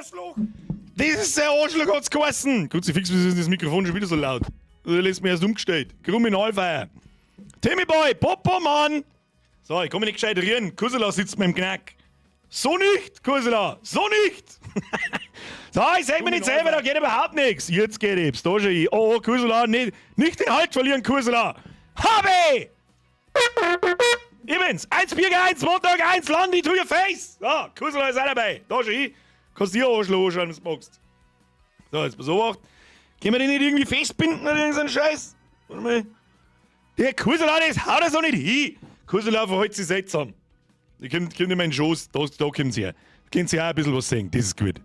Arschloch! Das ist der Arschloch, hat's geheißen! Kruzifix, wieso ist denn das Mikrofon schon wieder so laut? Du lässt mir erst umgestellt. Kriminalfeier. Timmy Boy, Popo, Mann! So, ich kann mich nicht gescheit rühren. Kursela sitzt mir im Knack. So nicht, Kursela, so nicht! So, ich seh mir nicht selber, da geht überhaupt nichts. Jetzt geht es, da schon ich. Oh, Kursela, nicht, nicht den Halt verlieren, Kursela. Habe! Ich bin's. 1 Bier, 1 Montag, 1 Landi to your face. So, Kursela ist auch dabei. Da schon ich. Kannst dir Arschloch anschauen, wenn du magst. So, jetzt pass auf. Können wir den nicht irgendwie festbinden oder irgend so einen Scheiß? Warte mal. Der Kursela, das haut er so nicht hin. Kursela verhält sich seltsam. Die kommt, kommt in meinen Schoß, da, da kommt sie her. Könnt ihr auch ein bisschen was sehen, das ist gut.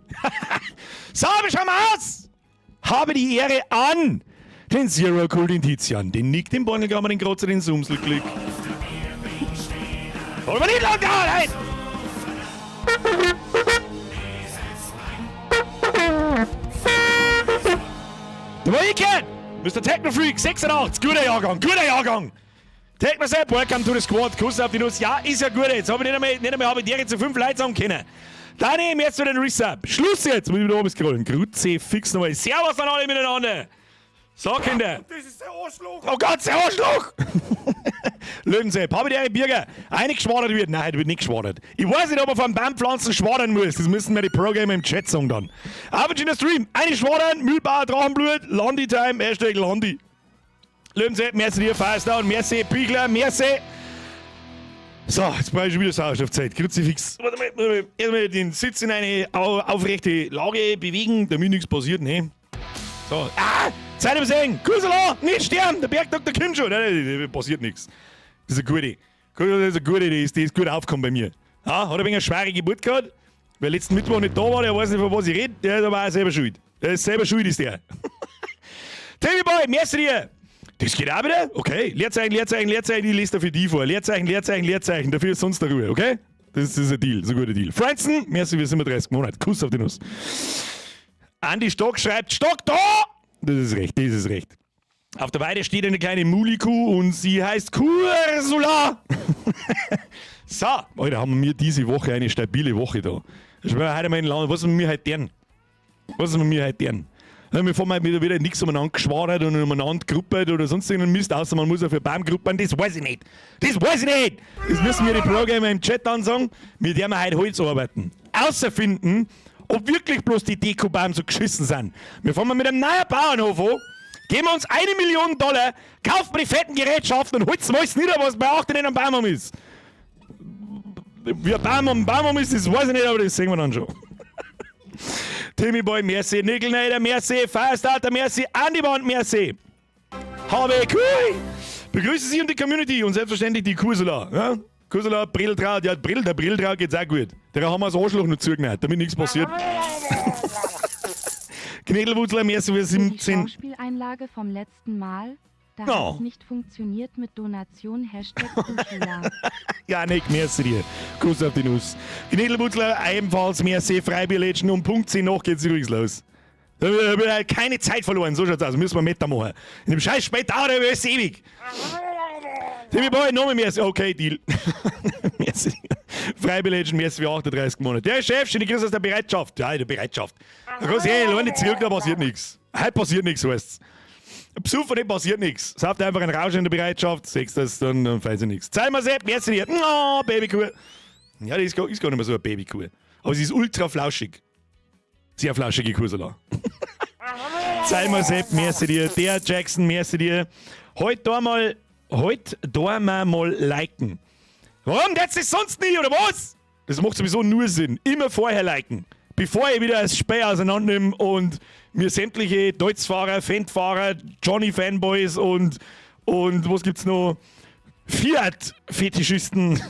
So, wir schauen mal aus! Habe die Ehre an den Zero Cool, den Tizian, den Nick, den Bornelgammer, den Krotzer, den Sumselglick. Wollen wir nicht lang dauern, hey! Da war ich gehört! Mr. Technofreak, 86, guter Jahrgang, guter Jahrgang! Technosepp, welcome to the squad, Kuss auf die Nuss. Ja, ist ja gut jetzt. Hab ich nicht einmal, nicht einmal habe ich die zu 5 Leute sagen können. Dann nehmen wir jetzt wieder den Resub. Schluss jetzt, muss ich wieder oben scrollen. Grüezi, fix nochmal. Servus an alle miteinander. So, Kinder. Das ist der Arschloch! Oh Gott, der Arschloch! Löwensepp, habe ich die Birger eingeschwadert wird? Nein, wird nicht geschwadert. Ich weiß nicht, ob er von Baumpflanzen schwadern muss. Das müssen mir die Pro-Gamer im Chat sagen dann. Auf in der Stream, einschwadern, Mühlbauer, Drachenblut, Landi Time, #Landi. Löwensepp, merci dir, Firestone, merci Büchler, merci. So, jetzt brauche ich schon wieder Sauerstoffzeit. Kruzifix. Warte mal, warte mal. Erstmal den Sitz in eine aufrechte Lage bewegen, damit nichts passiert, ne? So, ah! Zeit übersehen! Kursela, nicht sterben! Der Bergdoktor kommt schon! Nein, nein, nein, passiert nichts. Das ist eine gute. Das ist eine gute, die ist gut aufgekommen bei mir. Ja, hat ein wenig eine schwere Geburt gehabt. Wer letzten Mittwoch nicht da war, der weiß nicht, von was ich rede, der ist aber auch selber schuld. Der ist selber schuld, ist der. Timmy Boy, merci dir! Das geht auch wieder? Okay. Leerzeichen, Leerzeichen, Leerzeichen, ich lese dafür die vor. Leerzeichen, Leerzeichen, Leerzeichen, dafür ist sonst der Ruhe, okay? Das ist ein Deal, so ein guter Deal. Franzen, merci für 37 Monate. Kuss auf die Nuss. Andi Stock schreibt, Stock da! Das ist recht, das ist recht. Auf der Weide steht eine kleine Mulikuh und sie heißt Kursula. So, Alter, haben wir diese Woche eine stabile Woche da. Ich schwör, heute mal in Land, was haben wir heute deren? Was haben wir heute deren? Wir fahren mal wieder, wieder nichts umeinander geschwadert und umeinander gegruppert oder sonst irgendeinen Mist, außer man muss ja für Baumgruppen, das weiß ich nicht. Das weiß ich nicht! Das müssen wir die Pro-Gamer im Chat ansagen, mit der wir heute Holz arbeiten. Außer finden, ob wirklich bloß die Dekobaum so geschissen sind. Wir fahren mal mit einem neuen Bauernhof an, geben uns 1 Million Dollar, kaufen wir die fetten Gerätschaften und holzen alles nieder, was bei 8 in einem Baum um ist. Wie ein Baum am Baum um ist, das weiß ich nicht, aber das sehen wir dann schon. Timmy Boy, merci, Nickelneider, merci, Firestarter, merci, Andy Band, merci. HB Kui! Begrüße Sie und die Community und selbstverständlich die Kursula. Ja? Kursula, Brilldraht, ja, Brill, der Brilldraht geht's auch gut. Der haben wir das Arschloch noch zugenäht, damit nichts passiert. Knädelwurzler, merci für Für die 17. Schauspieleinlage vom letzten Mal, da No. hat's nicht funktioniert mit Donation #Kursula. Ja, Nick, merci dir. Kuss auf die Nuss. Knädelwurzler, ebenfalls merci, Freibierlädchen um Punkt 10 nach geht's übrigens los. Da wird halt keine Zeit verloren, so schaut's aus. Müssen wir Meter machen. In dem scheiß Spät dauert es ewig. Timmy Boy, nochmal merci. Okay, Deal. Merci. Freibierlädchen, merci für 38 Monate. Der Chef, schöne Grüße aus der Bereitschaft. Ja, in der Bereitschaft. Da kannst du hey, nicht zurück, da passiert nichts. Heute passiert nichts, weißt du. Besuchen nicht passiert nichts. Sauft einfach einen Rausch in der Bereitschaft, siehst das, dann, dann fällt sich nichts. Zeig mal Sepp, merci dir. Oh, Babykuh. Ja, die ist gar nicht mehr so eine Babykuh. Aber sie ist ultra flauschig. Sehr flauschige Kursela. Zeig mal Sepp, merci dir. Der Jackson, merci dir. Heute da mal, heute da mal liken. Warum? Das ist sonst nie, oder was? Das macht sowieso nur Sinn. Immer vorher liken. Bevor ich wieder das Späh auseinander und mir sämtliche Deutzfahrer, Fendt-Fahrer, Johnny-Fanboys und was gibt's noch? Fiat-Fetischisten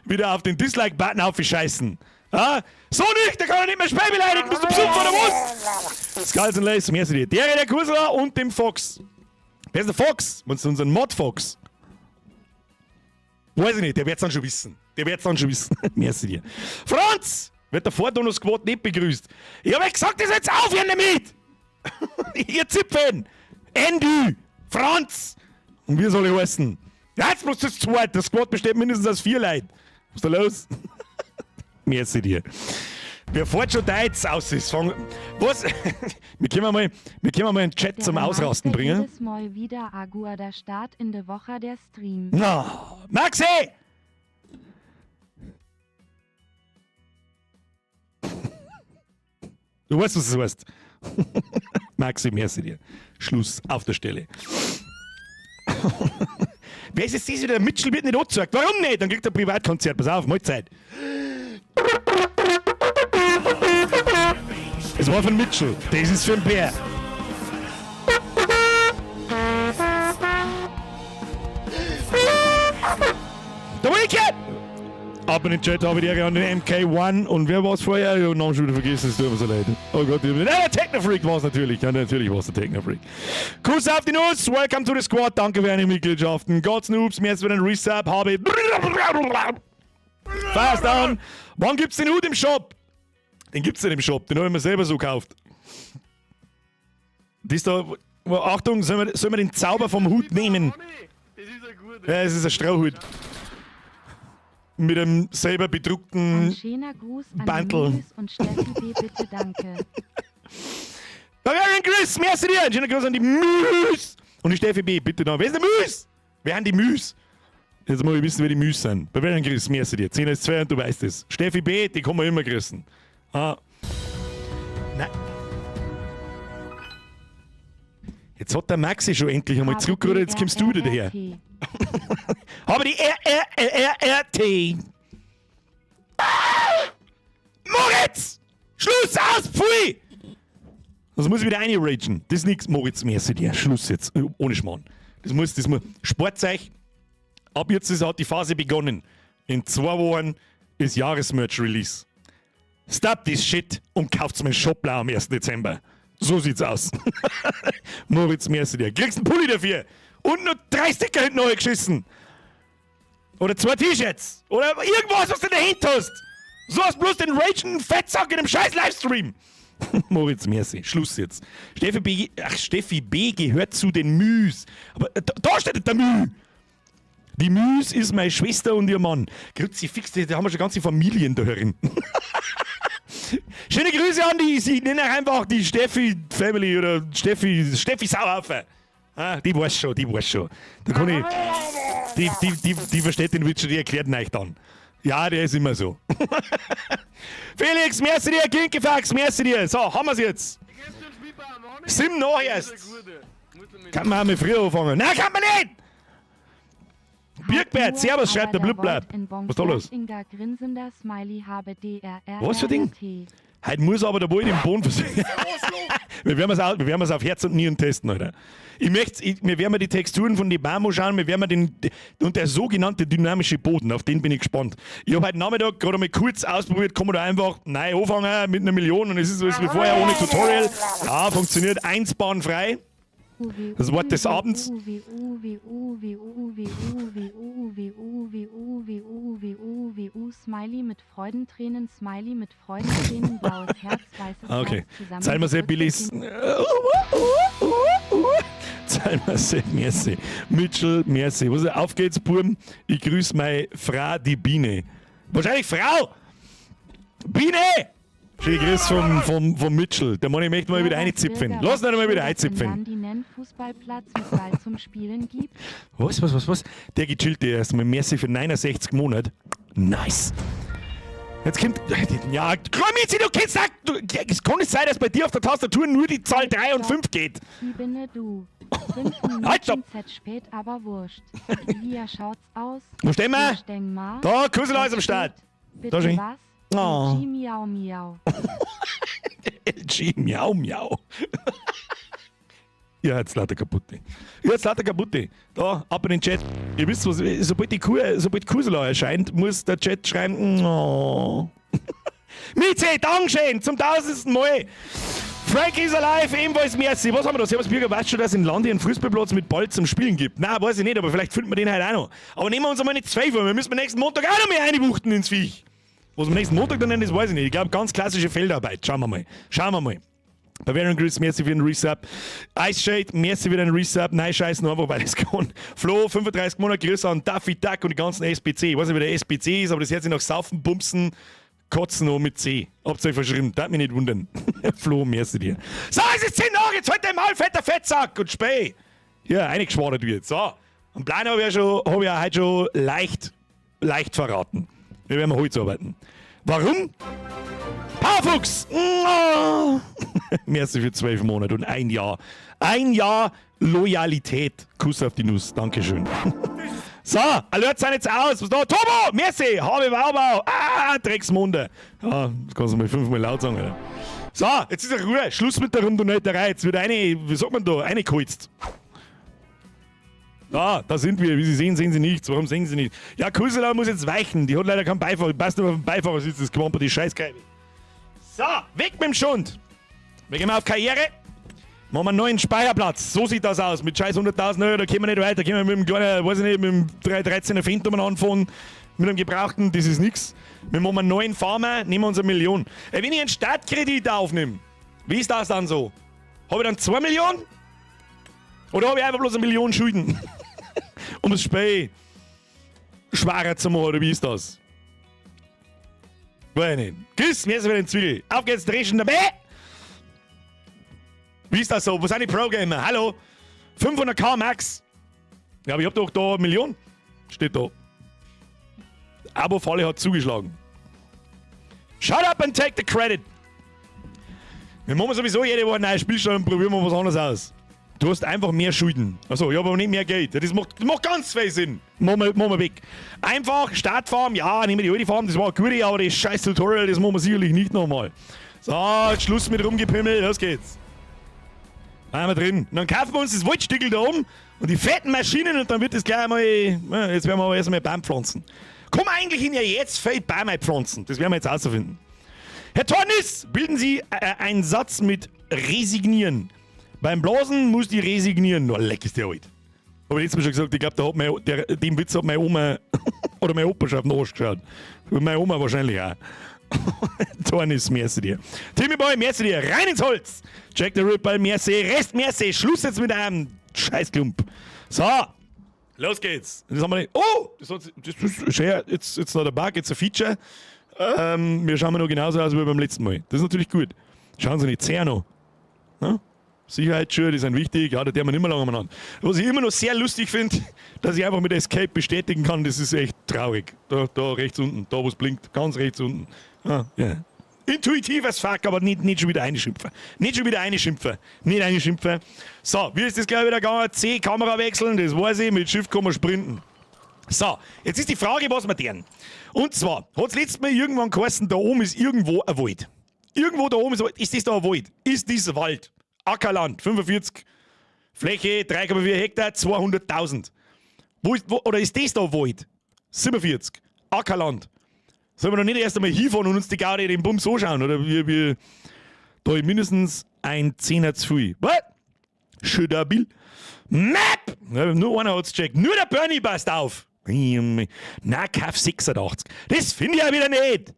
wieder auf den Dislike-Button aufscheißen. Ah? So nicht, da kann er nicht mehr Späh beleidigen. Bist du besoffen oder was? Skulls and Lace, merci dir. Der Kursler und dem Fox. Wer ist der Fox? Meinst du unseren Mod Fox? Weiß ich nicht, der wird's dann schon wissen. Der wird's dann schon wissen. Merci dir. Franz! Wird der Vordonus-Squad nicht begrüßt. Ich hab euch gesagt, ihr sollt aufhören damit! Ihr Zipfen! Andy! Franz! Und wie soll ich heißen? Ja, jetzt bloß das zweite. Das Squad besteht mindestens aus vier Leuten. Was ist da los? Merci dir. Wer fährt schon Deutsch aus ist? Fang, was? Wir können mal einen Chat Der zum Ausrasten Meister bringen. Jedes Mal wieder a guader Start in de Woche der Stream. Na, Maxi! Du weißt, was das heißt. Maxi, merci dir. Schluss auf der Stelle. Wer ist jetzt das wieder? Der Mitchell wird nicht angezeigt. Warum nicht? Dann kriegt er ein Privatkonzert. Pass auf, Mahlzeit. Es war von Mitchell. Das ist für den Bär. Der Wicked! Ab in den Chat habe ich die Ehre an den MK1 und wer war es vorher? Ich habe den Namen schon wieder vergessen, es tut mir so leid. Oh Gott, ich hab... Nein, der Technofreak war es natürlich. Ja, natürlich war es der Technofreak. Kuss auf die Nuss, welcome to the squad, danke für eine Mitgliedschaften. God's Noobs, mir jetzt wieder ein Resub, habe. Fast down. Wann gibt's den Hut im Shop? Den gibt's nicht im Shop, den habe ich mir selber so gekauft. Das da, Achtung, sollen wir den Zauber vom Hut nehmen? Das ist ein guter. Ja, es ist ein Strohhut. Mit einem selber bedruckten Ein schöner Gruß an Bantel. die Müs und Steffi B. Bitte danke. Bavarian Chris, merci dir. Ein schöner Gruß an die Müs. Und die Steffi B, bitte noch. Wer ist der Müs? Wer sind die Müs? Jetzt muss ich wissen, wer die Müs sind. Bavarian Chris, merci dir. 10 ist 2 und du weißt es. Steffi B, die kann man immer grüßen. Ah. Nein. Jetzt hat der Maxi schon endlich einmal zurückgerudert, jetzt kommst du wieder daher. HBRRRT. Habe die R, R, R, R, R, T. Moritz! Schluss aus, pfui! Das muss ich wieder reinragen. Das ist nichts, Moritz, merci dir. Schluss jetzt. Ohne Schmarrn. Das muss. Sportzeug. Ab jetzt hat die Phase begonnen. In 2 Wochen ist Jahresmerch-Release. Stop this shit und kauft's meinen Shop am 1. Dezember. So sieht's aus. Moritz, merci dir. Kriegst einen Pulli dafür. Und nur drei Sticker hinten neu geschissen. Oder zwei T-Shirts. Oder irgendwas, was du in der Hand hast. So hast bloß den ragenden Fettsack in dem scheiß Livestream. Moritz, merci. Schluss jetzt. Steffi B, ach, Steffi B gehört zu den Müs. Aber da steht der Müh. Die Müs ist meine Schwester und ihr Mann. Grüezi, fix, da haben wir schon ganze Familien da drin. Schöne Grüße an die, sie nennen einfach die Steffi Family oder Steffi, Steffi Sauhaufen. Ah, die weiß schon, die weiß schon. Da kann ich, die versteht den Witz schon, die erklärt ihn euch dann. Ja, der ist immer so. Felix, merci dir, Kinkefax, merci dir. So, haben wir's jetzt. Sim noch erst. Kann man auch mal früher anfangen. Nein, kann man nicht! Birkbert, servus, schreibt der Blutblatt. Was ist da los? Was für Ding? Heute muss aber der Wald im Boden versinken. Wir werden es auf Herz und Nieren testen, Alter. Ich möchte, ich, wir werden die Texturen von den Baum anschauen, wir werden den, und der sogenannte dynamische Boden, auf den bin ich gespannt. Ich habe heute Nachmittag gerade mal kurz ausprobiert, kann man da einfach neu anfangen mit einer Million und es ist so wie vorher ohne Tutorial. Ja, funktioniert eins bahnfrei. Das Wort des Abends. U W U W U W U W U W U W U W U W U W U W U Smiley mit Freudentränen, Smiley mit Freudentränen, blaues Herz, weißes Okay. Herz, Zahlen wir sehr zusammengedrückte billig. Zahlen wir sehr, merci. Mitchell, merci. Was, auf geht's, Burm. Ich grüße meine Frau, die Biene. Wahrscheinlich Frau! Biene! Schöne Grüß vom Mitchell. Der Mann, ich möchte mal wieder einzipfen. Lass ihn mal wieder einzipfen. Den Fußballplatz mit Ball zum Spielen gibt. Was, was, was, was? Der gechillte erstmal. Merci für 69 Monate. Nice. Jetzt kommt. Ja, Krömizi, du kennst das. Du, es kann nicht sein, dass bei dir auf der Tastatur nur die Zahl 3 und 5 geht. Ich bin du. 5 Minuten Halt, stopp. Z spät, aber wurscht. Wie schaut's aus? Wo stehen wir? Wo stehen wir? Da, Kusel ist am Start. Bitte Da schön. was? Oh. LG miau miau. LG, miau, miau. Ja, jetzt lauter kaputte. Ja, jetzt lauter kaputte. Da, ab in den Chat. Ihr wisst was, sobald die Kuh, sobald Kusela erscheint, muss der Chat schreiben, oh. Mieze, Dankeschön, zum 1000. Mal. Frank is alive, ebenfalls merci. Was haben wir da? Servus Bürger, weißt du schon, dass es in Landi einen Fußballplatz mit Ball zum Spielen gibt? Nein, weiß ich nicht, aber vielleicht finden wir den halt auch noch. Aber nehmen wir uns einmal nicht zwei vor, wir müssen nächsten Montag auch noch mehr einwuchten ins Viech. Was wir nächsten Montag dann nennen, das weiß ich nicht. Ich glaube, ganz klassische Feldarbeit. Schauen wir mal. Schauen wir mal. Bavarian Grüß, merci für den Resub. Ice Shade, merci für den Resub. Nein, scheiß nur einfach, weil es kann. Flo, 35 Monate, Grüße an Duffy Duck und die ganzen SPC. Ich weiß nicht, wie der SPC ist, aber das hört sich nach Saufen, Bumsen, Kotzen noch mit C. Habt ihr euch verschrieben, darf mich nicht wundern. Flo, merci dir. So, es ist 10 nach, jetzt halt dein Maul, fetter Fettsack und Späh. Ja, eingeschwadert wird. So, und Plan habe ich ja schon, hab ich ja heute schon leicht, leicht verraten. Wir werden Holz arbeiten. Warum? Powerfuchs! Merci für 12 Monate und ein Jahr. Ein Jahr Loyalität. Kuss auf die Nuss. Dankeschön. So, Alert sind jetzt aus. Was da? Turbo! Merci! Habe Baubau! Ah, Drecksmunde. Ja, das kannst du mal fünfmal laut sagen, Alter. So, jetzt ist ja Ruhe. Schluss mit der Rundonöterei. Jetzt wird eine, wie sagt man da, eingeholzt. Da, da sind wir. Wie Sie sehen, sehen Sie nichts. Warum sehen Sie nicht? Ja, Kusela muss jetzt weichen. Die hat leider keinen Beifahrer. Passt nur auf den Beifahrersitz, das Quamper, die Scheißkeibe. So, weg mit dem Schund. Wir gehen mal auf Karriere. Machen wir einen neuen Speicherplatz. So sieht das aus. Mit scheiß 100.000 Euro, da kommen wir nicht weiter. Da können wir mit dem kleinen, weiß ich nicht, mit dem 313er Fendt anfahren. Mit einem gebrauchten, das ist nix. Wir machen einen neuen Farmer, nehmen uns 1 Million. Ey, wenn ich einen Startkredit aufnehme, wie ist das dann so? Habe ich dann 2 Millionen? Oder habe ich einfach bloß 1 Million Schulden? Um das Spiel schwerer zu machen, oder wie ist das? Weiß ich nicht. Küss, mir ist wieder den Zwiegel. Auf geht's, dreschen dabei! Wie ist das so? Wo sind die Pro-Gamer? Hallo? 500K Max. Ja, aber ich hab doch da 1 Million. Steht da. Abo-Falle hat zugeschlagen. Shut up and take the credit. Wir machen sowieso jede Woche ein neues Spielstand und probieren wir was anderes aus. Du hast einfach mehr Schulden. Achso, ich habe aber nicht mehr Geld. Das macht ganz viel Sinn. Machen wir weg. Einfach Startfarm, ja, nehmen wir die alte Farm, das war eine gute, aber das scheiß Tutorial, das machen wir sicherlich nicht nochmal. So, jetzt Schluss mit Rumgepimmel, los geht's. Waren wir drin. Und dann kaufen wir uns das Waldstückel da oben und die fetten Maschinen und dann wird das gleich einmal. Jetzt werden wir aber erstmal Baum pflanzen. Kann man eigentlich in ja jetzt Feld Bäume pflanzen? Das werden wir jetzt herausfinden. Herr Tornis, bilden Sie einen Satz mit resignieren. Beim Blasen muss die resignieren. No, leck ist der alt. Habe ich letztes Mal schon gesagt, ich glaube, da hat mein, der, dem Witz hat meine Oma oder mein Opa schon auf den Arsch geschaut. Meine Oma wahrscheinlich auch. Tornis, merci dir. Timmy Boy, merci dir. Rein ins Holz. Jack the Ripper, merci. Rest, merci. Schluss jetzt mit einem Scheißklump. So, los geht's. Das haben wir nicht. Oh, das ist schön. It's not a bug, it's a feature. Wir schauen noch genauso aus wie beim letzten Mal. Das ist natürlich gut. Schauen Sie nicht, sehr noch. Ne? Sicherheitsschuhe, die sind wichtig, ja, da der man nicht mehr lange umeinander. Was ich immer noch sehr lustig finde, dass ich einfach mit Escape bestätigen kann, das ist echt traurig. Da, da rechts unten, da wo es blinkt, ganz rechts unten. Ah, ja. Intuitiv as fuck, aber nicht schon wieder einschimpfen. Nicht schon wieder einschimpfen. Nicht einschimpfen. So, wie ist das gleich wieder gegangen? C, Kamera wechseln, das weiß ich, mit Shift kann man sprinten. So, jetzt ist die Frage, was wir tun. Und zwar hat es letztes Mal irgendwann geheißen, da oben ist irgendwo ein Wald. Irgendwo da oben ist ein Wald. Ist das da ein Wald? Ist dieser Wald? Ackerland, 45, Fläche 3,4 Hektar, 200.000. Wo ist, wo, oder ist das da Wald? 47, Ackerland. Sollen wir noch nicht erst einmal hinfahren und uns die Gaudi den Bums anschauen? Oder wie, da ist mindestens ein Zehner zu viel. Was? Schöner Bill. Map! Ja, nur einer hat's checkt. Nur der Bernie passt auf. Na, Kauf 86. Das finde ich ja wieder nicht.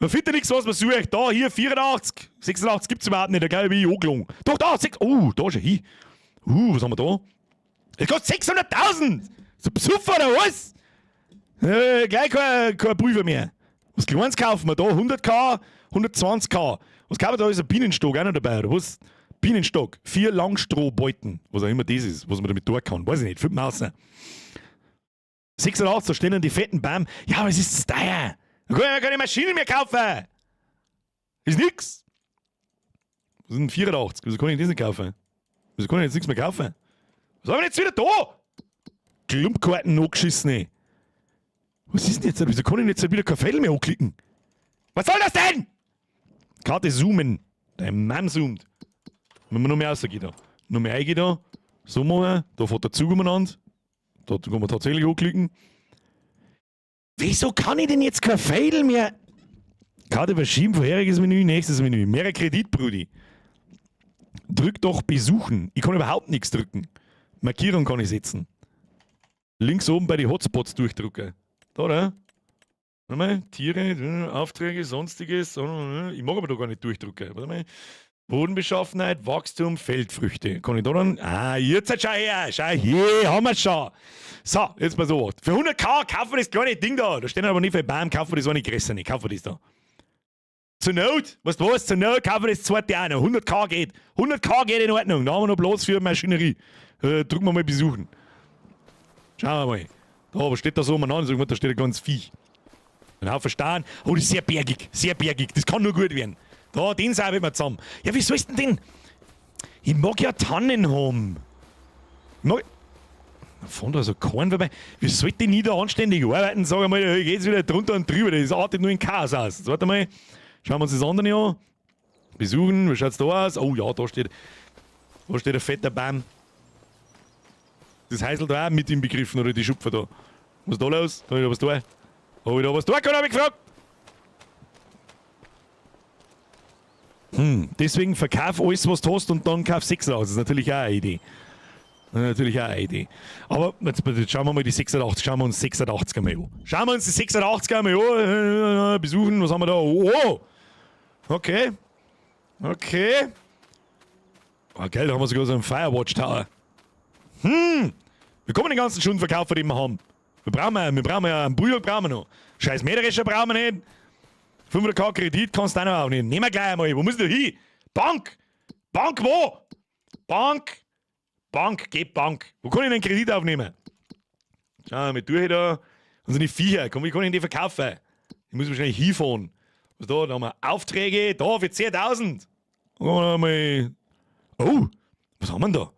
Man findet ja nichts, was man sucht. Da, hier 84. 86 gibt's überhaupt nicht. Da glaube ich, angelogen. Doch, da, 6. Oh, da ist er hin. Was haben wir da? Es kostet 600.000. So Besufer oder was? Gleich kein Pulver mehr. Was Kleines kaufen wir da? 100K, 120K. Was kaufen wir da? Ist ein Bienenstock auch noch dabei, oder was? Bienenstock, vier Langstrohbeuten, was auch immer das ist, was man damit tun kann. Weiß ich nicht, fünf Mausen. 86, da stehen dann die fetten Bäume. Ja, aber es ist zu teuer. Da kann ich mir keine Maschine mehr kaufen. Ist nix. Was sind 84? Wieso kann ich das nicht kaufen? Wieso kann ich jetzt nichts mehr kaufen? Was haben wir jetzt wieder da? Klumpkarten angeschissen. Was ist denn jetzt? Wieso kann ich jetzt wieder kein Feld mehr anklicken? Was soll das denn? Karte zoomen. Dein Mann zoomt. Wenn man noch mehr rausgeht da. Noch mehr eingeht da. So machen wir. Da fährt der Zug umeinander. Da kann man tatsächlich anklicken. Wieso kann ich denn jetzt kein Pfeil mehr? Karte verschieben, vorheriges Menü, nächstes Menü. Mehr Kredit, Brudi. Drück doch besuchen. Ich kann überhaupt nichts drücken. Markierung kann ich setzen. Links oben bei den Hotspots durchdrücken. Da, oder? Warte mal. Tiere, Aufträge, Sonstiges. Ich mag aber da gar nicht durchdrücken. Warte mal. Bodenbeschaffenheit, Wachstum, Feldfrüchte. Kann ich da dann? Ah, jetzt schau her. Schau hier, haben wir schon. So, jetzt pass auf. Für 100K kaufen wir das kleine Ding da. Da stehen aber nicht viel Baum, kaufen wir das eine größere. Kaufen wir das da. Zur Not, weißt du was, zur Not kaufen wir das zweite auch noch. 100k geht. 100k geht in Ordnung. Da haben wir noch Platz für Maschinerie. Drücken wir mal besuchen. Schauen wir mal. Da, was steht da so umeinander? Da steht ein ganz Viech. Ein Haufen Stein. Oh, das ist sehr bergig. Sehr bergig. Das kann nur gut werden. Da, den sauber wir zusammen. Ja, wie sollst du denn den? Ich mag ja Tannen haben. Ich mag. Da fahren da so Korn vorbei. Wie sollte ich nie da anständig arbeiten? Sag einmal, da geht's wieder drunter und drüber. Das artet nur in Chaos aus. Jetzt warte mal. Schauen wir uns das andere an. Besuchen, wie schaut's da aus? Oh ja, da steht ein fetter Baum. Das Häusl da auch mit im Begriffen oder die Schupfer da. Was ist da los? Hab ich da was da? Hab ich da was da gehabt, hab ich gefragt. Deswegen verkauf alles, was du hast und dann kauf 6 aus. Das ist natürlich auch eine Idee. Das ist natürlich auch eine Idee. Aber jetzt schauen wir mal die 86, schauen wir uns 86 einmal an. Schauen wir uns die 86 einmal an. Besuchen, was haben wir da? Oh! Okay. Okay. Oh, geil, da haben wir sogar so einen Firewatch Tower. Wir kommen den ganzen Schund verkaufen, den wir haben. Wir brauchen ja einen Bulldog brauchen wir noch. Scheiß Mähdrescher brauchen wir nicht. 500k Kredit kannst du auch noch aufnehmen. Nehmen wir gleich einmal. Wo muss ich da hin? Bank! Bank wo? Bank! Bank, geh Bank. Wo kann ich denn einen Kredit aufnehmen? Schau mal, durch da. Und so eine Viecher. Komm, wie kann ich denn die verkaufen? Ich muss wahrscheinlich hinfahren. Was da? Da haben wir Aufträge. Da für 10.000. Mal. Oh, was haben wir denn da?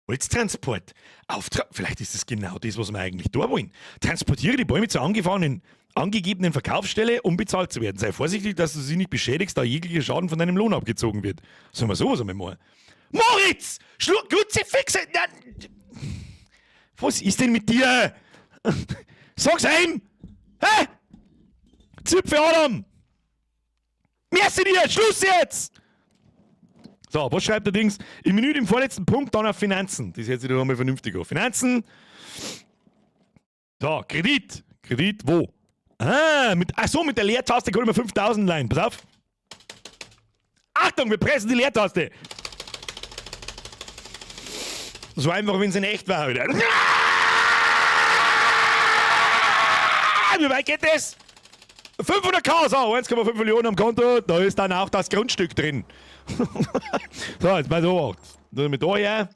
Holztransport. Auftrag. Vielleicht ist das genau das, was wir eigentlich da wollen. Transportiere die Bäume zur angegebenen Verkaufsstelle, um bezahlt zu werden. Sei vorsichtig, dass du sie nicht beschädigst, da jeglicher Schaden von deinem Lohn abgezogen wird. Sollen wir sowas einmal machen? Moritz! Schluck, Kruzifixe! Was ist denn mit dir? Sag's ihm! Hä? Zipfe Adam! Merci dir! Schluss jetzt! So, was schreibt der Dings? Im Menü im vorletzten Punkt, dann auf Finanzen. Das hört sich doch einmal vernünftig an. Finanzen. So, Kredit. Kredit wo? Ah, ach so, mit der Leertaste kann ich mir 5000 leihen. Pass auf. Achtung, wir pressen die Leertaste. So einfach, wenn es in echt war. Wieder. Wie weit geht das? 500k, so, 1,5 Millionen am Konto, da ist dann auch das Grundstück drin. So, jetzt mal so. Mit da her,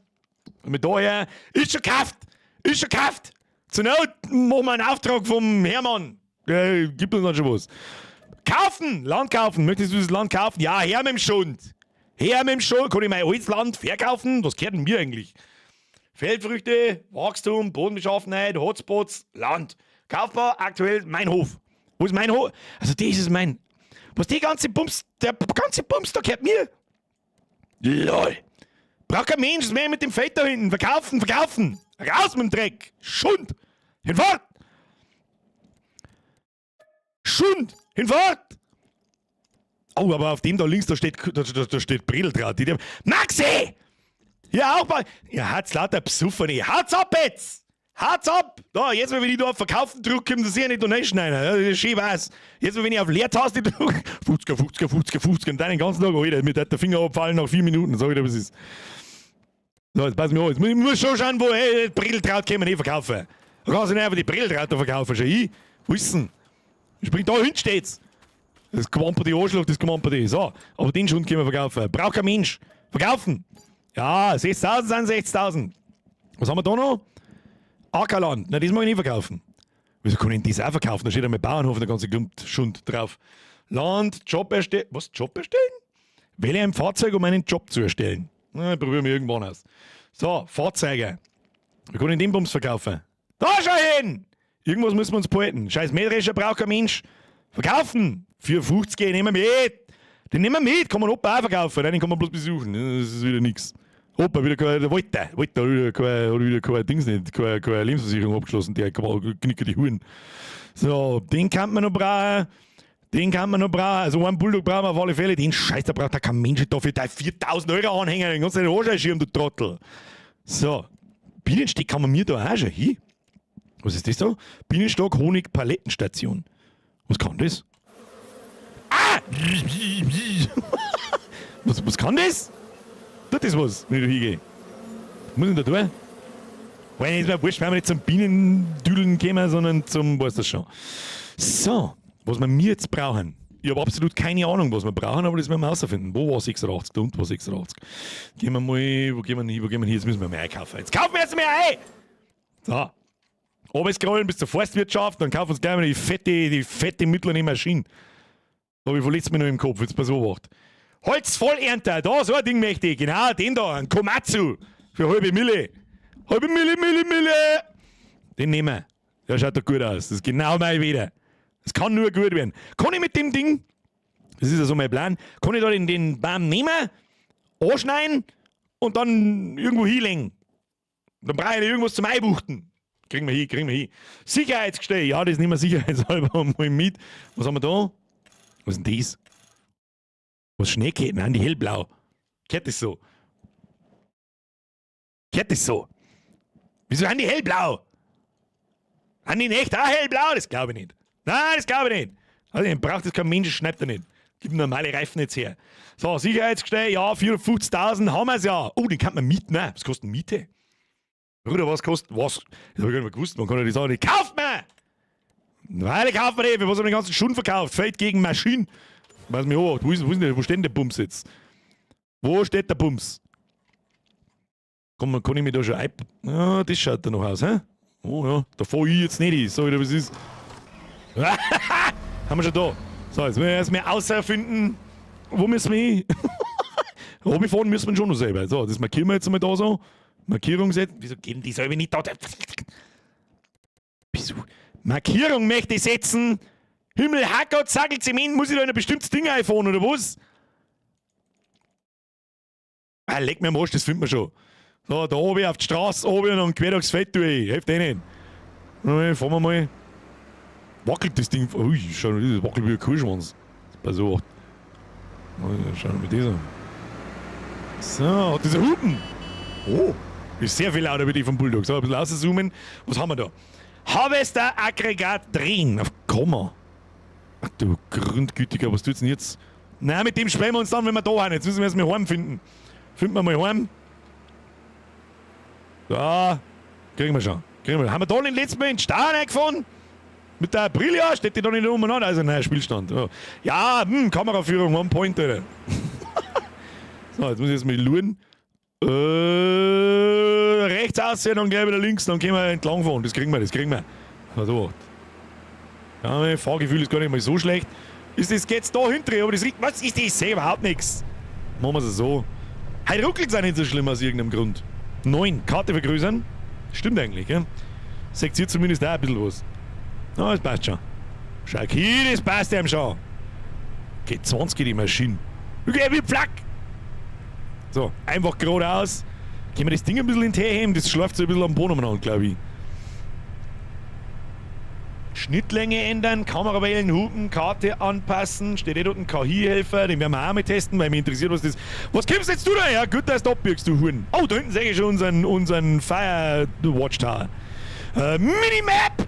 mit da her, ist schon gekauft, ist schon gekauft. Zur Not machen wir einen Auftrag vom Hermann. Der gibt uns dann schon was. Kaufen, Land kaufen. Möchtest du das Land kaufen? Ja, her mit dem Schund. Her mit dem Schund. Kann ich mein altes Land verkaufen? Was gehört denn mir eigentlich? Feldfrüchte, Wachstum, Bodenbeschaffenheit, Hotspots, Land. Kaufbar, aktuell mein Hof. Wo ist mein Hof? Also das ist mein... Was die ganze Bums... Der ganze Bums da gehört mir. LOL. Braucht kein Mensch mehr mit dem Feld da hinten. Verkaufen, verkaufen. Raus mit dem Dreck. Schund. Hinfort. Schund. Hinfort. Oh, aber auf dem da links, da steht Bredeldraht. Maxi! Ja, auch mal. Ja, hat's lauter Psuffer nicht. Haut's ab jetzt! Haut's ab! Da, jetzt, wenn ich da auf Verkaufen drücke, kommt das sicher nicht Donation rein. Ja, das ist schön was. Jetzt, wenn ich auf Leertaste drücke, 50er, 50er, 50er, 50er und dann den ganzen Tag, Alter, mir der Finger abfallen nach 4 Minuten, sag ich dir, was ist. So, jetzt pass mir auf. Jetzt muss ich muss schon schauen, wo, hey, Bredeltraut können wir nicht verkaufen. Da kannst du nicht einfach die Bredeltraut da verkaufen, schau ich. Wo ist denn? Springt da hinten steht's. Das Quamper die Arschloch, das Quamper die. So, aber den Schund können wir verkaufen. Braucht kein Mensch. Verkaufen! Ja, 6.000 sind 60.000. Was haben wir da noch? Ackerland. Na, das mag ich nicht verkaufen. Wieso kann ich denn das auch verkaufen? Da steht ja mit Bauernhof der ganze Klump Schund drauf. Land, Job erstellen. Was? Job erstellen? Wähle ein Fahrzeug, um einen Job zu erstellen. Na, probieren wir irgendwann aus. So, Fahrzeuge. Wir können den Bums verkaufen. Da schau hin! Irgendwas müssen wir uns behalten. Scheiß Mähdrescher braucht kein Mensch. Verkaufen! 4,50 nehmen wir mit. Den nehmen wir mit, kann man Opa auch verkaufen. Nein, den kann man bloß besuchen. Das ist wieder nix. Opa, wieder kein, der Walter. Walter hat wieder kein, hat wieder kein Dings nicht, keine Lebensversicherung abgeschlossen, der knickt die Huren. So, den kann man noch brauchen. Den kann man noch brauchen. Also einen Bulldog brauchen wir auf alle Fälle. Den Scheiß, da braucht da kein Mensch da für 4.000 Euro anhängen. Den ganzen Arschschirm, du Trottel. So, Bienenstock kann man mir da auch schon hin. Was ist das da? Bienenstock, Honig, Palettenstation. Was kann das? Ah! Was kann das? Tut das was, wenn ich da hingehe? Was muss ich denn da tun? Weil ist mir wurscht, wenn wir nicht zum Bienendüdeln kommen, sondern zum, weißt du schon. So, was wir mir jetzt brauchen. Ich habe absolut keine Ahnung, was wir brauchen, aber das werden wir herausfinden. Wo war 86? Da unten war 86. Gehen wir mal, wo gehen wir hin? Wo gehen wir hin? Jetzt müssen wir mehr einkaufen. Jetzt kaufen wir jetzt mehr ein! So. Oben bis zur Forstwirtschaft, dann kaufen wir uns gleich mal die fette mittlere Maschine. Da habe ich von letztem Mal noch im Kopf, jetzt pass auf. Holzvollernter, da, so ein Ding möchte ich. Genau, den da, ein Komatsu. Für halbe Mille. Halbe Mille, Mille, Mille. Den nehmen wir. Der schaut doch gut aus. Das ist genau mein Wetter. Das kann nur gut werden. Kann ich mit dem Ding, das ist ja so mein Plan, kann ich da den Baum nehmen, anschneiden und dann irgendwo hinlegen? Dann brauche ich irgendwas zum Einbuchten. Kriegen wir hin, kriegen wir hin. Sicherheitsgestell, ja, das nehmen wir sicherheitshalber mal mit. Was haben wir da? Was ist denn das? Was, Schnecke? Nein, die hellblau. Gehört das so? Gehört das so? Wieso sind die hellblau? Sind die nicht auch hellblau? Das glaube ich nicht. Nein, das glaube ich nicht. Also, braucht das kein Mensch, schneidet er nicht. Gib normale Reifen jetzt her. So, Sicherheitsgestell, ja, 450.000 haben wir es ja. Oh, den kann man mieten. Nein, was kostet Miete? Bruder, was kostet, was? Das habe ich gar nicht mehr gewusst. Man kann ja die sagen, die kauft man! Weil kauft man die, für was haben wir den ganzen Schund verkauft? Feld gegen Maschinen. Weiß mich auch, wo steht denn der Bums jetzt? Wo steht der Bums? Komm, kann ich mich da schon ein? Ja, das schaut da noch aus, hä? Oh ja, da fahr ich jetzt nicht hin. Sag ich dir, was ist. Haben wir schon da. So, jetzt müssen wir erst mal außerfinden, wo müssen wir hin? Runterfahren müssen wir schon noch selber. So, das markieren wir jetzt einmal da so. Markierung setzen. Wieso gehen die selber nicht da? Wieso? Markierung möchte ich setzen. Himmel, Hacker, Zackel, Zement, muss ich da in ein bestimmtes Ding einfahren oder was? Ah, leck mir am Arsch, das findet man schon. So, da oben auf die Straße oben und dann quer durchs Feld durch. Hilft eh nicht. Fahren wir mal. Wackelt das Ding. Ui, schau, das wackelt wie ein Kuhschwanz. Pass auf. Schau mal das an. So, hat dieser Hupen. Oh, ist sehr viel lauter wie die vom Bulldog. So, ein bisschen rauszoomen. Was haben wir da? Harvester Aggregat drehen. Auf Komma. Ach du Grundgütiger, was tut's denn jetzt? Na, mit dem sprechen wir uns dann, wenn wir da sind. Jetzt müssen wir erstmal heim finden. Finden wir mal heim. Da, kriegen wir schon. Kriegen wir. Haben wir da den letzten Mal in den Stau reingefahren? Mit der Aprilia steht die da nicht umeinander? Also, nein, Spielstand. Ja, Kameraführung, one point, Alter. So, jetzt muss ich jetzt mal luren. Rechts aussehen, dann gleich wieder links, dann können wir entlang fahren. Das kriegen wir, das kriegen wir. Also, ja, mein Fahrgefühl ist gar nicht mal so schlecht. Ist das geht's da hinten, aber das riecht, was ist das? Ich sehe überhaupt nichts. Machen wir es so. Heute ruckelt es auch nicht so schlimm aus irgendeinem Grund. 9, Karte vergrößern. Stimmt eigentlich, gell? Seht ihr zumindest auch ein bisschen was. Na, das passt schon. Schau, hier, das passt ihm schon. Geht 20 die Maschine. Okay, wie Flack. So, einfach geradeaus. Können wir das Ding ein bisschen in den heben? Das schläft so ein bisschen am Boden umeinander, glaube ich. Schnittlänge ändern, Kamera wählen, Hupen, Karte anpassen. Steht eh dort ein KI-Helfer, den werden wir auch mal testen, weil mich interessiert, was das. Was kommst jetzt du da? Ja, gut, dass du abbiegst, du Huren. Oh, da hinten sehe ich schon unseren Fire Watchtower. Minimap!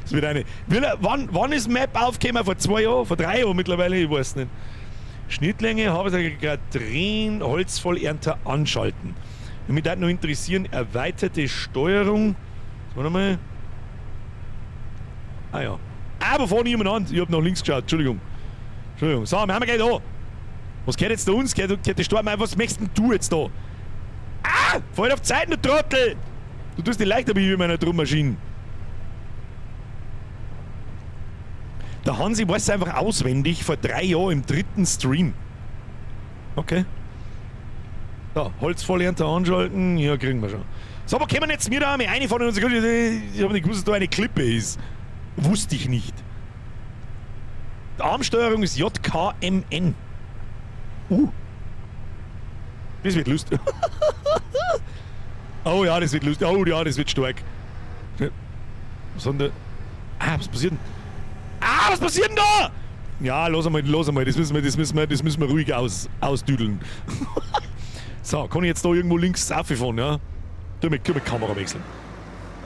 Das wird eine. Wann ist Map aufgekommen? Vor 2 Jahren? Vor 3 Jahren mittlerweile? Ich weiß nicht. Schnittlänge, Harvester drehen, Holzvollernter anschalten. Mich würde noch interessieren, erweiterte Steuerung. Warte mal. Ah ja. Aber vorne jemand an. Ich hab nach links geschaut. Entschuldigung. Entschuldigung. So, wir haben gleich da. Was gehört jetzt da uns? Gehört die Storm? Was möchtest denn du jetzt da? Ah! Fahr auf Zeit, du Trottel! Du tust dich leichter wie mit meiner Drummaschine. Der Hansi weiß einfach auswendig vor 3 Jahren im 3. Stream. Okay. So, Holzvollernter anschalten. Ja, kriegen wir schon. So, aber können wir jetzt mir da mal reinfahren und sagen, ich hab nicht gewusst, dass da eine Klippe ist. Wusste ich nicht. Die Armsteuerung ist JKMN. Das wird lustig. Oh ja, das wird lustig. Oh ja, das wird stark. Was hat denn da? Ah, was passiert denn? Ah, was passiert denn da? Ja, los einmal, los einmal. Das müssen wir ruhig ausdüdeln. So, kann ich jetzt da irgendwo links rauffahren, ja? Tu mit Kamera wechseln.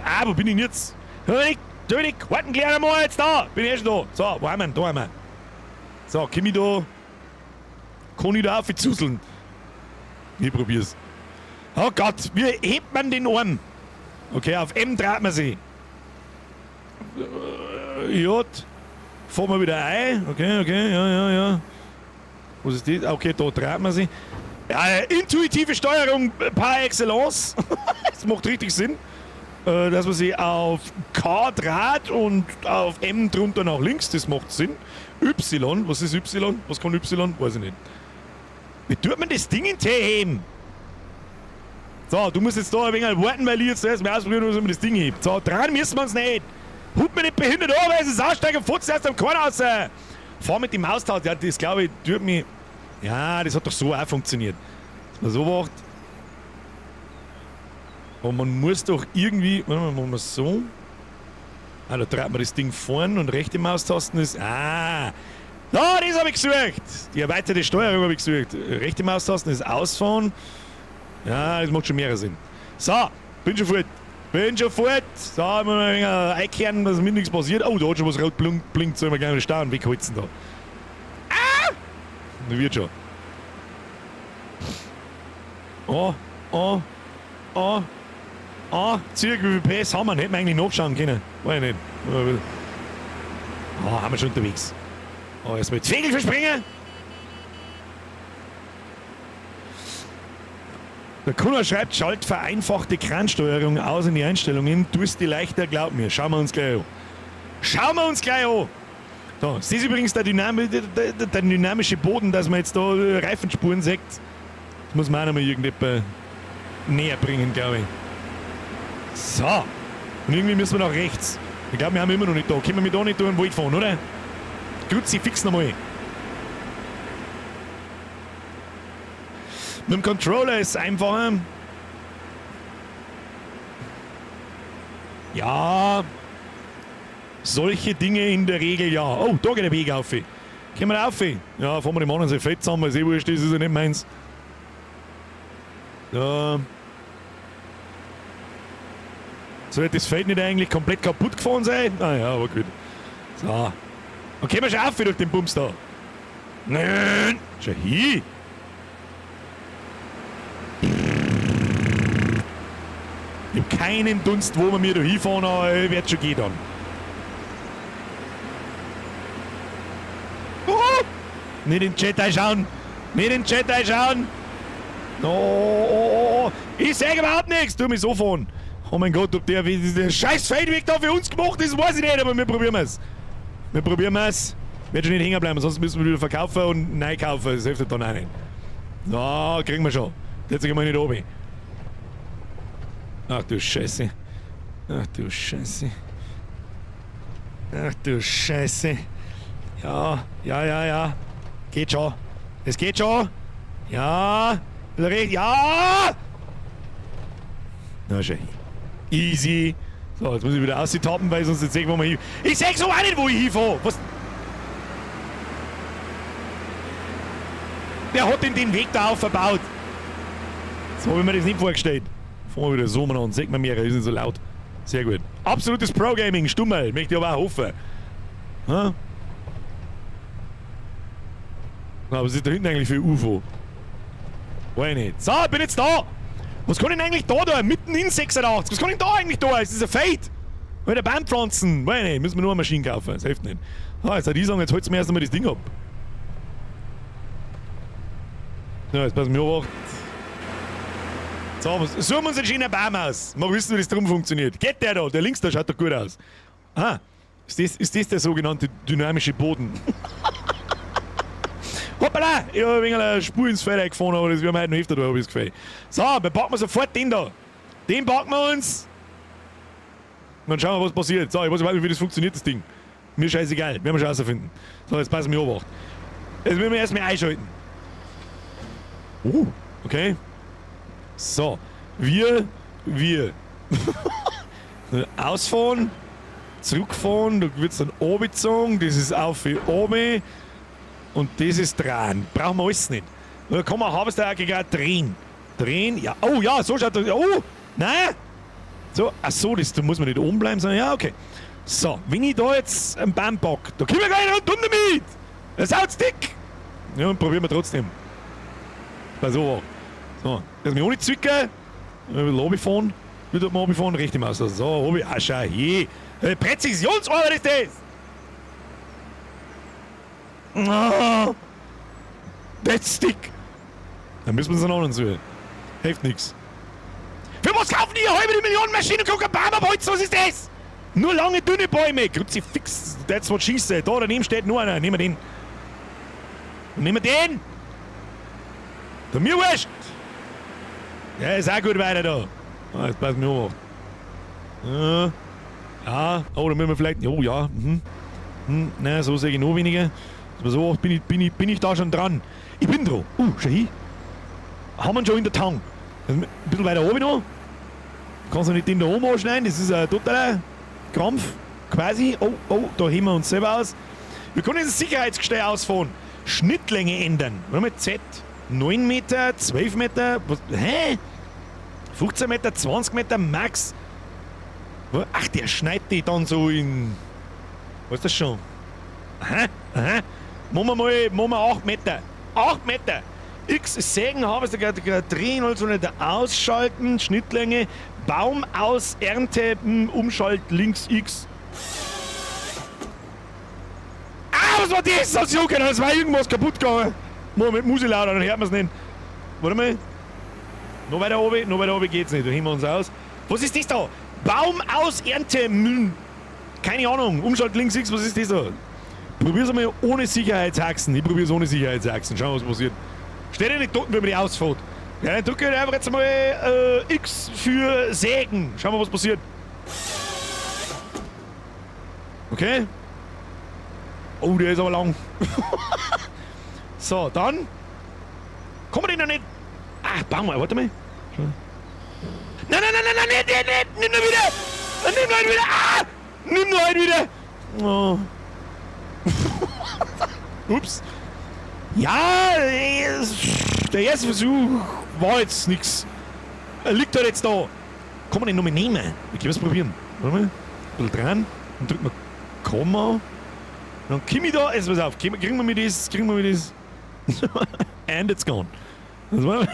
Ah, wo bin ich denn jetzt? Hör dich, warten gleich einmal jetzt da. Bin ich eh schon da. So, wo haben wir denn? Da haben wir. So, komm ich da. Kann ich da aufzuseln? Ich probier's. Oh Gott, wie hebt man den Arm? Okay, auf M dreht man sich. J. Fahren wir wieder ein. Okay, okay, ja, ja, ja. Was ist das? Okay, da dreht man sich. Ja, intuitive Steuerung par excellence. Das macht richtig Sinn. Dass man sich auf K dreht und auf M drunter nach links, das macht Sinn. Y, was ist Y? Was kann Y? Weiß ich nicht. Wie tut man das Ding in Tee heben? So, du musst jetzt da ein wenig warten, weil ich jetzt erst mal ausprobieren muss, wie man das Ding hebt. So, dran müssen wir uns nicht. Hub mir nicht behindert an, weil es ist aussteigen und futzt erst am Korn raus. Fahr mit dem Maustaste, ja, das glaube ich, tut mir. Ja, das hat doch so auch funktioniert. Dass man so macht. Aber man muss doch irgendwie. Warte mal, machen wir so. Ah, da dreht man das Ding vorn und rechte Maustasten ist. Ah! Da, das habe ich gesucht! Die erweiterte Steuerung habe ich gesucht. Rechte Maustasten ist ausfahren. Ja, das macht schon mehr Sinn. So, bin schon fort. Bin schon fort. So, ich muss ein wenig einkehren, dass mir nichts passiert. Oh, da hat schon was rot blinkt. Blinkt. Sollen wir gleich mal staunen, wegholzen da. Ah! Das wird schon. Oh, oh, oh, oh. Zirk, wie viel PS haben wir? Hätten wir eigentlich nachschauen können. Weiß ich nicht. Oh, haben wir schon unterwegs. Oh, erstmal die Fegel verspringen. Der Kunner schreibt, schalt vereinfachte Kransteuerung aus in die Einstellungen. Tust die leichter, glaub mir. Schauen wir uns gleich an. Schauen wir uns gleich an. So, das ist übrigens der, Dynam der, der, der dynamische Boden, dass man jetzt da Reifenspuren sieht. Das muss man auch nochmal irgendetwas näher bringen, glaube ich. So. Und irgendwie müssen wir nach rechts. Ich glaube, wir haben immer noch nicht da. Können wir mit da nicht durch den Wald fahren, oder? Kruzifix nochmal. Mit dem Controller ist es einfacher. Ja. Solche Dinge in der Regel ja. Oh, da geht der Weg auf. Können wir rauf? Ja, fahren wir die anderen so fett zusammen, weil es eh wurscht ist, ist ja nicht meins. Da. Sollte das Feld nicht eigentlich komplett kaputt gefahren sein? Ah ja, aber gut. So. Dann können wir schon auf durch den Bums da. Nein. Schau hin. Ich hab keinen Dunst, wo wir mir da hinfahren, aber wird schon gehen dann. Oh! Nicht in den Chat einschauen! Nicht in den Chat einschauen! Oh, oh, oh, oh. Ich sag überhaupt nichts! Tu mich so fahren! Oh mein Gott, ob der, der scheiß Feldweg da für uns gemacht ist, weiß ich nicht, aber wir probieren es. Wir probieren es. Wird schon nicht hängen bleiben, sonst müssen wir wieder verkaufen und neu kaufen. Das hilft dann auch nicht. So, kriegen wir schon. Jetzt gehen wir nicht oben. Ach du Scheiße. Ach du Scheiße. Ach du Scheiße. Ja, ja, ja, ja. Geht schon. Es geht schon. Ja. Ja! Na schön. Easy. So, jetzt muss ich wieder austappen, weil sonst jetzt sehe ich, wo wir hin. Ich seh so auch nicht, wo ich hinfahre. Was? Wer hat denn den Weg da aufgebaut? So habe ich mir das nicht vorgestellt. Fahren wir wieder so mal an, sieht man mehr, ist nicht so laut. Sehr gut. Absolutes Pro-Gaming, Stummel, möchte ich aber auch hoffen. Hm? Na, was ist da hinten eigentlich für ein UFO? Weiß ich nicht. So, ich bin jetzt da! Was kann ich denn eigentlich da da? Mitten in 86. Was kann ich denn da eigentlich da? Es ist ein Fade! Oder Baumpflanzen. Weiß ich nicht. Müssen wir nur eine Maschine kaufen. Das hilft nicht. Ah, jetzt hat die sagen, jetzt holt's mir erst einmal das Ding ab. Ja, jetzt passen wir auf. So, was, suchen wir uns einen schönen Baum aus. Mal wissen, wie das drum funktioniert. Geht der da? Der links da schaut doch gut aus. Ah, ist das der sogenannte dynamische Boden? Hoppala! Ich hab ein wenig eine Spur ins Feld eingefahren, aber das wird mir heute noch öfter da, hab ich das Gefühl. So, wir packen wir sofort den da. Den packen wir uns. Und dann schauen wir, was passiert. So, ich weiß nicht, wie das funktioniert, das Ding. Mir scheißegal, werden wir schon rausfinden. So, jetzt passen wir auf. Jetzt müssen wir erstmal einschalten. Okay. So, wir. Ausfahren, zurückfahren, da wird's dann runtergezogen, das ist auf wie oben und das ist dran. Brauchen wir alles nicht. Da kann man Harvester-Aggregat drehen. Drehen, ja. Oh ja, so schaut das. Oh, nein. So, ach so, das, da muss man nicht oben bleiben, sondern ja, okay. So, wenn ich da jetzt einen Baum pack, da kommen wir gar nicht rundum damit. Das ist auch dick. Ja, und probieren wir trotzdem. Pass auf. So, lass mich ohne zwicken. Ein bisschen runterfahren. Wieder mal runterfahren, rechte Maus. So, hab ich. Ah, schau hier. Präzisionsarbeit ist das! Ah, that's dick. Dann müssen wir uns einen anderen suchen. Hilft nix. Für was kaufen die halbe die Million Maschinen? Guck, ein Baum abholzen, was ist das? Nur lange, dünne Bäume. Kruzifix, that's what she said. Da daneben steht nur einer. Nehmen wir den. Nehmen wir den. Der mir wurscht. Ja, ist auch gut weiter da. Ah, jetzt pass mir auf. Ja, oh, da müssen wir vielleicht. Oh ja. Na, so sehe ich noch weniger. Aber so bin ich da schon dran. Ich bin dran. Schau hin. Haben wir ihn schon in der Tang. Ein bisschen weiter oben noch. Kannst du nicht den da oben anschneiden, das ist ein totaler Krampf. Quasi. Oh, oh, da heben wir uns selber aus. Wir können das Sicherheitsgestell ausfahren. Schnittlänge ändern. Warte mal, Z. 9 Meter, 12 Meter. Was, hä? 15 Meter, 20 Meter max. Ach, der schneidet die dann so in. Was ist das schon? Aha, aha. Machen wir mal, machen wir 8 Meter. 8 Meter! X Sägen haben wir drehen, also nicht ausschalten, Schnittlänge, Baum aus, Ernte, Umschalt, links X. Ah, was war das? Das hat das war irgendwas kaputt gegangen. Moment, Musik lauter, dann hört man es nicht. Warte mal. Noch weiter oben, noch weiter oben geht's nicht, da heben wir uns aus. Was ist das da? Baum aus, Ernte, keine Ahnung, Umschalt links X, was ist das da? Probier's einmal ohne Sicherheitsachsen. Ich probier's ohne Sicherheitsachsen. Schauen wir, was passiert. Steht ja nicht dort, wenn man die ausfährt. Ja, dann drücke ich einfach jetzt mal X für Sägen. Schauen wir, was passiert. Okay. Oh, der ist aber lang. So, dann. Kommen wir den noch nicht? Ah, Baum, warte mal. Nein, nein, nein, nein, nein, nicht, nicht, nicht. Nimm nur wieder. Nimm nur einen wieder. Ah! Nimm nur einen wieder. Oh. Ups. Ja, der erste Versuch war jetzt nix. Er liegt halt jetzt da. Kann man den nochmal nehmen? Ich kann es probieren. Warte mal. Ein bisschen dran. Dann drücken wir Komma. Dann komm ich da. Jetzt pass auf. Kriegen wir mir das? Kriegen wir mir das? And it's gone. Das war,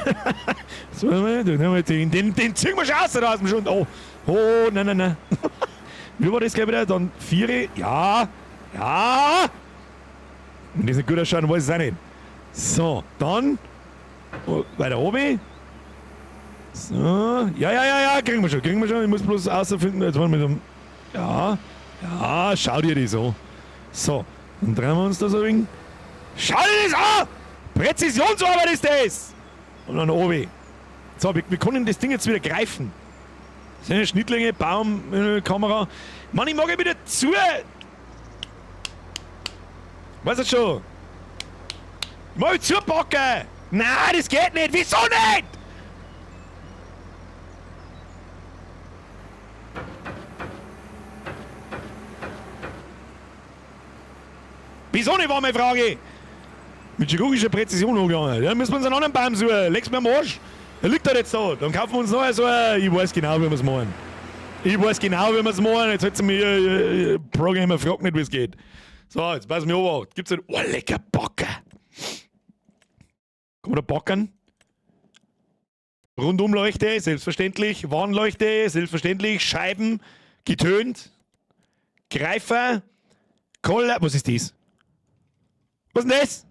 das war, den, den, den ziehen wir schon raus da aus dem Schund. Oh, oh, nein, nein, nein. Wie war das gleich wieder? Dann 4. Ja, ja. Wenn das nicht gut ausschaut, dann weiß ich es auch nicht. So, dann weiter oben. So, ja, ja, ja, ja, kriegen wir schon, kriegen wir schon. Ich muss bloß rausfinden, jetzt wollen wir mit dem. Ja, ja, schau dir das an. So, dann drehen wir uns da so ein wenig. Schau dir das an! Präzisionsarbeit ist das! Und dann oben. So, wir können das Ding jetzt wieder greifen. Das sind ja Schnittlänge, Baum, Kamera. Mann, ich mag ja wieder zu. Weißt du schon? Ich mag zupacken! Nein, das geht nicht! Wieso nicht? Wieso nicht, war meine Frage. Mit chirurgischer Präzision angegangen. Ja, müssen wir uns einen anderen Baum suchen. Leg's mir am Arsch. Der liegt halt jetzt da. Dann kaufen wir uns noch so ein. Ich weiß genau, wie wir es machen. Ich weiß genau, wie wir es machen. Jetzt hat mir Programmer fragt nicht, wie es geht. So, jetzt pass mir auf. Gibt's ein. Oh, lecker Backer. Kann man da backen? Rundumleuchte, selbstverständlich. Warnleuchte, selbstverständlich. Scheiben, getönt. Greifer, Koller. Was ist das? Was ist denn das?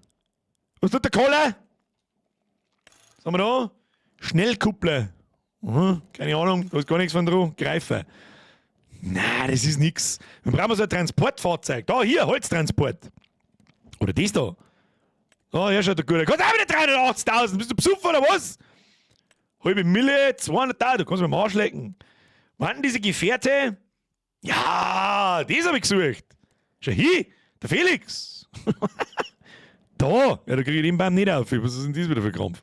Was tut der Koller? Was haben wir da? Schnellkuppler. Mhm, keine Ahnung, da ist gar nichts von dran. Greifer. Nein, das ist nix. Wir brauchen so ein Transportfahrzeug. Da, hier, Holztransport. Oder das da. Oh, ja, schaut der gut. Kostet auch wieder 380.000. Bist du besoffen oder was? Halbe Mille, 200.000. Du kannst mir am Arsch lecken. Waren diese Gefährte? Ja, das habe ich gesucht. Schau hier, der Felix. Da, ja, da kriege ich den Baum nicht auf. Was ist denn das wieder für ein Krampf?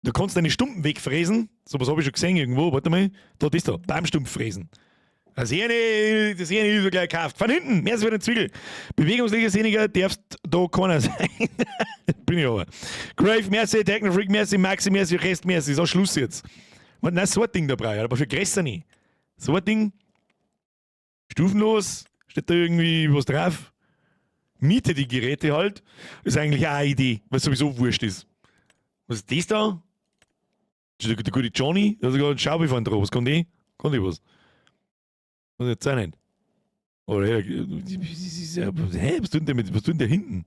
Du kannst deine Stumpen wegfräsen. So was habe ich schon gesehen irgendwo. Warte mal. Da, das da. Baumstumpf fräsen. Das eine, das eine ist gleich gekauft. Von hinten, mehr als für den Zwiegel. Bewegungsliga darfst da keiner sein. Bin ich aber. Grave, merci, Technofreak, merci, Maxi, merci, Rest, merci. So, Schluss jetzt. Nein, so ein Ding da brauche ich, aber für größer nicht. So ein Ding. Stufenlos. Steht da irgendwie was drauf. Miete die Geräte halt. Ist eigentlich auch eine Idee, was sowieso wurscht ist. Was ist das da? Das ist der gute Johnny, da ist sogar ein Schaubi von drauf. Was kann die? Kann die was? Was jetzt auch nicht. Oder, hä, was tut denn der mit, was tut denn der hinten?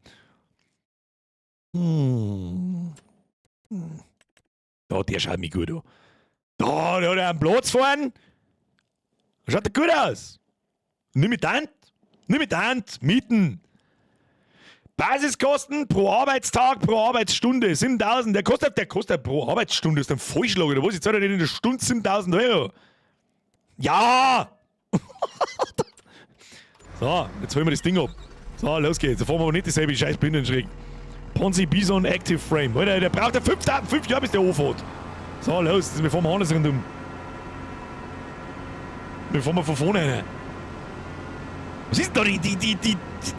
Hm. Da, der schaut mich gut an. Da, der hat einen Platz fahren. Schaut der gut aus. Nimm mit Hand. Nimm mit Hand. Mieten. Basiskosten pro Arbeitstag, pro Arbeitsstunde 7000. Der kostet pro Arbeitsstunde, ist ein Vollschlag oder was? Ich zahle nicht in der Stunde 7000 Euro. Ja! So, jetzt holen wir das Ding ab. So, los geht's. Da fahren wir aber nicht dieselbe scheiß Blindenschräg. Ponzi Bison Active Frame. Alter, der braucht ja 5 Jahre, bis der anfährt. So, los, wir fahren anders rundum. Wir fahren mal von vorne rein. Was ist denn da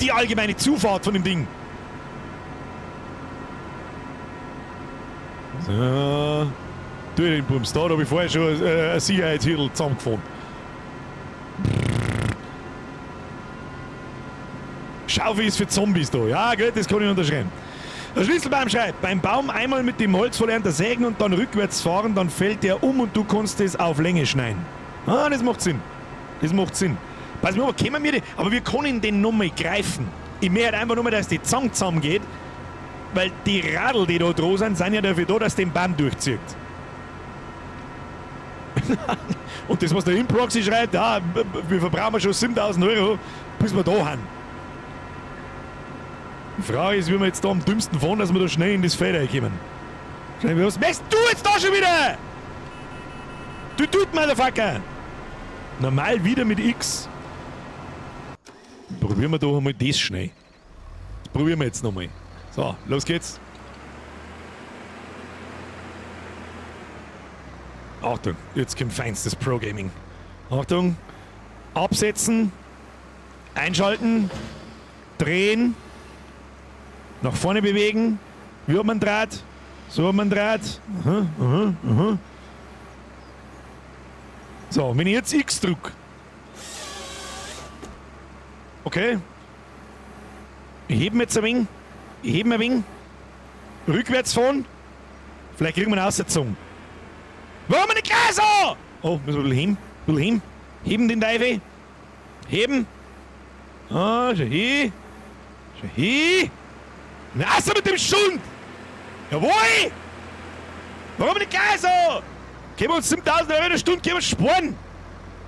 die allgemeine Zufahrt von dem Ding? So. Du den Bums, da habe ich vorher schon ein Sicherheitshüttel zusammengefahren. Schaufel ist für Zombies da. Ja, gut, das kann ich unterschreiben. Der Schlüsselbaum schreibt, beim Baum einmal mit dem Holzvollernter sägen und dann rückwärts fahren, dann fällt der um und du kannst es auf Länge schneiden. Ah, das macht Sinn. Das macht Sinn. Pass mal, aber können wir die, aber wir können den nochmal greifen. Ich möchte einfach nur mal, dass die Zange zusammengeht, weil die Radl, die da dran sind, sind ja dafür da, dass den Baum durchzieht. Und das, was der Improxy schreibt, ja, wir verbrauchen schon 7000 Euro, bis wir da haben. Die Frage ist, wie wir jetzt da am dümmsten fahren, dass wir da schnell in das Feld reinkommen. Was machst du jetzt da schon wieder? Du tut, Motherfucker! Normal wieder mit X. Probieren wir doch einmal das schnell. Das probieren wir jetzt nochmal. So, los geht's. Achtung, jetzt kommt feinstes Pro-Gaming. Achtung, absetzen, einschalten, drehen, nach vorne bewegen. Wie hat man Draht? So hat man Draht. Aha. So, wenn ich jetzt X drücke. Okay. Ich heben jetzt ein wenig. Ich heben ein wenig. Rückwärts fahren. Vielleicht kriegen wir eine Aussetzung. Warum nicht gleich so? Oh, müssen wir ein bisschen heben. Ein bisschen heben. Heben den Teufel. Heben. Ah, schau hin. Schau hin. Na, also mit dem Schund! Jawohl! Warum nicht gleich so? Geben wir uns 7000 Euro in der Stunde, geben wir sparen!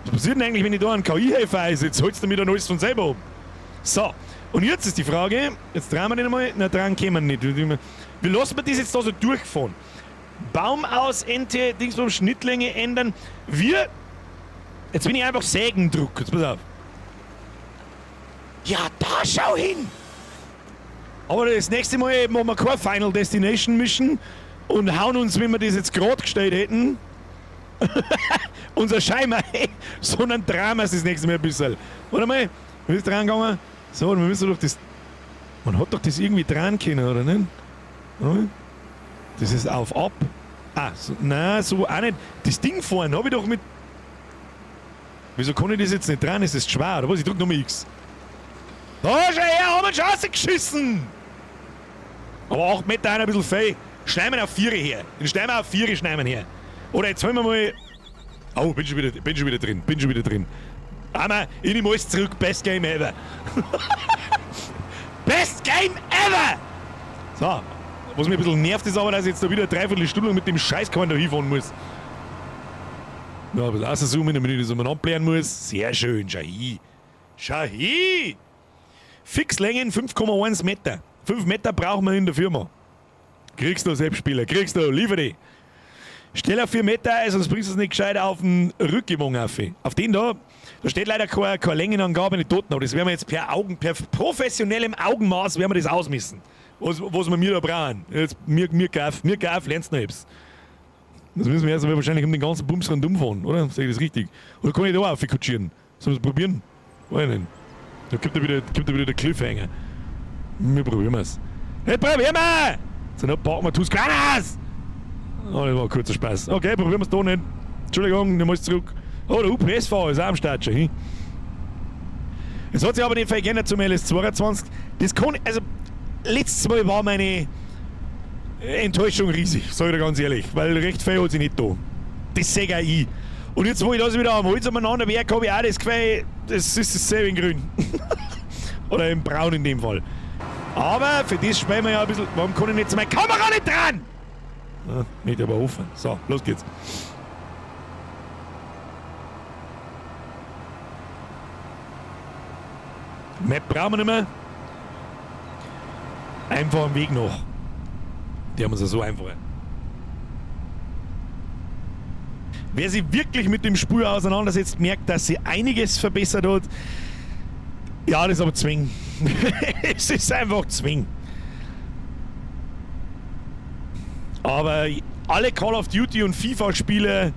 Was passiert denn eigentlich, wenn ich da einen KI-Helfer einsetze? Holst du mir dann alles von selber ab? So, und jetzt ist die Frage, jetzt drehen wir den einmal, na, dran kommen wir nicht. Wie lassen wir das jetzt da so durchfahren? Baum aus, Ente, Dingsbums, Schnittlänge ändern. Wir, jetzt bin ich einfach Sägendruck, jetzt pass auf. Ja, da schau hin! Aber das nächste Mal machen wir keine Final Destination Mission und hauen uns, wenn wir das jetzt gerade gestellt hätten, unser Scheimer, sondern drehen wir es das nächste Mal ein bisschen. Warte mal, wie ist dran gegangen? So, wir müssen doch das. Man hat doch das irgendwie dran können, oder nicht? Das ist auf ab. Ah, so, nein, so auch nicht. Das Ding vorne habe ich doch mit. Wieso kann ich das jetzt nicht dran? Ist das schwer, oder was? Ich drück nochmal X. Da, schau her, haben wir schon rausgeschissen! Aber 8 Meter ein bisschen fehl. Schneiden wir auf 4 her. Den schneiden wir auf 4 schneiden wir her. Oder jetzt holen wir mal. Oh, bin schon wieder drin. Bin schon wieder drin. Einmal, ich nehme alles zurück. Best Game ever. Best Game ever! So, was mich ein bisschen nervt, ist aber, dass ich jetzt da wieder eine Dreiviertelstunde mit dem Scheißkorn da hinfahren muss. Ja, ein bisschen rauszoomen, damit ich das umeinander blären muss. Sehr schön, schau hin. Schau hin! Fixlängen 5,1 Meter. 5 Meter brauchen wir in der Firma. Kriegst du, Selbstspieler, kriegst du, liefer die. Stell auf 4 Meter ein, sonst bringst du es nicht gescheit auf den Rückgewang auf. Auf den da, da steht leider keine Längenangabe nicht dort, aber das werden wir jetzt per professionellem Augenmaß werden wir das ausmessen. Was wir mir da brauchen. Jetzt, mir kauf, lernst du noch etwas. Das müssen wir erst einmal wahrscheinlich um den ganzen Bums rundum fahren, oder? Sehe ich das richtig? Oder kann ich da auch kutschieren? Sollen wir es probieren? Weiß ich nicht. Da kommt da wieder der Cliffhanger. Wir probieren es. Hey, probieren wir! So, dann packen wir Tuscanas! Oh, das war ein kurzer Spaß. Okay, probieren wir es da nicht. Entschuldigung, nimm alles zurück. Oh, der UPS-Fahrer ist auch am Start schon. Hm? Es hat sich aber nicht viel geändert zum LS22. Das kann, also, letztes Mal war meine Enttäuschung riesig, sag ich dir ganz ehrlich, weil recht viel hat sich nicht da. Das sehe auch ich. Und jetzt, wo ich das wieder am Holz umeinander werke, habe ich auch das Gefühl, das ist dasselbe in grün. Oder in braun in dem Fall. Aber für das spielen wir ja ein bisschen. Warum kann ich jetzt meine Kamera nicht dran? Ah, nicht aber offen. So, los geht's. Map brauchen wir nicht mehr. Einfach am Weg noch. Die haben uns ja so einfach. Wer sich wirklich mit dem Spur auseinandersetzt, merkt, dass sie einiges verbessert hat. Ja, das ist aber zwing. Es ist einfach zwing. Aber alle Call of Duty und FIFA-Spieler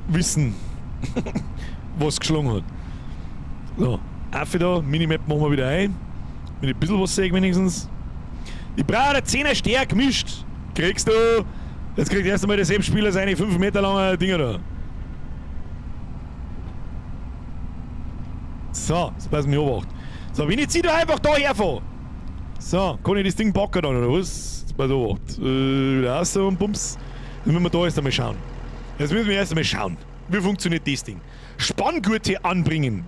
wissen, was geschlagen hat. So, auf da, Minimap machen wir wieder ein. Wenn ich ein bisschen was sehe wenigstens. Ich brauche eine 10er Stärke gemischt. Kriegst du. Jetzt kriegt erst einmal der Selbstspieler seine 5 Meter langen Dinger da. So, jetzt pass mich obacht. So, wenn ich jetzt da einfach da herfahre. So, kann ich das Ding packen dann, oder was? Jetzt pass obacht. Wieder raus und bums. Jetzt müssen wir da erst einmal schauen. Jetzt müssen wir erst einmal schauen. Wie funktioniert das Ding? Spanngurte anbringen.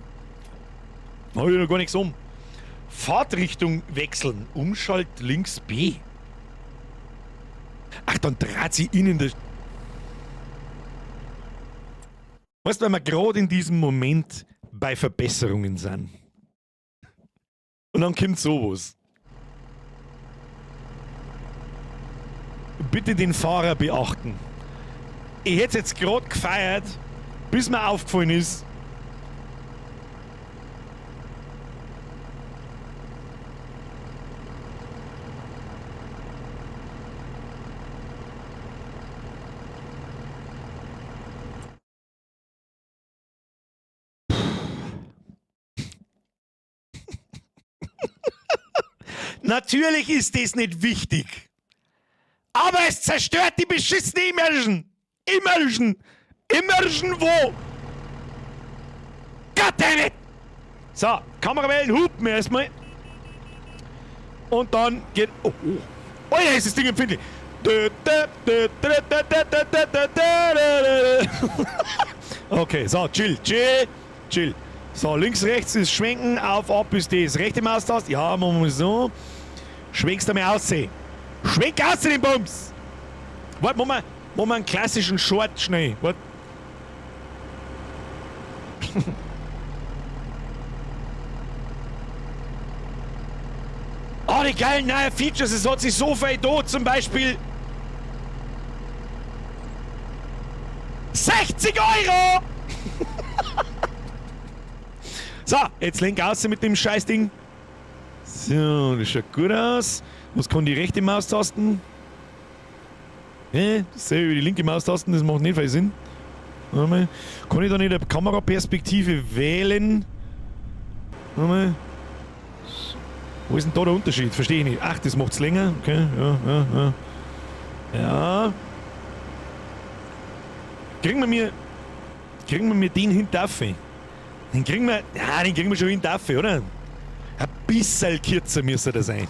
Da hab ich noch gar nichts um. Fahrtrichtung wechseln. Umschalt links B. Ach, dann dreht sie innen das. Weißt du, weil wir gerade in diesem Moment bei Verbesserungen sind. Und dann kommt sowas. Bitte den Fahrer beachten. Ich hätte es jetzt gerade gefeiert, bis mir aufgefallen ist. Natürlich ist das nicht wichtig. Aber es zerstört die beschissene Immersion. Immersion. Immersion wo? Goddammit! So, Kamerawellen hupen erstmal. Und dann geht. Oh, oh. Alter, ist das Ding empfindlich. Okay, so, chill, chill, chill. So, links, rechts ist Schwenken, auf, ab ist das. Rechte Maustaste. Ja, machen wir so. Schwenkst du mal aus. Schwenk aus den Bums! Warte, machen wir einen klassischen Short schnell. Warte. Oh, die geilen neuen Features, es hat sich so viel da, zum Beispiel 60 Euro! So, jetzt lenk aus mit dem Scheißding. So, das schaut gut aus. Was kann die rechte Maustasten? Das sehe ich über die linke Maustasten, das macht nicht viel Sinn. Warte mal. Kann ich da nicht eine Kameraperspektive wählen? Warte mal. Wo ist denn da der Unterschied? Verstehe ich nicht. Ach, das macht's länger. Okay, ja, ja, ja. Ja. Kriegen wir mir den hinterf? Den kriegen wir, ja, den kriegen wir schon hinterf, oder? Ein bisschen kürzer müsste das sein.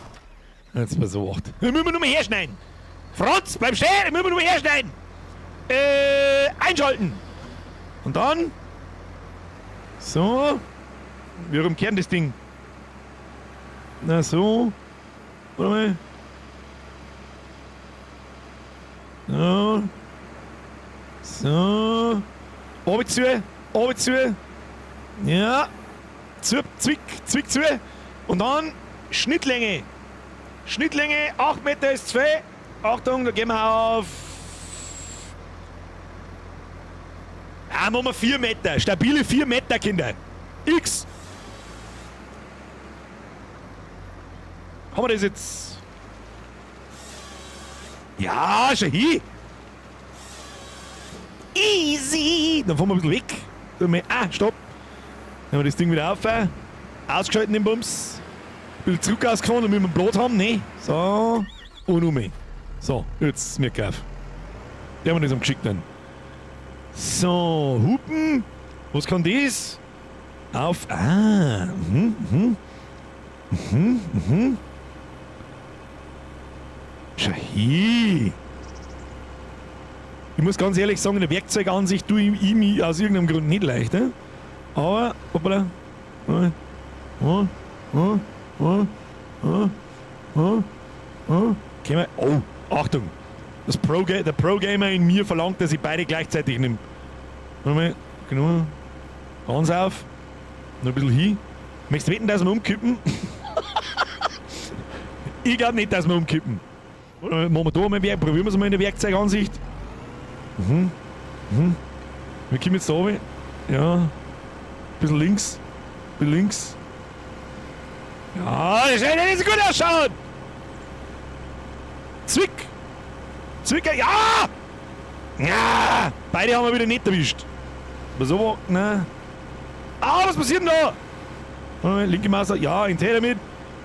Jetzt mal so acht. Den müssen wir nur mal herschneiden. Franz, bleib stehen, den müssen wir nur mal herschneiden. Einschalten. Und dann. So. Wie rumkehren das Ding? Na so. Warte mal. So. So. Oben zu. Oben zu. Ja. Zu, zwick, zwick zu. Und dann Schnittlänge. Schnittlänge, 8 Meter ist 2. Achtung, da gehen wir auf. Ah, machen wir 4 Meter. Stabile 4 Meter, Kinder. X. Haben wir das jetzt? Ja, schon hin. Easy. Dann fahren wir ein bisschen weg. Ah, stopp. Nehmen wir das Ding wieder auf. Ausgeschalten den Bums. Ein bisschen zurück ausgefahren, damit wir Blut haben. Ne. So. Und um. So, jetzt ist mir gekauft. Der haben wir das am geschickten. So, Hupen. Was kann das? Auf. Ah. Mhm, mhm. Mhm, mhm. Schau hier. Ich muss ganz ehrlich sagen, in der Werkzeugansicht tue ich mich aus irgendeinem Grund nicht leicht. Ne? Aber, hoppala. Oh, oh, oh, oh, oh, oh. Können wir, oh, Achtung. Das Pro, der Pro-Gamer in mir verlangt, dass ich beide gleichzeitig nehme. Warte mal, genau. Ganz auf. Noch ein bisschen hin. Möchtest du wetten, dass wir umkippen? Ich glaube nicht, dass wir umkippen. Machen wir da mal, probieren wir es mal in der Werkzeugansicht. Wir kommen jetzt da runter. Ja. Ein bisschen links. Ein bisschen links. Ja, das soll nicht so gut ausschauen. Zwick. Zwicker, ja! Ja! Beide haben wir wieder nicht erwischt. Aber so, ne? Ah, was passiert denn da? Linke Maus, ja, in Täter mit.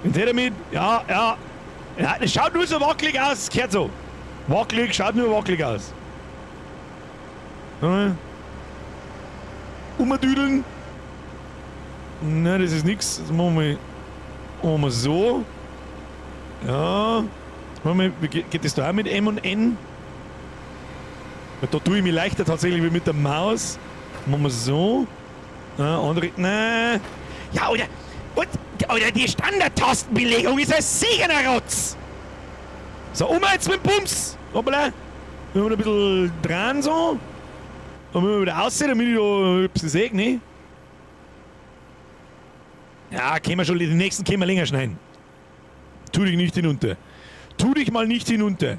In Täter mit, ja, ja. Ja, das schaut nur so wackelig aus, das gehört so. Wackelig, schaut nur wackelig aus. Umdüdeln. Ne, das ist nix. Das machen wir, machen wir so. Ja. Machen wir, geht das da auch mit M und N? Weil da tue ich mich leichter tatsächlich wie mit der Maus. Machen wir so. Ja, andere. Nein. Ja, oder. Und, oder die Standardtastenbelegung ist ein Segener Rotz. So, um jetzt mit dem Bums. Hoppala. Wir haben ein bisschen dran so. Dann müssen wir wieder aussehen, damit ich da etwas sehe, ne? Ja, können wir schon, die nächsten können wir länger schneiden. Tu dich nicht hinunter. Tu dich mal nicht hinunter.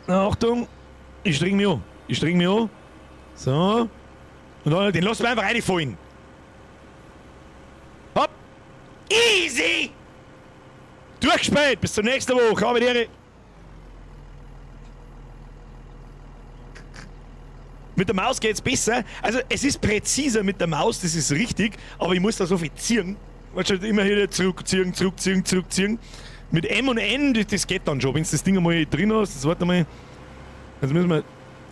Na, Achtung, ich streng mich an. Ich streng mich an. So. Und dann, den lassen wir einfach reinfallen. Hopp. Easy! Durchgespielt. Bis zur nächsten Woche. Habe die Ehre. Mit der Maus geht's besser. Also es ist präziser mit der Maus, das ist richtig, aber ich muss da so viel ziehen. Weißt du, immer hier zurückziehen, zurückziehen, zurückziehen. Mit M und N, das geht dann schon. Wenn du das Ding einmal drin hast, das warte mal. Jetzt müssen wir.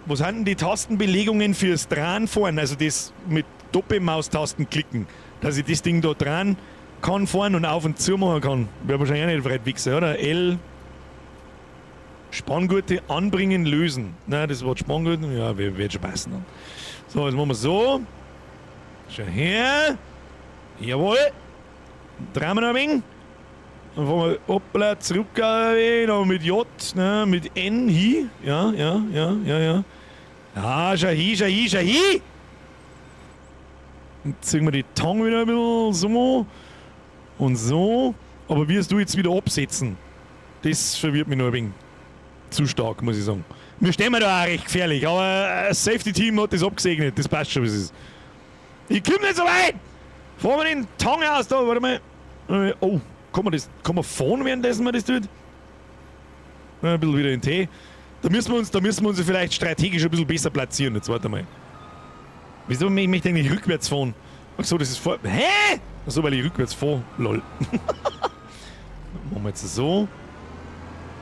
Was sind denn die Tastenbelegungen fürs Dran fahren? Also das mit Doppelmaustasten klicken, dass ich das Ding da dran kann fahren und auf und zu machen kann. Wäre wahrscheinlich auch nicht weit weg sein, oder? L. Spanngurte anbringen, lösen. Nein, das Wort Spanngurte, ja, wird schon passen dann. So, jetzt machen wir so. Schau her. Jawohl. Drehen wir noch ein wenig. Dann fahren wir, hoppla, zurück, dann mit J, ne, mit N hin. Ja, ja, ja, ja, ja. Ja, schau hin, schau hin, schau hin. Und ziehen wir die Tang wieder ein bisschen so. Und so. Aber wirst du jetzt wieder absetzen? Das verwirrt mich noch ein wenig. Zu stark, muss ich sagen. Wir stehen mir da auch recht gefährlich, aber das Safety-Team hat das abgesegnet. Das passt schon, wie es ist. Ich komme nicht so weit! Fahren wir den Tang aus da, warte mal. Oh, kann man das, kann man fahren, währenddessen man das tut? Ein bisschen wieder in Tee. Da müssen wir uns, da müssen wir uns vielleicht strategisch ein bisschen besser platzieren. Jetzt warte mal. Wieso möchte ich eigentlich rückwärts fahren? Ach so, das ist vor. Hä? Ach so, weil ich rückwärts fahre. Lol. Machen wir jetzt so.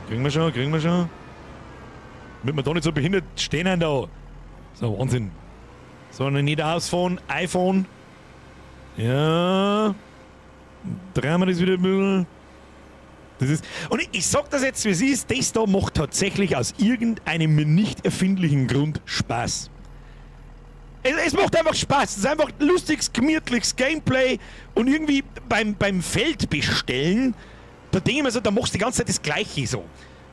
Kriegen wir schon, kriegen wir schon. Damit wir da nicht so behindert stehen da. So, Wahnsinn. So, nicht ausfahren. iPhone. Ja. Drehen wir das wieder ein bisschen. Das ist, und ich sag das jetzt, wie es ist, das da macht tatsächlich aus irgendeinem mir nicht erfindlichen Grund Spaß. Es macht einfach Spaß. Es ist einfach lustiges, gemütliches Gameplay und irgendwie beim Feld bestellen, da denke ich mir so, da machst du die ganze Zeit das Gleiche so.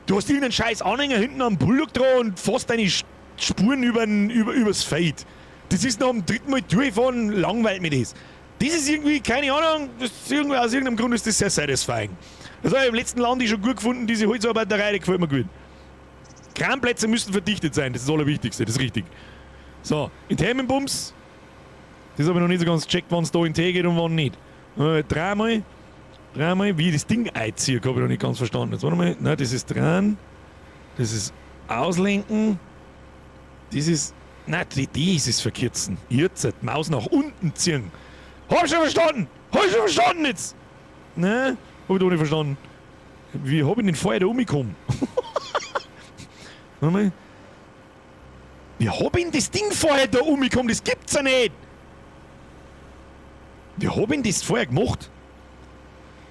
Du hast irgendeinen scheiß Anhänger hinten am Bulldog dran und fährst deine Spuren übers Feld. Das ist nach dem dritten Mal durchfahren, langweilt mich das. Das ist irgendwie, keine Ahnung, das ist irgendwie, aus irgendeinem Grund ist das sehr satisfying. Das habe ich im letzten Land schon gut gefunden, diese Holzarbeiterei, die gefällt mir gut. Kramplätze müssen verdichtet sein, das ist das Allerwichtigste, das ist richtig. So, in Themenbums. Das habe ich noch nicht so ganz gecheckt, wann es da in Tee geht und wann nicht. Dreimal. Dreimal, wie ich das Ding einziehe, habe ich noch nicht ganz verstanden. Jetzt warte mal. Nein, das ist dran. Das ist auslenken. Das ist. Nein, das ist verkürzen. Jetzt, die Maus nach unten ziehen. Hab ich schon verstanden! Hab ich schon verstanden jetzt! Ne? Hab ich doch nicht verstanden. Wie hab ich denn vorher da rumgekommen? Warte mal. Wie hab ich denn das Ding vorher da rumgekommen? Das gibt's ja nicht! Wie hab ich denn das vorher gemacht?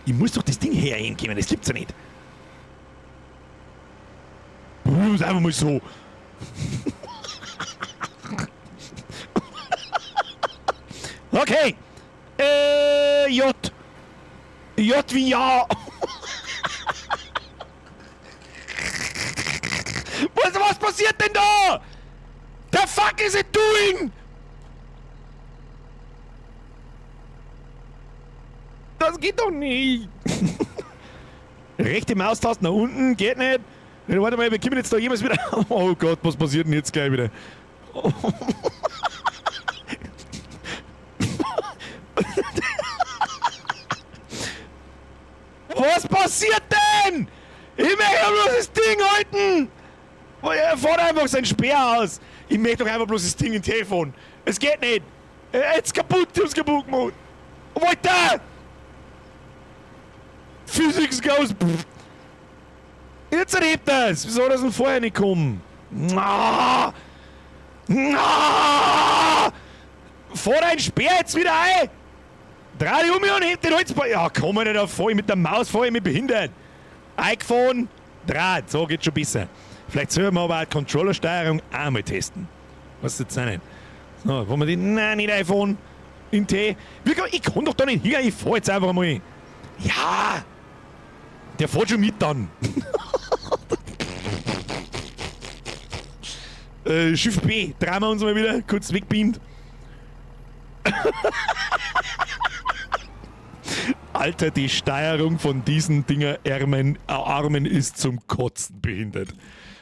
Ich muss doch das Ding hergeben, das gibt's ja nicht. Probieren wir es einfach mal so. Okay. J. J wie Ja. Was passiert denn da? The fuck is it doing? Das geht doch nicht. Rechte Maustaste nach unten, geht nicht. Warte mal, wir kommen jetzt da jemals wieder. Oh Gott, was passiert denn jetzt gleich wieder? Was passiert denn? Ich möchte bloß das Ding halten! Er fährt einfach sein Speer aus. Ich möchte doch einfach bloß das Ding im Telefon. Es geht nicht. Jetzt kaputt, ich hab's kaputt gemacht. Walter! Physics goes. Jetzt erlebt das. Wieso hat das denn vorher nicht kommen? Na! Na! Fahr dein Speer jetzt wieder ein! Dreh dich um und heb den Holzball. Ja, komm nicht auf, fahr ich mit der Maus, fahr ich mich behindert. Eingefahren, Draht, so geht schon besser. Vielleicht sollen wir aber auch die Controllersteuerung auch mal testen. Was jetzt auch nicht. So, wollen wir die? Nein, nicht iPhone. In T. Ich kann doch da nicht hin, ich fahr jetzt einfach mal. Ja! Der fährt schon mit dann. Schiff B, drehen wir uns mal wieder, kurz wegbeamt. Alter, die Steuerung von diesen Dinger Armen ist zum Kotzen behindert.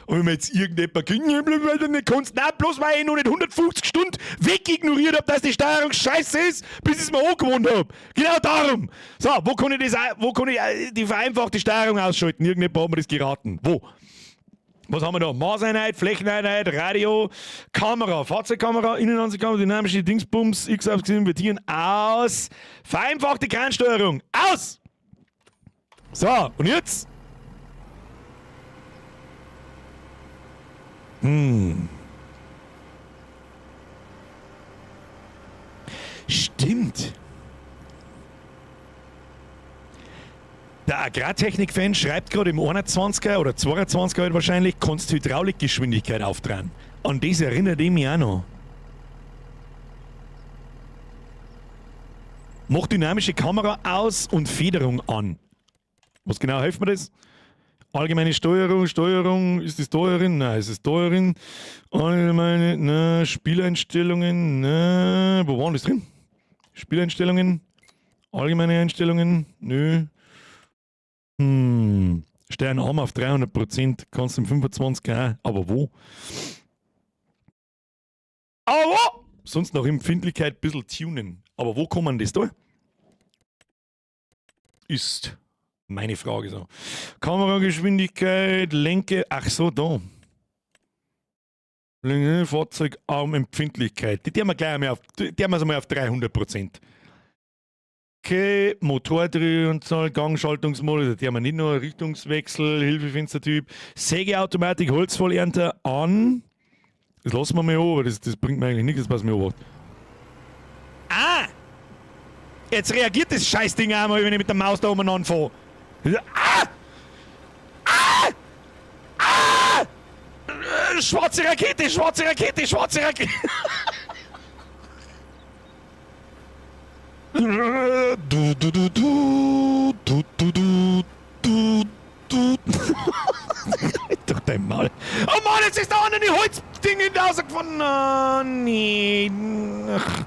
Und wenn mir jetzt irgendjemand kriegt, nicht kannst, nein, bloß weil ich noch nicht 150 Stunden wegignoriert hab, dass die Steuerung scheiße ist, bis ich es mir angewohnt hab. Genau darum. So, wo kann ich das, wo kann ich die vereinfachte Steuerung ausschalten? Irgendjemand hat mir das geraten. Wo? Was haben wir da? Maßeinheit, Flächeneinheit, Radio, Kamera, Fahrzeugkamera, Innenansichtkamera, dynamische Dingsbums, X invertieren, aus. Vereinfachte Kransteuerung, aus! So, und jetzt? Stimmt. Der Agrartechnik-Fan schreibt gerade im 21er oder 22er halt wahrscheinlich, kannst Hydraulikgeschwindigkeit auftragen. An das erinnert ich mich auch noch. Mach dynamische Kamera aus und Federung an. Was genau hilft mir das? Allgemeine Steuerung, Steuerung, ist das Steuerin? Nein, ist es Steuerin? Allgemeine, nein, Spieleinstellungen, nein, wo waren das drin? Spieleinstellungen, allgemeine Einstellungen, nö. Stern Arm auf 300%, kannst du im 25er auch, aber wo? Aber wo? Sonst noch Empfindlichkeit ein bisschen tunen. Aber wo kann man das da? Ist meine Frage so. Kamerageschwindigkeit, Lenke, ach so, da. Lenke, Fahrzeugarmempfindlichkeit. Die tun wir gleich einmal auf, die tun wir mal auf 300%. Okay, Motordrehzahl, Gangschaltungsmodus, da haben wir nicht nur Richtungswechsel, Hilfefenstertyp, Sägeautomatik, Holzvollernter an. Das lassen wir mal an, aber das bringt mir eigentlich nichts, was mir anmacht. Ah! Jetzt reagiert das Scheißding einmal, wenn ich mit der Maus da umeinander fahre. Ah! Ah! Ah! Schwarze Rakete, schwarze Rakete, schwarze Rakete! Du, du, du, du, du, du, du, du, du. Doch dein Maul. Oh Mann, jetzt ist da unten die Holzding rausgefahren. Oh, nee. Ach.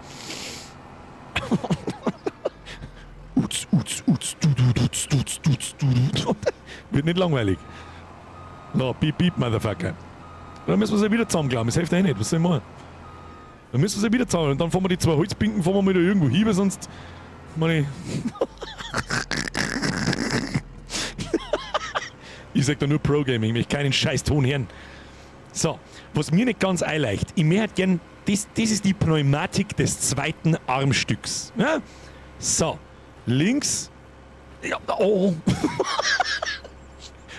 Uts, uts, uts, du, du, du, du, du, du, du. Wird nicht langweilig. No, piep, piep, Motherfucker. Dann müssen wir sie wieder zusammenklauen. Das hilft eh nicht. Was soll ich machen? Dann müssen wir sie wieder zusammen. Und dann fahren wir die zwei Holzpinken, fahren wir mal da irgendwo hin, weil sonst. Meine ich sag da nur Pro-Gaming, ich möchte keinen scheiß Ton hören. So, was mir nicht ganz einleicht, ich möchte halt gern, das ist die Pneumatik des zweiten Armstücks. Ja? So, links. Ja, oh.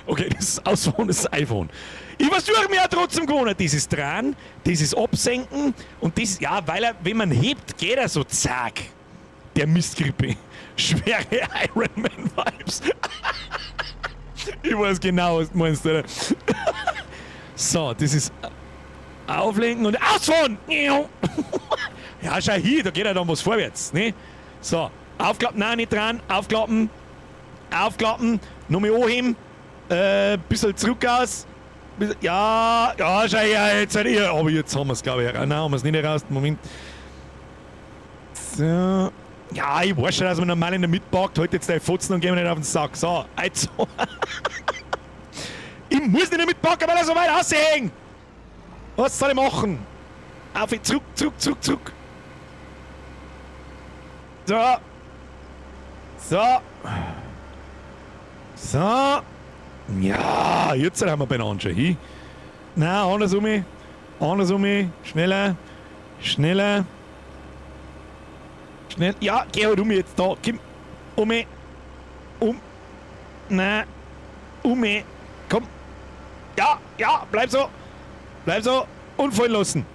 Okay, das ist Ausfahren, das ist iPhone. Ich versuche mir ja trotzdem gewohnt. Das ist dran, das ist Absenken und das, ja, weil er, wenn man hebt, geht er so zack. Der Mistgrippe. Schwere Iron Man Vibes. Ich weiß genau, was du meinst, oder? So, das ist auflenken und ausfahren! Ja, schau hier, da geht ja dann was vorwärts, ne? So, aufklappen, nein, nicht dran, aufklappen, aufklappen, nochmal anheben, bisschen zurück aus. Ja, ja, schau her, jetzt seid ihr. Aber jetzt haben wir es, glaube ich, heraus. Nein, haben wir es nicht heraus. Moment. So. Ja, ich weiß schon, dass man normal in der Mitte packt. Halt jetzt deine Fotzen und geh mir nicht auf den Sack. So, also. Ich muss nicht in der Mitte packen, weil er so weit raushängt. Was soll ich machen? Auf, zurück, zurück, zurück, zurück. So. So. So. Ja, jetzt haben wir beieinander schon hin. Nein, andersrum. Andersrum. Schneller. Schneller. Schnell. Ja, geh halt um jetzt da. Komm. Um. Um. Nein. Um. Komm. Ja, ja, bleib so. Bleib so. Und fallen lassen.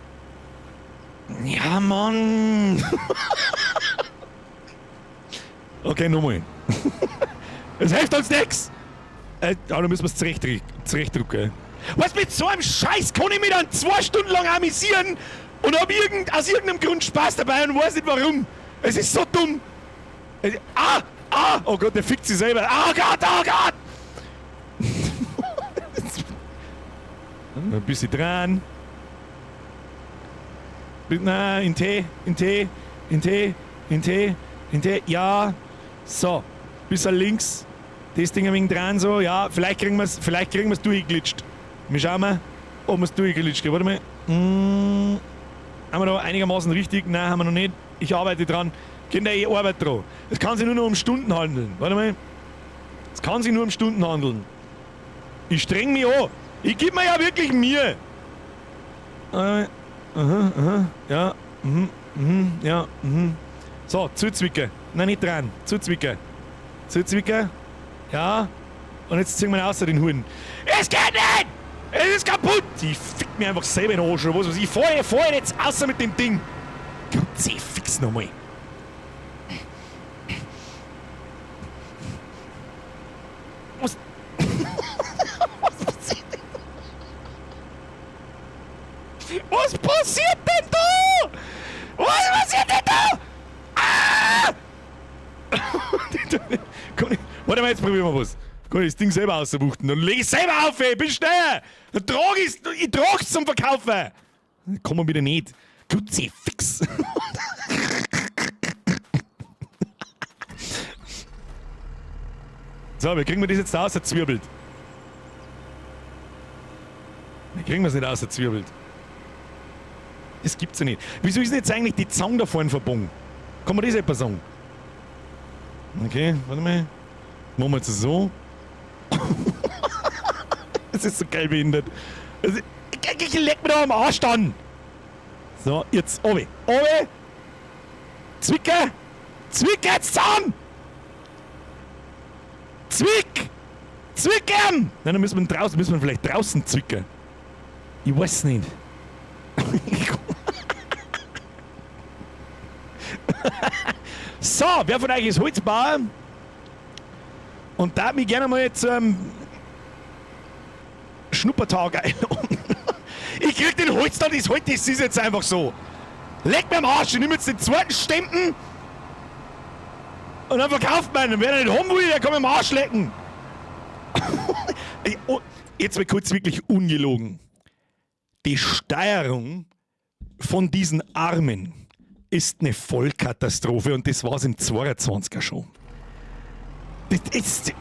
Ja, Mann. Okay, nochmal. Es hilft uns nix. Ja, da müssen wir es zurechtdrücken. Was, mit so einem Scheiß kann ich mich dann 2 Stunden lang amüsieren und hab aus irgendeinem Grund Spaß dabei und weiß nicht warum. Es ist so dumm. Oh Gott, der fickt sich selber. Oh Gott, oh Gott! Ein bisschen dran. Nein, in T, in T, in T, in T, in T, ja. So, bisschen links. Das Ding ein wenig dran so, ja, vielleicht kriegen wir's, vielleicht kriegen wir's durchgeglitscht. Wir schauen mal, ob wir's durchgeglitscht kriegen. Warte mal. Haben wir da einigermaßen richtig? Nein, haben wir noch nicht. Ich arbeite dran. Kinder, ich arbeite dran. Es kann sich nur noch um Stunden handeln. Warte mal. Es kann sich nur um Stunden handeln. Ich streng mich an. Ich geb mir ja wirklich Mühe. Aha, aha, ja, mhm, mhm, ja, mhm. So, zuzwicken. Nein, nicht dran. Zuzwicken. Zuzwicken. Ja. Und jetzt ziehen wir ihn außer den Huren. Es geht nicht! Es ist kaputt! Ich fick mir einfach selber in den Arsch oder was weiß ich. Ich fahr jetzt außer mit dem Ding. Kruzifix nochmal. Was? Was passiert denn da? Was passiert denn da? Was passiert denn da? Ah! Komm, warte mal, jetzt probieren wir was. Komm, das Ding selber auszubuchten. Dann leg ich selber auf, ey, bin schneller. Dann trag ich's, ich trag's zum Verkaufen. Dann kommen wir wieder nicht. Kruzifix. So, wie kriegen wir das jetzt da rausgezwirbelt? Wie kriegen wir's nicht rausgezwirbelt? Das gibt's ja nicht. Wieso ist denn jetzt eigentlich die Zange da vorne verbogen? Kann man das etwa sagen? Okay, warte mal. Machen wir jetzt so. Das ist so geil behindert. Also, ich leck mir da am Arsch dann. So, jetzt, obi. Obi! Zwicke! Zwick jetzt zusammen! Zwick! Zwicken! Nein, dann müssen wir draußen, müssen wir vielleicht draußen zwicken. Ich weiß nicht. So, wer von euch ist Holzbauer? Und darf mich gerne mal zum Schnuppertag einladen. Ich krieg den Holz da, das Holz, das ist jetzt einfach so. Leck mir am Arsch, ich nehme jetzt den zweiten Stempel und dann verkauft man ihn. Wer den nicht haben will, der kann mir am Arsch lecken. Oh, jetzt mal kurz wirklich ungelogen. Die Steuerung von diesen Armen ist eine Vollkatastrophe und das war's im 22er schon. Das ist.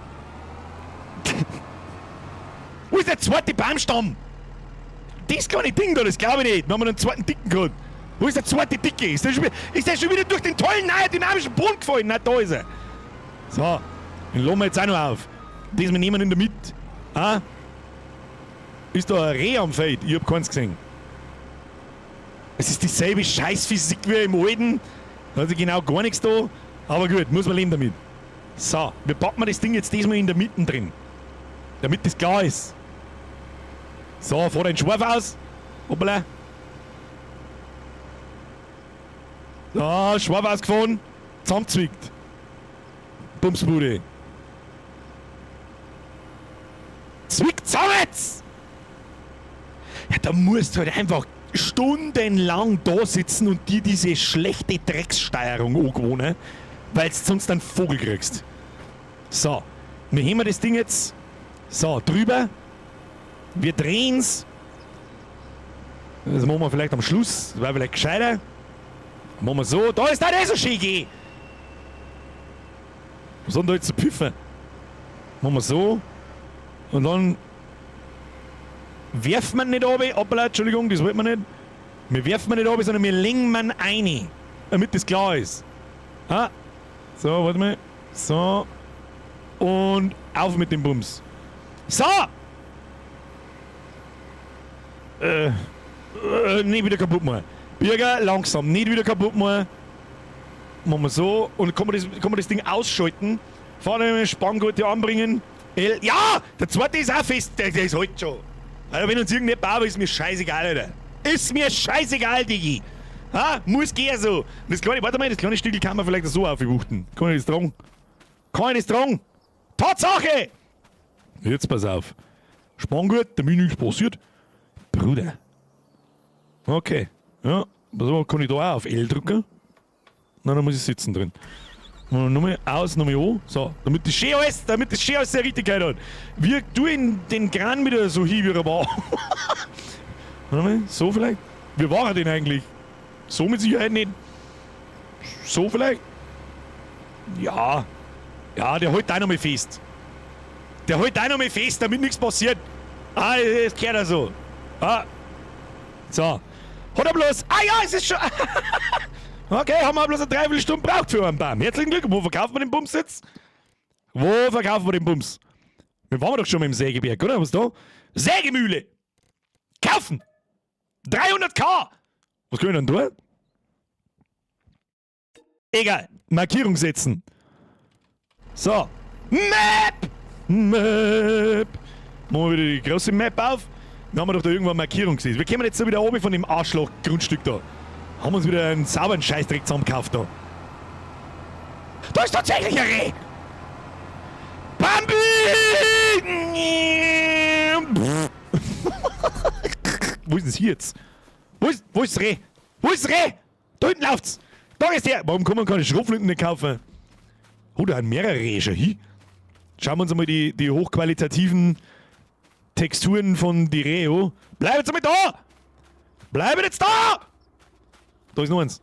Wo ist der zweite Baumstamm? Das kleine Ding da, das glaube ich nicht. Wir haben einen zweiten dicken gehabt. Wo ist der zweite dicke? Ist der schon wieder durch den tollen, neuen, dynamischen Boden gefallen? Nein, da ist er. So, den lassen wir jetzt auch noch auf. Das wir nehmen in der Mitte. Ah? Ist da ein Reh am Feld? Ich hab keins gesehen. Es ist dieselbe Scheißphysik wie im alten. Da hat sich genau gar nichts da. Aber gut, muss man leben damit. So, wir packen das Ding jetzt diesmal in der Mitte drin. Damit das klar ist. So, fahr den Schwarf aus. Hoppala. So, Schwarf ausgefahren. Zusammenzwickt. Bumsbude. Zwick zusammen jetzt! Ja, da musst du halt einfach stundenlang da sitzen und dir diese schlechte Dreckssteuerung angewohnen, weil du sonst einen Vogel kriegst. So, wir heben das Ding jetzt so drüber. Wir drehen's. Das machen wir vielleicht am Schluss, das wäre vielleicht gescheiter. Machen wir so. Da ist der so schön gehen. Was soll denn da jetzt zu püffen? Machen wir so. Und dann werfen wir nicht runter. Hoppala, Entschuldigung, das wollten wir nicht. Wir werfen nicht runter, sondern wir legen man rein. Damit das klar ist. Ah. So, warte mal. So. Und auf mit dem Bums. So! Nicht wieder kaputt machen. Birger, langsam, nicht wieder kaputt machen. Machen wir so. Und kann man das Ding ausschalten. Vorne Spanngurte anbringen. L. Ja! Der zweite ist auch fest. Der ist halt schon. Alter, wenn uns irgendjemand baut, ist mir scheißegal, Alter. Ist mir scheißegal, Digi. Ha? Muss gehen so. Und das kleine, warte mal, das kleine Stückel kann man vielleicht so aufwuchten. Kann ich das tragen? Kann ich das tragen? Tatsache! Jetzt pass auf. Spanngurt, damit nichts passiert. Bruder. Okay. Ja, pass auf, kann ich da auch auf L drücken? Nein, da muss ich sitzen drin. Und nochmal aus, nochmal an. So, damit das schön alles, damit das schön alles seine Richtigkeit hat. Wir tun den Kran wieder so hin, wie er war. Warte mal, so vielleicht? Wie war er denn eigentlich? So mit Sicherheit nicht. So vielleicht? Ja. Ja, der hält auch nochmal fest. Der hält auch nochmal fest, damit nichts passiert. Ah, das gehört ja so. Ah. So. Hat er bloß. Ah ja, es ist schon. Okay, haben wir bloß eine Dreiviertelstunde gebraucht für einen Baum. Herzlichen Glückwunsch. Wo verkaufen wir den Bums jetzt? Wo verkaufen wir den Bums? Wir waren doch schon mit dem Sägeberg, oder? Was da? Sägemühle! Kaufen! 300k! Was können wir denn tun? Egal. Markierung setzen. So. Map! Map! Machen wir wieder die große Map auf. Dann haben wir doch da irgendwo eine Markierung gesehen. Wir kommen jetzt so wieder oben von dem Arschloch-Grundstück da. Haben uns wieder einen sauberen Scheißdreck zusammengekauft da. Da ist tatsächlich ein Reh! Bambi! Wo ist denn das hier jetzt? Wo ist das Reh? Wo ist das Reh? Da hinten läuft's! Da ist der! Warum kann man keine Schrotflinten nicht kaufen? Oh, da haben mehrere Rehe schon hin. Schauen wir uns einmal die hochqualitativen Texturen von die Rehe an. Bleib jetzt einmal da! Bleib jetzt da! Da ist noch eins.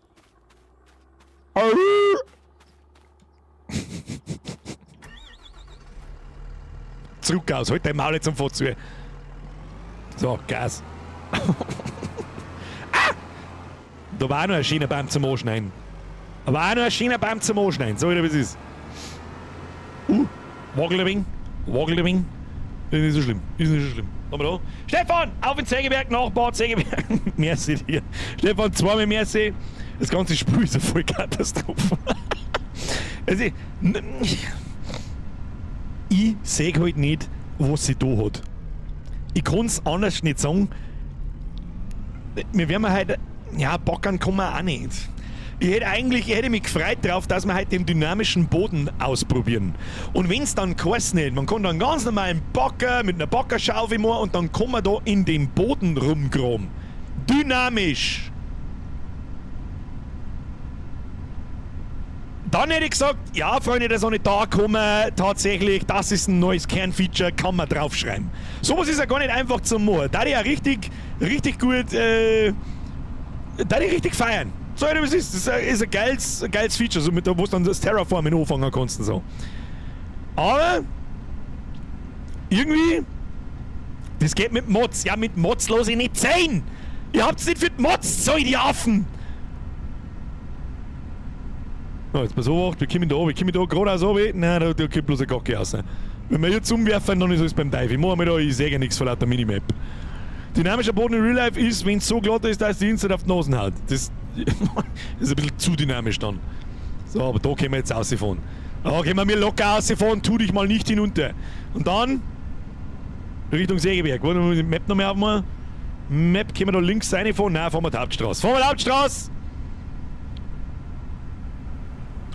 Zurück aus, halt dein Maul jetzt am zu. So, Gas. Ah! Da war auch noch ein schöner Baum zum Anschneiden. Aber auch noch ein schöner Baum zum Anschneiden. So, wie es ist. Waggelt ein wenig. Waggelt ein wenig. Ist nicht so schlimm. Ist nicht so schlimm. Haben wir da. Stefan, auf ins Sägewerk, Nachbar, Sägewerk. Merci dir. Stefan, zweimal merci. Das ganze Spiel ist eine Vollkatastrophe. Also, ich seh halt nicht, was sie da hat. Ich kann's anders nicht sagen. Wir werden halt, ja, backern kann man auch nicht. Ich hätte eigentlich, ich hätte mich gefreut drauf, dass wir halt den dynamischen Boden ausprobieren. Und wenn's dann geheißen hätte, man kann dann ganz normalen Bagger mit einer Baggerschaufel machen und dann kann man da in dem Boden rumgraben. Dynamisch! Dann hätte ich gesagt, ja, Freunde der Sonne, da kommen tatsächlich, das ist ein neues Kernfeature, kann man draufschreiben. Sowas ist ja gar nicht einfach zum machen. Da die ja richtig, richtig gut, da die richtig feiern. So, das ist, das ist ein geiles Feature, so mit, wo du dann das Terraforming anfangen kannst und so. Aber irgendwie, das geht mit Mods. Ja, mit Mods lass ich nicht sein. Ihr habt's nicht für die Mods, so die Affen. So, jetzt pass auf, wir kommen da, geradeaus runter. Nein, da kommt bloß eine Gacke raus. Wenn wir jetzt umwerfen, dann ist alles beim Teufel. Ich mach mir da, ich sehe ja nichts vor lauter Minimap. Dynamischer Boden in Real Life ist, wenn es so glatt ist, dass die Insel auf die Nasen haut. Das ist ein bisschen zu dynamisch dann. So, aber da können wir jetzt rausfahren. Da können wir locker rausfahren, tu dich mal nicht hinunter. Und dann Richtung Sägewerk. Wollen wir die Map noch mal aufmachen? Map, können wir da links reinfahren? Nein, fahren wir die Hauptstraße. Fahren wir die Hauptstraße!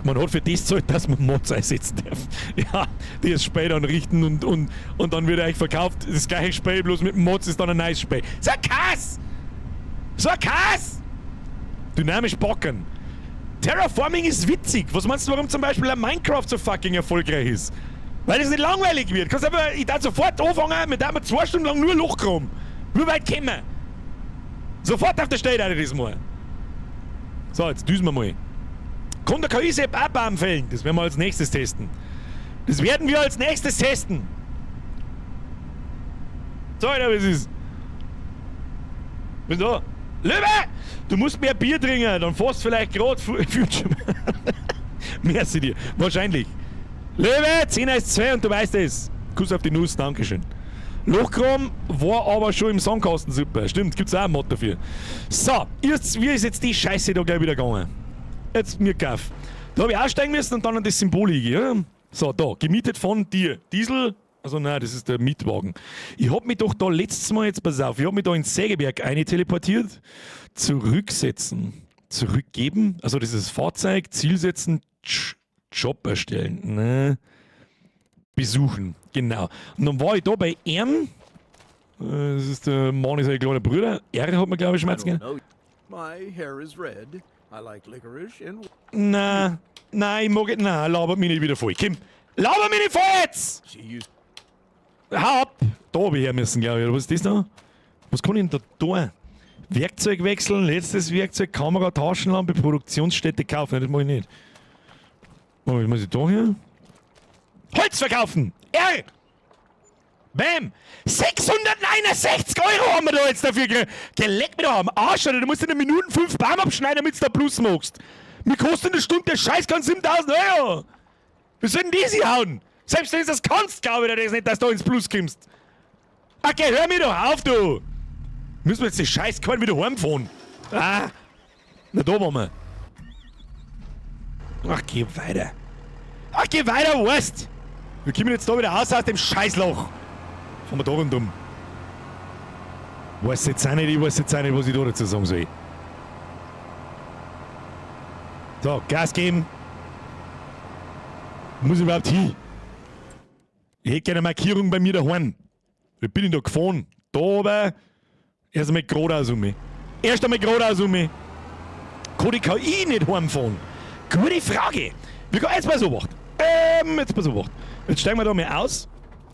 Man hat für das gezahlt, dass man Mods einsetzen darf. Ja, die das Spiel dann richten und dann wird eigentlich verkauft. Das gleiche Spiel, bloß mit Mods ist dann ein neues Spiel. So ein Kass! So ein Kass! Dynamisch backen. Terraforming ist witzig. Was meinst du, warum zum Beispiel ein Minecraft so fucking erfolgreich ist? Weil es nicht langweilig wird. Kannst einfach, ich darf sofort anfangen, mit dem wir 2 Stunden lang nur Loch graben. Wie weit kommen wir? Sofort auf der Stelle, Alter, das Mal. So, jetzt düsen wir mal. Kann der KI-Sepp auch Baum fällen? Das werden wir als nächstes testen. Das werden wir als nächstes testen. So, Alter, was ist? Was ist da? Löwe! Du musst mehr Bier trinken, dann fährst du vielleicht gerade Future. Merci dir. Wahrscheinlich. Löwe, 10 ist 2 und du weißt es. Kuss auf die Nuss, Dankeschön. Lochkram war aber schon im Sandkasten super. Stimmt, gibt's auch einen Mod dafür. So, jetzt, wie ist jetzt die Scheiße da gleich wieder gegangen? Jetzt mir kauf. Da habe ich aussteigen müssen und dann an das Symbol liege. Ja? So, da, gemietet von dir. Diesel, also nein, das ist der Mietwagen. Ich hab mich doch da letztes Mal, jetzt pass auf, ich hab mich da in Sägeberg eine teleportiert. Zurücksetzen. Zurückgeben, also das ist Fahrzeug, Ziel setzen, Job erstellen. Ne. Besuchen, genau. Und dann war ich da bei M. Das ist der Mani, sein kleiner Bruder. R hat mir, glaube ich, I Schmerzen don't gegeben. know. My hair is red. I like licorice and Na, nein, ich mag nicht. Nein, labert mich nicht wieder voll. Kim, laber mich nicht voll jetzt! she used Hau ab! Da hab ich her müssen, glaube ich. Oder was ist das da? Was kann ich denn da tun? Werkzeug wechseln, letztes Werkzeug, Kamera, Taschenlampe, Produktionsstätte kaufen. Nein, das mach ich nicht. Was muss ich da her? Holz verkaufen! R! Bam! 669 Euro haben wir da jetzt dafür gekriegt. Geleck mir doch am Arsch, Alter. Du musst in einer Minute 5 Baum abschneiden, damit du da Plus machst. Mir kostet eine Stunde der Scheiß kann 7000 Euro. Wir sollen die sie hauen. Selbst wenn du das kannst, glaube ich dir das nicht, dass du ins Plus kommst. Okay, hör mir doch auf, du. Müssen wir jetzt die Scheißkorn wieder heimfahren? Ah. Na, da waren wir. Ach, geh weiter. Ach, geh weiter, weißt. Wir kommen jetzt da wieder raus aus dem Scheißloch. Fahren wir da rundum. Weiß jetzt auch nicht, ich weiß jetzt auch nicht, was ich da dazu sagen soll. So, Gas geben. Wo muss ich überhaupt hin? Ich hätte gerne eine Markierung bei mir daheim. Wie bin ich da gefahren? Da oben. Erst einmal geradeaus um mich. Erst einmal geradeaus um mich. Kann die KI nicht heimfahren? Gute Frage. Wir gehen jetzt mal so wacht. Jetzt mal so wacht. Jetzt steigen wir da mal aus.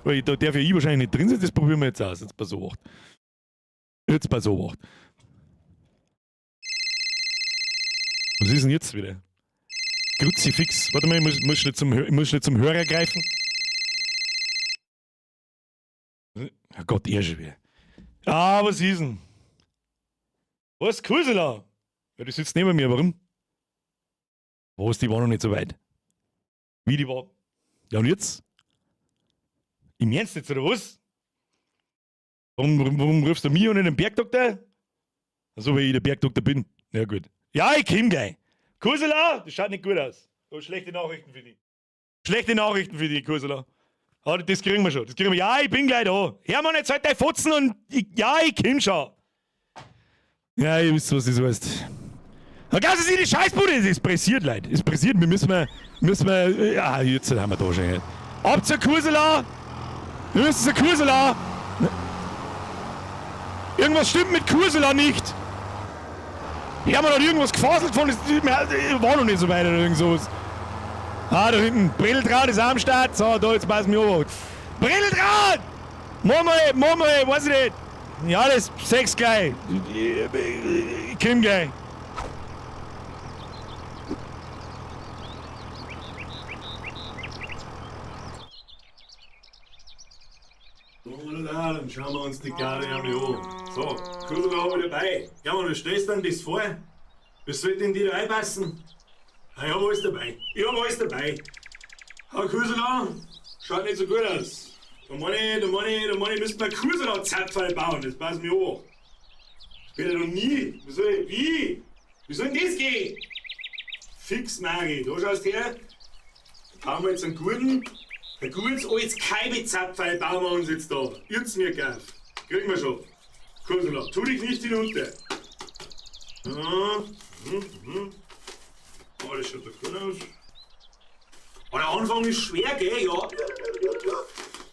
Weil da darf ja ich wahrscheinlich nicht drin sein, das probieren wir jetzt aus. Jetzt mal so wacht. Jetzt mal so wacht. Was ist denn jetzt wieder? Kruzifix. Warte mal, ich muss schnell zum Hörer greifen. Oh Gott, er schon wieder. Ah, was ist denn? Was, Kursela? Ja, die sitzt neben mir, warum? Was, die war noch nicht so weit. Wie, die war... Ja, und jetzt? Im Ernst jetzt, oder was? Warum rufst du mich und nicht den Bergdoktor? Also, weil ich der Bergdoktor bin. Ja, gut. Ja, ich komm gleich. Kursela, das schaut nicht gut aus. Oh, schlechte Nachrichten für dich. Schlechte Nachrichten für dich, Kursela. Ah, das kriegen wir schon. Das kriegen wir. Ja, ich bin gleich da. Hermann, jetzt halt dein Fotzen und ich, ja, ich komm schon. Ja, ihr wisst, was das heißt. Na, das ist die Scheißbude. Es ist pressiert, Leute. Es pressiert. Wir müssen wir, ja, jetzt haben wir da schon. Ab zur Kursela! Wir müssen zur Kursela! Irgendwas stimmt mit Kursela nicht! Hermann hat irgendwas gefaselt von, das war noch nicht so weit oder irgend sowas. Ah, da hinten, Brillendraht ist am Start. So, da, jetzt pass mich auf. Brillendraht! Mama, Mama, weiß ich nicht. Ja, das ist 6 gleich. Ich komm gleich. Dann schauen wir uns die Garde an. So, Kursela habe ich dabei. Ja, Mann, was stellst du denn das vor? Was soll denn die da einpassen? Ich hab alles dabei. Ich hab alles dabei. Herr Kursela, schaut nicht so gut aus. Da meine ich, müssen wir Kursela-Zapferl bauen. Das passt mir an. Das geht ja noch nie. Wie soll ich, wie? Wie soll denn das gehen? Fix, Mari. Da schaust du her. Da bauen wir jetzt einen guten, ein gutes altes Keibezapferl bauen wir uns jetzt da. Jetzt mir gekauft. Kriegen wir schon. Kursela, tu dich nicht hinunter. Ja, Oh, das schaut doch gut aus. Aber der Anfang ist schwer, gell? Ja.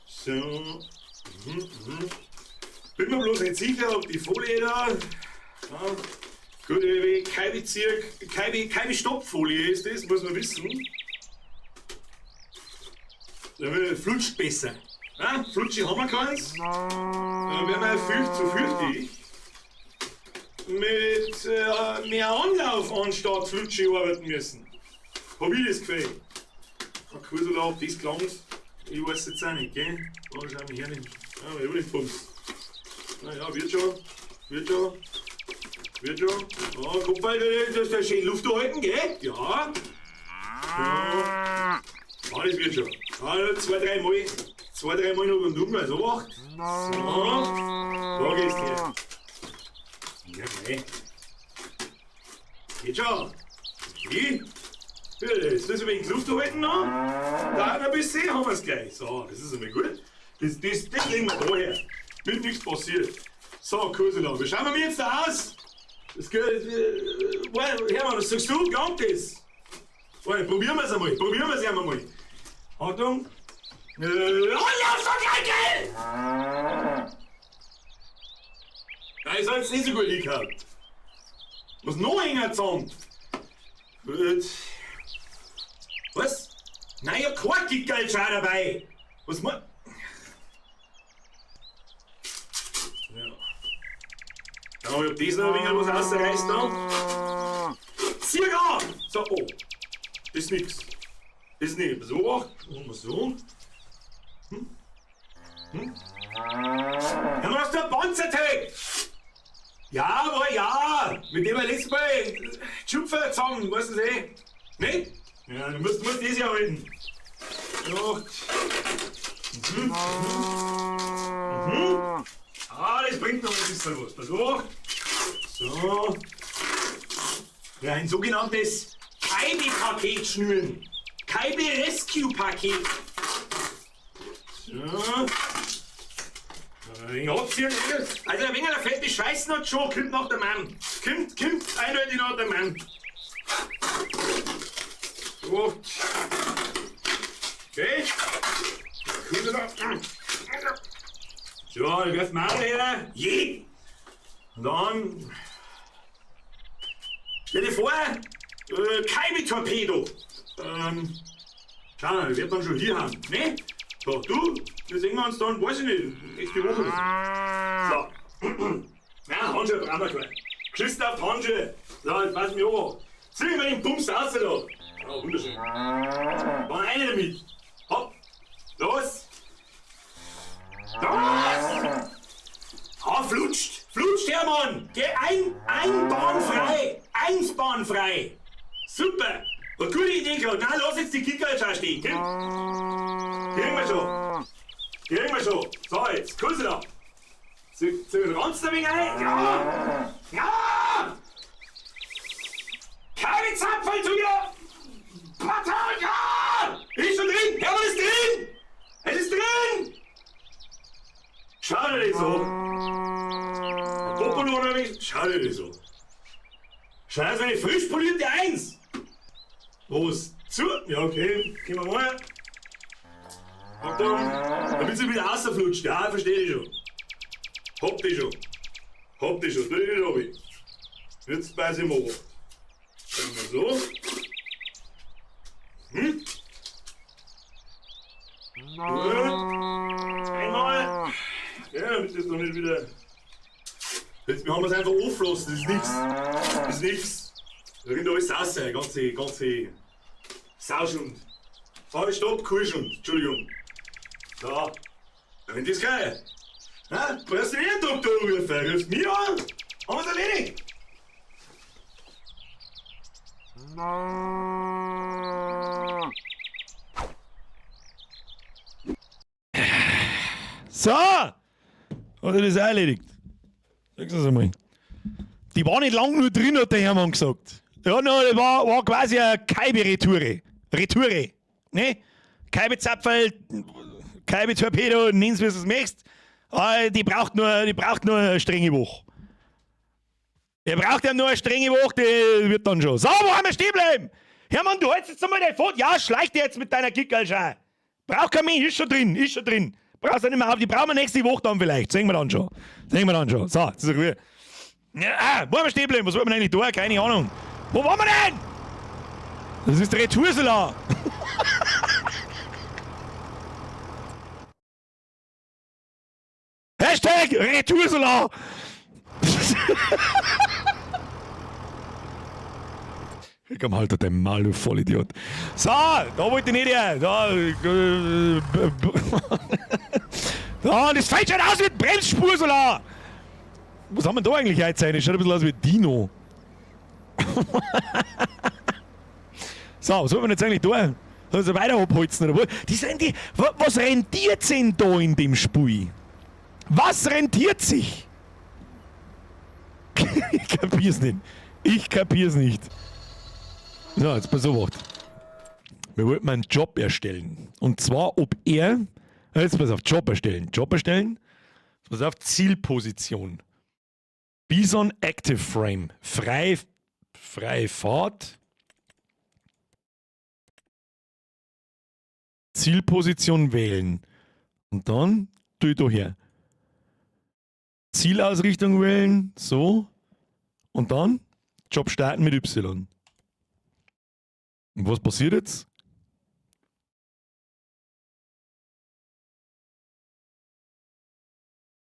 So. Mhm. Bin mir bloß nicht sicher, ob die Folie da. Ja. Gut, kein Bezirk, keine Stoppfolie ist das, muss man wissen. Da flutscht besser. Ja, Flutschi haben wir keins. Dann wären wir viel zu fürchtig. Mit mehr Anlauf anstatt Flutschi arbeiten müssen. Hab ich das Gefühl. Kursula, ob das gelangt, ich weiß jetzt auch nicht, gell? Da schauen wir her nicht. Ja, ich hab den Bums. Na ja, wird schon. Wird schon. Wird schon. Ja, guck mal, das ist schön Luft halten, gell? Ja. Ja. Ah, das wird schon. Ah, zwei, drei Mal. Zwei, drei Mal noch rundum, so macht. So. Da geht's her. Ja, mei. Geht schon. Okay. Ja, das ist ein wenig Luft halten noch. Da ein bisschen haben wir es gleich. So, das ist einmal gut. Das legen wir da her. Wird nichts passiert. So, Kursela, wie schauen wir jetzt da aus? Das geht, Hermann, was sagst du? Gelangt das? Warte, probieren wir es einmal. Probieren wir es einmal. Achtung. Oh, ja, so gleich, gell? Nein, ich hab's nicht so gut gehabt. Was noch enger zusammen. Gut. Was? Nein, ich hab kein Gickerl schon dabei. Was ma... Ja. Ja, ich hab das noch ein wenig was rausreißt da. Zieh an! So, oh. Das ist nix. Das ist nicht. So, machen wir so. Hm? Hm? Ja, du hast doch Panzertape! Ja, aber ja! Mit dem wir letztes Mal Schupfer zusammen, weißt du eh? Ne? Ja, du musst das ja halten. Acht. Mhm. Mhm. Ah, das bringt noch ein bisschen was. Pass auf. So. Ja, ein sogenanntes Kaibe-Paket schnüren. Kaibe-Rescue-Paket. So. Ich hab's hier. Also, ein wenig der fette Scheiß noch schon, kommt nach der Mann. Kommt eindeutig nach der Mann. So. Okay. So, dann werfen wir auch her. Je! Und dann. Stell dir vor, Kaibe-Torpedo. Schau mal, wir werden dann schon hier haben, ne? So, du, wir sehen wir uns dann, weiß ich nicht, nächste Woche. So. Na, Handschuhe brauchen wir keine. Geschissen auf die Handschuhe. So, jetzt pass mich an. Zieh mir den Bums raus da. Ja, wunderschön. Mach eine damit. Hopp. Los. Los! Ah, flutscht. Flutscht, Hermann. Geh ein Bahn frei. Eins Bahn frei. Super. Eine gute Idee gehabt. Nein, lass jetzt die Kicker jetzt auch stehen. Gell? Kriegen wir schon. Kriegen wir schon. So, jetzt. Kursela. Zieh den Ranzen ein wenig ein. Ja! Ja! Keine Zapfel zu dir! Patat! Ja! Ist schon drin! Hermann ist drin! Es ist drin! Schau dir das an. Popolo oder wie? Schau dir das an. Schau, das ist eine frisch polierte Eins! Los, zu! Ja, okay, gehen wir mal. Achtung, damit sie wieder rausflutscht. Ja, verstehe ich schon. Hab die schon. Hab die schon. Tu dich nicht runter. Jetzt beiß ich mal ab. Machen wir so. Hm? Gut. Einmal. Ja, damit das noch nicht wieder. Jetzt haben wir es einfach aufgelassen, das ist nix. Das ist nix. Da rinnt alles raus, ganze Sauschund. Fahr, stopp, Kuhschund, Entschuldigung. So. Wenn das geil. Ha? Brauchst du nicht einen Doktor anrufen? Rufst mich an? Haben wir's erledigt? So! Hat er das auch erledigt? Sag's das einmal. Die war nicht lang nur drin, hat der Hermann gesagt. Ja, no, das war quasi eine Kaibe-Retoure. Retoure. Ne? Kaibe-Zapferl, Kaibe-Torpedo, nenn's wie du es möchtest. Aber die braucht nur eine strenge Woche. Der braucht ja nur eine strenge Woche, die wird dann schon. So, wo haben wir stehen bleiben? Hermann, du hältst jetzt einmal dein Foto. Ja, schleich dir jetzt mit deiner Gickerl schon. Braucht kein Mensch, ist schon drin, ist schon drin. Brauchst du nicht mehr auf, die brauchen wir nächste Woche dann vielleicht. Sehen wir dann schon. Sehen wir dann schon. So, jetzt ist Ruhe. Ja, ah, wo haben wir stehen bleiben? Was wollen wir denn eigentlich da? Keine Ahnung. Wo waren wir denn? Das ist der Retoursela. Hashtag Retoursela. Komm, halt den Mal, du Vollidiot. So, da wollte ich nicht her. Da, da, das fällt schon aus mit Bremsspur, Solar. Was haben wir da eigentlich heute? Das schaut ein bisschen aus wie Dino. So, was wollen wir jetzt eigentlich da? Sollen sie weiter abholzen oder was? Die sind die, was rentiert denn da in dem Spiel? Was rentiert sich? Ich kapier's nicht. Ich kapier's nicht. So, jetzt pass auf. Wir wollten einen Job erstellen. Und zwar, ob er. Jetzt pass auf, Job erstellen. Job erstellen. Jetzt pass auf, Zielposition. Bison Active Frame. Frei, freie Fahrt. Zielposition wählen. Und dann tue ich da her. Zielausrichtung wählen. So. Und dann Job starten mit Y. Und was passiert jetzt?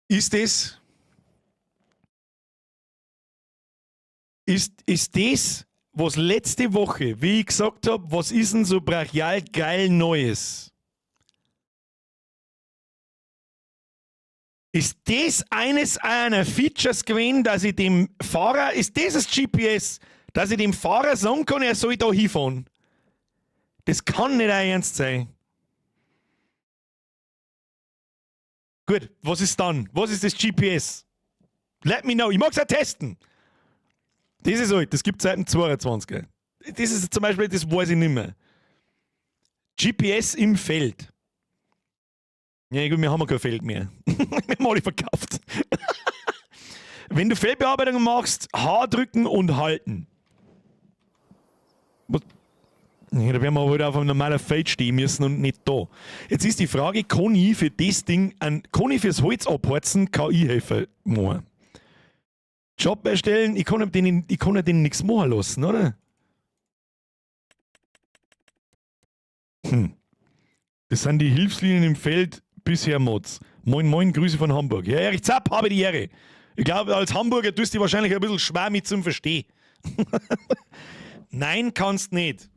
Ist das. Ist das, was letzte Woche, wie ich gesagt habe, was ist denn so brachial geil Neues? Ist das eines einer Features gewesen, dass ich dem Fahrer, ist das das GPS, dass ich dem Fahrer sagen kann, er soll da hinfahren? Das kann nicht ernst sein. Gut, was ist dann? Was ist das GPS? Let me know. Ich mag es auch testen. Das ist halt, das gibt es seit dem 22. Das ist zum Beispiel, das weiß ich nicht mehr. GPS im Feld. Ja gut, wir haben ja kein Feld mehr. Wir haben alle verkauft. Wenn du Feldbearbeitung machst, H drücken und halten. Was? Ja, da werden wir wohl auf einem normalen Feld stehen müssen und nicht da. Jetzt ist die Frage, kann ich für das Ding, kann ich fürs Holz abholzen KI-Helfer machen? Job erstellen, ich kann denen, ich kann denen nichts machen lassen, oder? Das sind die Hilfslinien im Feld bisher Mods. Moin Moin, Grüße von Hamburg. Ja, Erich Zapp, habe die Ehre. Ich glaube, als Hamburger tust du dich wahrscheinlich ein bisschen schwer mit zum Verstehen. Nein, kannst nicht.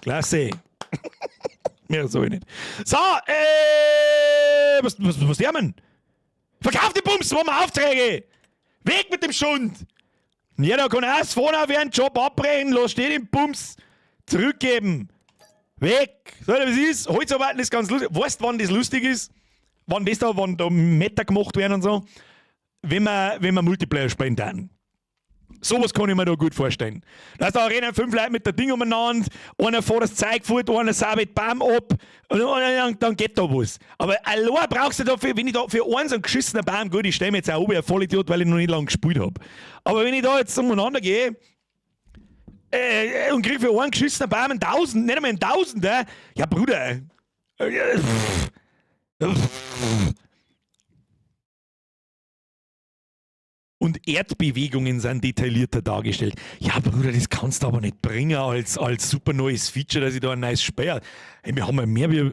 Klasse. Mehr soll ich nicht. So, was lernen? Verkauf die Bums, wo wir Aufträge! Weg mit dem Schund! Jeder kann erst vorne auf ihren Job abbrechen, los steht den Bums, zurückgeben. Weg! So, was ist? Holzarbeiten ist ganz lustig. Weißt du, wann das lustig ist? Wann das da, wann da Meta gemacht werden und so? Wenn wir Multiplayer spielen dann. Sowas kann ich mir da gut vorstellen. Da heißt, da rennen 5 Leute mit der Ding umeinander, einer fährt das Zeug fort, einer sabelt Baum ab und dann geht da was. Aber allein brauchst du dafür, wenn ich da für einen so einen geschissenen Baum, gut, ich stelle mir jetzt auch oben ein Vollidiot, weil ich noch nicht lange gespielt hab. Aber wenn ich da jetzt umeinander gehe und krieg für einen geschissenen Baum einen 1000, nicht einmal einen Tausender, ja Bruder. Und Erdbewegungen sind detaillierter dargestellt. Ja, Bruder, das kannst du aber nicht bringen als super neues Feature, dass ich da ein neues Speer. Hey, wir haben ja mehr wie.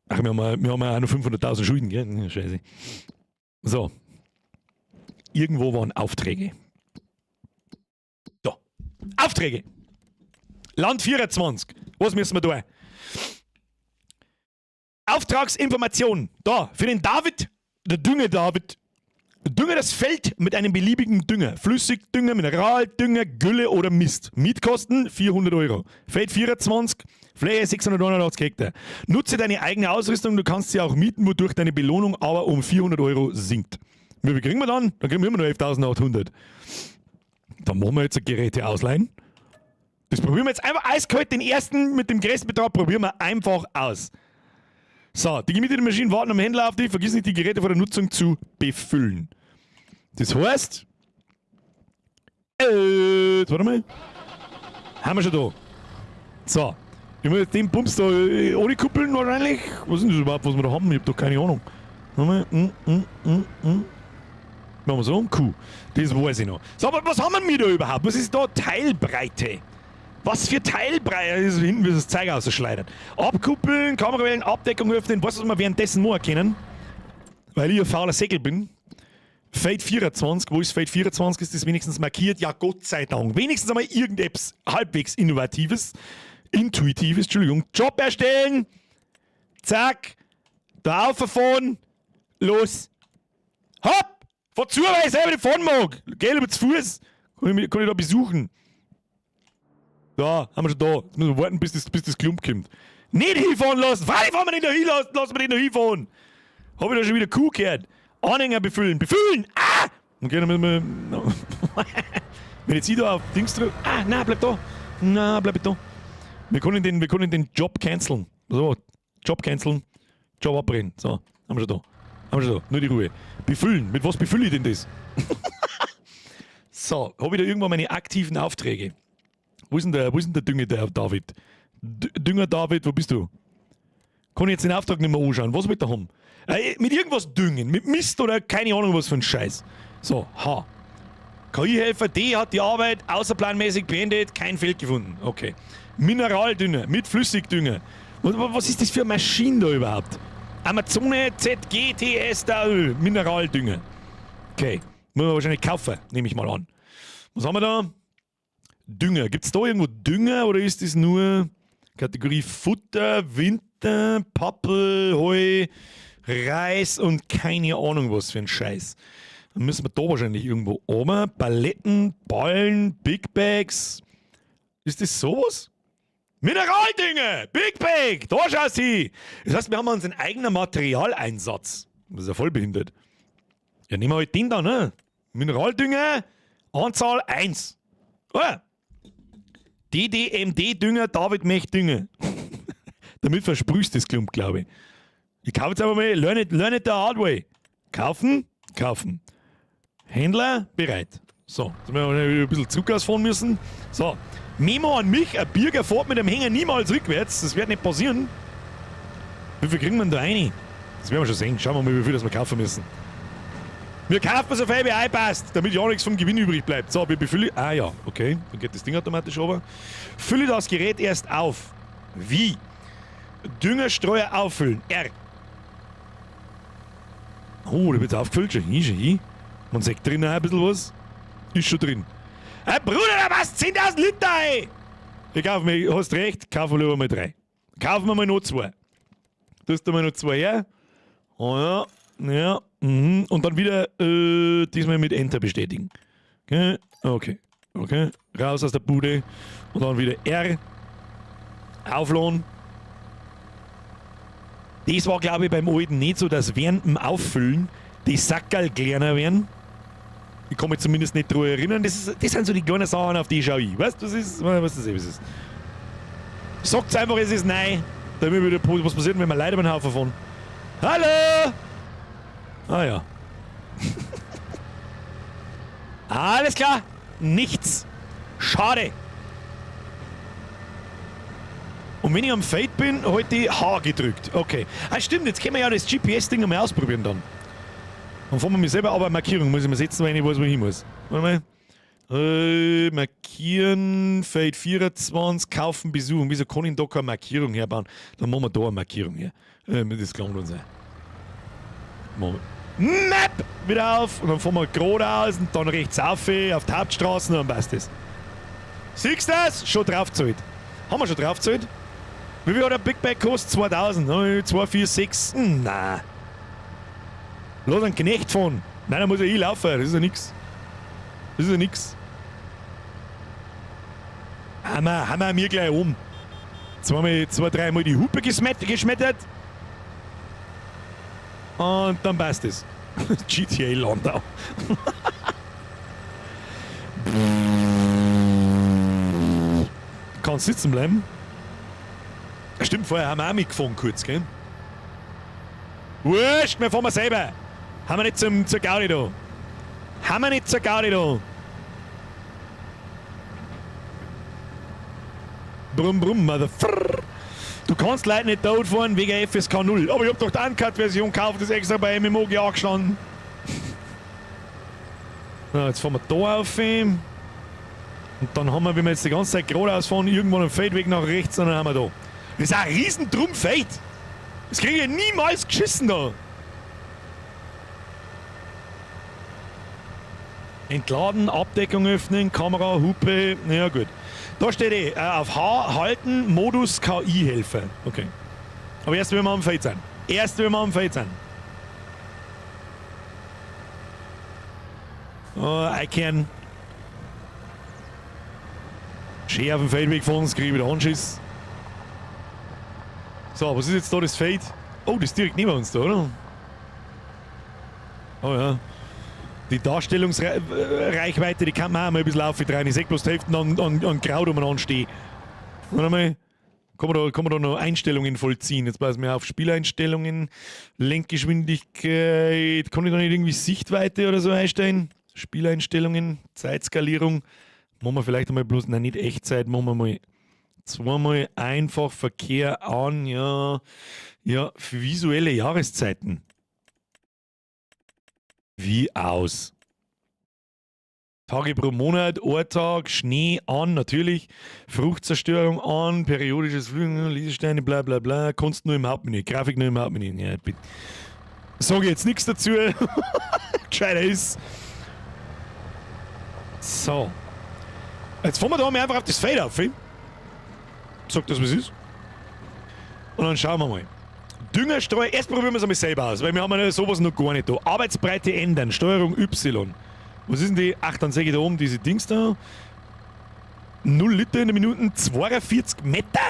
Ach, wir haben ja auch noch 500.000 Schulden, gell? Scheiße. So. Irgendwo waren Aufträge. Da. Aufträge! Land 24. Was müssen wir da? Auftragsinformation. Da, für den David, der Dünger David. Dünge das Feld mit einem beliebigen Dünger. Flüssigdünger, Mineraldünger, Gülle oder Mist. Mietkosten 400 Euro. Feld 24, Fläche 689 Hektar. Nutze deine eigene Ausrüstung, du kannst sie auch mieten, wodurch deine Belohnung aber um 400 Euro sinkt. Wie viel kriegen wir dann? Dann kriegen wir immer noch 11.800. Dann machen wir jetzt Geräte ausleihen. Das probieren wir jetzt einfach eiskalt, den ersten mit dem größten Betrag probieren wir einfach aus. So, die gemieteten Maschinen warten am Händler auf dich. Vergiss nicht, die Geräte vor der Nutzung zu befüllen. Das heißt... Jetzt warte mal. Haben wir schon da. So. Ich muss jetzt den Bums da ohne kuppeln wahrscheinlich. Was ist denn das überhaupt, was wir da haben? Ich hab doch keine Ahnung. Nochmal. Machen wir so. Kuh. Das weiß ich noch. So, aber was haben wir da überhaupt? Was ist da Teilbreite? Was für Teilbreite? Das ist hinten, wie das Zeug ausschleudert. Abkuppeln, Kamerawellen, Abdeckung öffnen. Weißt du, was wir währenddessen machen können? Weil ich ein fauler Säckel bin. Feld 24, wo ist Feld 24? Ist das wenigstens markiert? Ja, Gott sei Dank. Wenigstens einmal irgendetwas halbwegs Innovatives. Intuitives, Entschuldigung. Job erstellen. Zack. Da auffahren. Los. Hopp! Fahr zu, weil ich selber nicht fahren mag. Geh lieber zu Fuß. Kann ich da besuchen. Da, haben wir schon da. Jetzt müssen wir warten, bis das Klump kommt. Nicht hinfahren lassen! Freilich fahren wir nicht da hinlassen, lassen wir nicht da hinfahren! Hab ich da schon wieder Kuh gehört? Anhänger befüllen. Befüllen! Ah! Okay, dann müssen wir. Wenn jetzt ich da auf Dings drücke. Ah, nein, bleib da. Na, bleib da. Wir können den Job canceln. So, Job canceln. Job abbrennen. So, haben wir schon da. Haben wir schon da. Nur die Ruhe. Befüllen. Mit was befülle ich denn das? So, habe ich da irgendwo meine aktiven Aufträge? Wo ist denn der Dünger, der David? Dünger David, wo bist du? Kann ich jetzt den Auftrag nicht mehr anschauen? Was will der haben? Mit irgendwas düngen, mit Mist oder keine Ahnung was für ein Scheiß. So, H. KI-Helfer D hat die Arbeit außerplanmäßig beendet, kein Feld gefunden. Okay. Mineraldünger mit Flüssigdünger. Was ist das für eine Maschine da überhaupt? Amazone ZGTS da Ö, Mineraldünger. Okay. Müssen wir wahrscheinlich kaufen, nehme ich mal an. Was haben wir da? Dünger. Gibt es da irgendwo Dünger oder ist das nur Kategorie Futter, Winter, Pappel, Heu, Reis und keine Ahnung was für ein Scheiß? Dann müssen wir da wahrscheinlich irgendwo oben. Paletten, Ballen, Big Bags. Ist das sowas? Mineraldünger! Big Bag! Da schaust du hin! Das heißt, wir haben unseren eigenen Materialeinsatz. Das ist ja voll behindert. Ja, nehmen wir halt den da, ne? Mineraldünger, Anzahl 1. Oh. DDMD-Dünger, David Mech Dünger. Damit versprühst du das Klump, glaube ich. Ich kaufe jetzt einfach mal, learn it the hard way. Kaufen, kaufen. Händler, bereit. So, jetzt werden wir wieder ein bisschen Zug ausfahren müssen. So, Memo an mich, ein Birger fährt mit dem Hänger niemals rückwärts. Das wird nicht passieren. Wie viel kriegen wir denn da rein? Das werden wir schon sehen. Schauen wir mal, wie viel das wir kaufen müssen. Wir kaufen so viel wie einpasst, damit ja nichts vom Gewinn übrig bleibt. So, wir befüllen. Ah ja, okay. Dann geht das Ding automatisch runter. Fülle das Gerät erst auf. Wie? Düngerstreuer auffüllen. R. Oh, da wird aufgefüllt. Schon hin, schon hin. Man sieht drin auch ein bisschen was. Ist schon drin. Hey, Bruder, da passt 10.000 Liter, ey! Ich kaufe mir, hast recht, kaufen wir lieber mal drei. Kaufen wir mal noch zwei. Tust du mal noch zwei her? Oh ja. Und dann wieder diesmal mit Enter bestätigen. Okay. Raus aus der Bude. Und dann wieder R. Aufladen. Das war, glaube ich, beim alten nicht so, dass während dem Auffüllen die Sackerl kleiner werden. Ich kann mich zumindest nicht daran erinnern. Das sind so die kleinen Sachen, auf die schaue ich. Weißt du, was ist? Was das ist? Sagt's einfach, es ist neu. Damit wieder, was passiert, wenn wir Leute über den Haufen fahren? Hallo! Ah ja. Alles klar. Nichts. Schade. Und wenn ich am Feld bin, halt ich H gedrückt. Okay. Ah, stimmt, jetzt können wir ja das GPS-Ding einmal ausprobieren dann. Dann fahren wir mich selber, aber Markierung muss ich mir setzen, weil ich nicht weiß, wo ich hin muss. Warte mal. Markieren, Feld 24, kaufen, besuchen. Wieso kann ich da keine Markierung herbauen? Dann machen wir da eine Markierung her. Das klangt uns ein. Machen wir. Map! Wieder auf und dann fahren wir geradeaus und dann rechts auf, auf die Hauptstraße und dann passt das. Siehst du das? Schon draufgezahlt. Haben wir schon draufgezahlt? Wie viel hat der Big Bag gekostet? 2000. 2, 4, 6. Nein. Lass einen Knecht fahren. Nein, da muss ja ich laufen. Das ist ja nix. Das ist ja nix. Haben wir mir gleich um. Zweimal, zwei, dreimal die Hupe geschmettert. Und dann passt es. GTA Landau. Kannst sitzen bleiben. Stimmt, vorher haben wir auch mitgefahren kurz, gell? Wurscht, wir fahren wir selber. Haben wir nicht zur Gaudi da. Haben wir nicht zur Gaudi da. Brumm, brumm, motherfrrr. Du kannst leider nicht dort fahren wegen FSK 0. Aber ich hab doch die Uncut-Version gekauft, das ist extra bei MMOG angestanden. So, jetzt fahren wir da auf. Und dann haben wir, wenn wir jetzt die ganze Zeit geradeaus fahren, irgendwann einen Feldweg nach rechts und dann haben wir da. Das ist ein riesen Trumpfeld. Das kriege ich niemals geschissen da. Entladen, Abdeckung öffnen, Kamera, Hupe, ja gut. Da steht auf H halten, Modus KI-Helfer. Okay. Aber erst wenn wir am Feld sind. Erst wenn wir am Feld sind. Oh, I can. Schön auf dem Feldweg fahren, sonst kriege ich wieder Anschiss. So, was ist jetzt da das Feld? Oh, das ist direkt neben uns da, oder? Oh ja. Die Darstellungsreichweite, die kann man auch mal ein bisschen aufdrehen. Ich sehe bloß die Hälfte an Kraut umeinander stehen. Warte mal. Kann man da noch Einstellungen vollziehen? Jetzt passen wir auf Spieleinstellungen, Lenkgeschwindigkeit. Kann ich da nicht irgendwie Sichtweite oder so einstellen? Spieleinstellungen, Zeitskalierung. Machen wir vielleicht einmal bloß, nein, nicht Echtzeit, machen wir mal zweimal einfach Verkehr an, ja. Ja, für visuelle Jahreszeiten. Wie aus? Tage pro Monat, Ortag, Schnee an, natürlich, Fruchtzerstörung an, periodisches Flügen, Lesesteine, bla bla bla, Kunst nur im Hauptmenü, Grafik nur im Hauptmenü. Ja, bitte. Sag ich jetzt nichts dazu. Gescheiter ist. So. Jetzt fahren wir da mal einfach auf das Feld auf. Sag das, was ist. Und dann schauen wir mal. Düngerstreu, erst probieren wir es einmal selber aus, weil wir haben ja sowas noch gar nicht da. Arbeitsbreite ändern, Steuerung Y. Was ist denn die? Ach, dann sehe ich da oben diese Dings da. 0 Liter in der Minute, 42 Meter?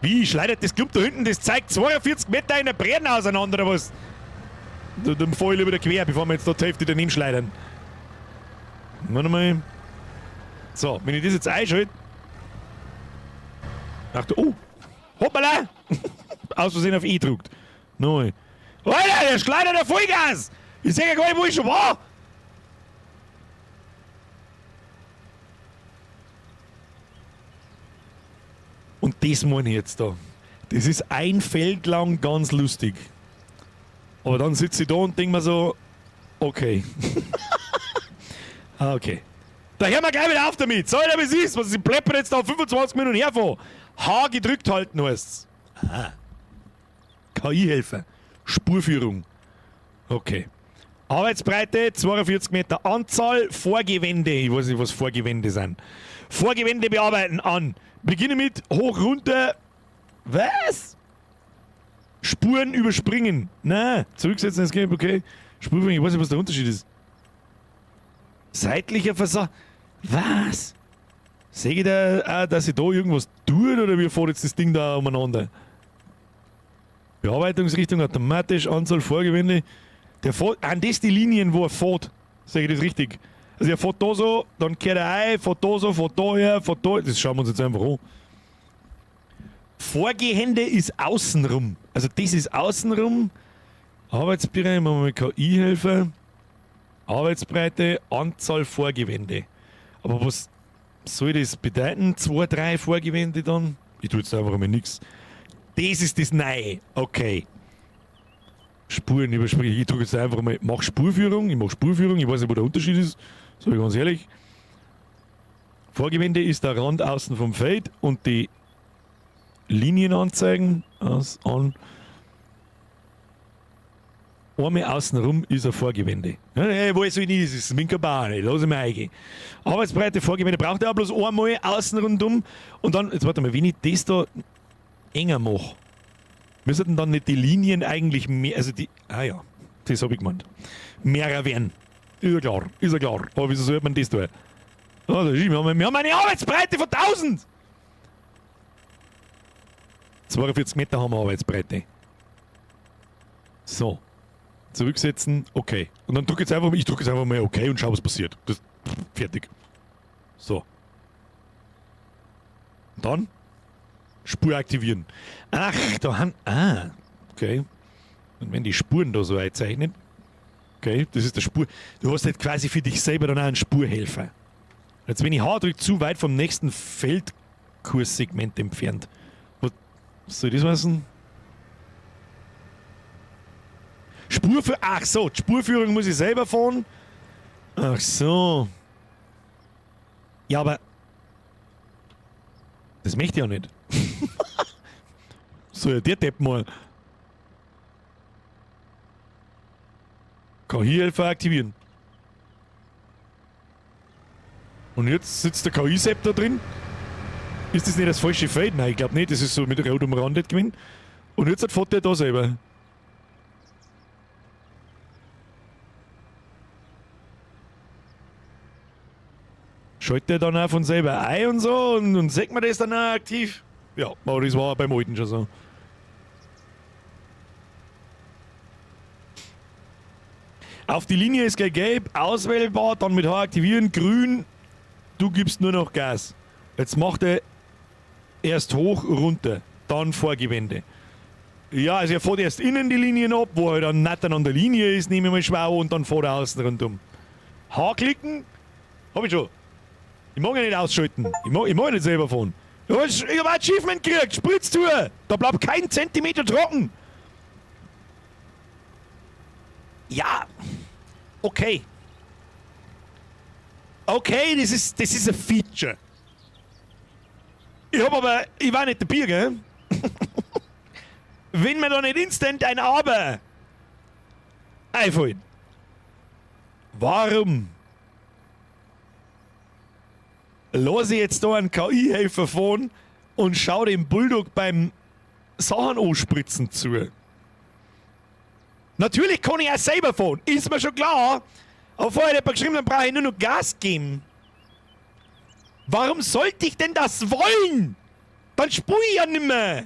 Wie schleudert das Klump da hinten? Das zeigt 42 Meter in der Breiten auseinander oder was? Da fahr ich lieber wieder quer, bevor wir jetzt da die Hälfte daneben schleudern. Warte mal. So, wenn ich das jetzt einschalte. Ach du, oh! Hoppala! Aus Versehen auf E gedruckt. Neu. Alter, der schleudert der Vollgas! Ich seh ja gar nicht, wo ich schon war! Und das meine ich jetzt da. Das ist ein Feld lang ganz lustig. Aber dann sitze ich da und denk mir so, okay. Ah, okay. Da hören wir gleich wieder auf damit. So, was ist? Was ist pleppert jetzt da 25 Minuten herfahren? H gedrückt halten heißt's. Aha. KI-Helfer. Spurführung. Okay. Arbeitsbreite 42 Meter. Anzahl Vorgewände. Ich weiß nicht, was Vorgewände sind. Vorgewände bearbeiten an. Beginne mit hoch, runter. Was? Spuren überspringen. Nein, zurücksetzen, es geht, okay. Spurführung, ich weiß nicht, was der Unterschied ist. Seitlicher Versag. Was? Sehe ich da auch, dass ich da irgendwas tut oder wie fährt jetzt das Ding da umeinander? Bearbeitungsrichtung automatisch, Anzahl Vorgewände. Der fährt, sind das die Linien, wo er fährt? Sehe ich das richtig? Also er fährt da so, dann kehrt er ein, fährt da so, fährt da her, fährt da. Das schauen wir uns jetzt einfach an. Vorgehende ist außenrum. Also das ist außenrum. Arbeitsbereich, machen wir mal KI-Helfer. Arbeitsbreite, Anzahl Vorgewände. Aber was soll das bedeuten? 2, 3 Vorgewände dann? Ich tue jetzt einfach mal nix. Das ist das Neue. Okay. Spuren überspringen. Ich drücke jetzt einfach mal, mach Spurführung. Ich mach Spurführung. Ich weiß nicht, wo der Unterschied ist. Sag ich ganz ehrlich. Vorgewände ist der Rand außen vom Feld und die Linienanzeigen aus, an. Einmal außenrum ist ein Vorgewende. Ja, ja, weiß ich nicht, das ist Minkerbahn, lass ich mal eingehen. Arbeitsbreite Vorgewende braucht er auch bloß einmal außen rundum. Und dann, jetzt warte mal, wenn ich das da enger mache, müssten dann nicht die Linien eigentlich mehr, also die, ah ja, das hab ich gemeint, mehrer werden. Ist ja klar, ist ja klar. Aber wieso sollte man das tun? Also, wir haben eine Arbeitsbreite von 1000! 42 Meter haben wir Arbeitsbreite. So. Zurücksetzen, okay. Und dann drück jetzt einfach, ich drück jetzt einfach mal okay und schau, was passiert. Das, fertig. So. Und dann Spur aktivieren. Ach, da haben... Ah, okay. Und wenn die Spuren da so einzeichnen... Okay, das ist der Spur... Du hast halt quasi für dich selber dann auch einen Spurhelfer. Jetzt bin ich H drückt zu weit vom nächsten Feldkurssegment entfernt. Was soll das heißen? Spurführung. Ach so, die Spurführung muss ich selber fahren. Ach so. Ja, aber. Das möchte ich ja nicht. So, ja, der Depp mal. KI-Helfer aktivieren. Und jetzt sitzt der KI-Sepp da drin. Ist das nicht das falsche Feld? Nein, ich glaube nicht. Das ist so mit rot umrandet gewesen. Und jetzt fährt der da selber. Schaltet der dann auch von selber ein und so und sagt man das dann auch aktiv? Ja, aber das war beim alten schon so. Auf die Linie ist gelb, auswählbar, dann mit H aktivieren, grün, du gibst nur noch Gas. Jetzt macht er erst hoch, runter, dann Vorgewende. Ja, also er fährt erst innen die Linien ab, wo er dann nicht an der Linie ist, nehme ich mal schwer, und dann fährt er außen rundum. H klicken, hab ich schon. Ich mag ja nicht ausschalten. Ich mag ja nicht selber fahren. Ich hab ein Achievement gekriegt, Spritztour. Da bleibt kein Zentimeter trocken. Ja, okay. Okay, das ist ein Feature. Ich hab aber, ich war nicht dabei, gell? Wenn mir da nicht instant ein Aber einfällt. Warum lass ich jetzt da einen KI-Helfer fahren und schau dem Bulldog beim Sachen anspritzen zu? Natürlich kann ich auch selber fahren, ist mir schon klar. Aber vorher hat jemand geschrieben, dann brauche ich nur noch Gas geben. Warum sollte ich denn das wollen? Dann spur ich ja nimmer.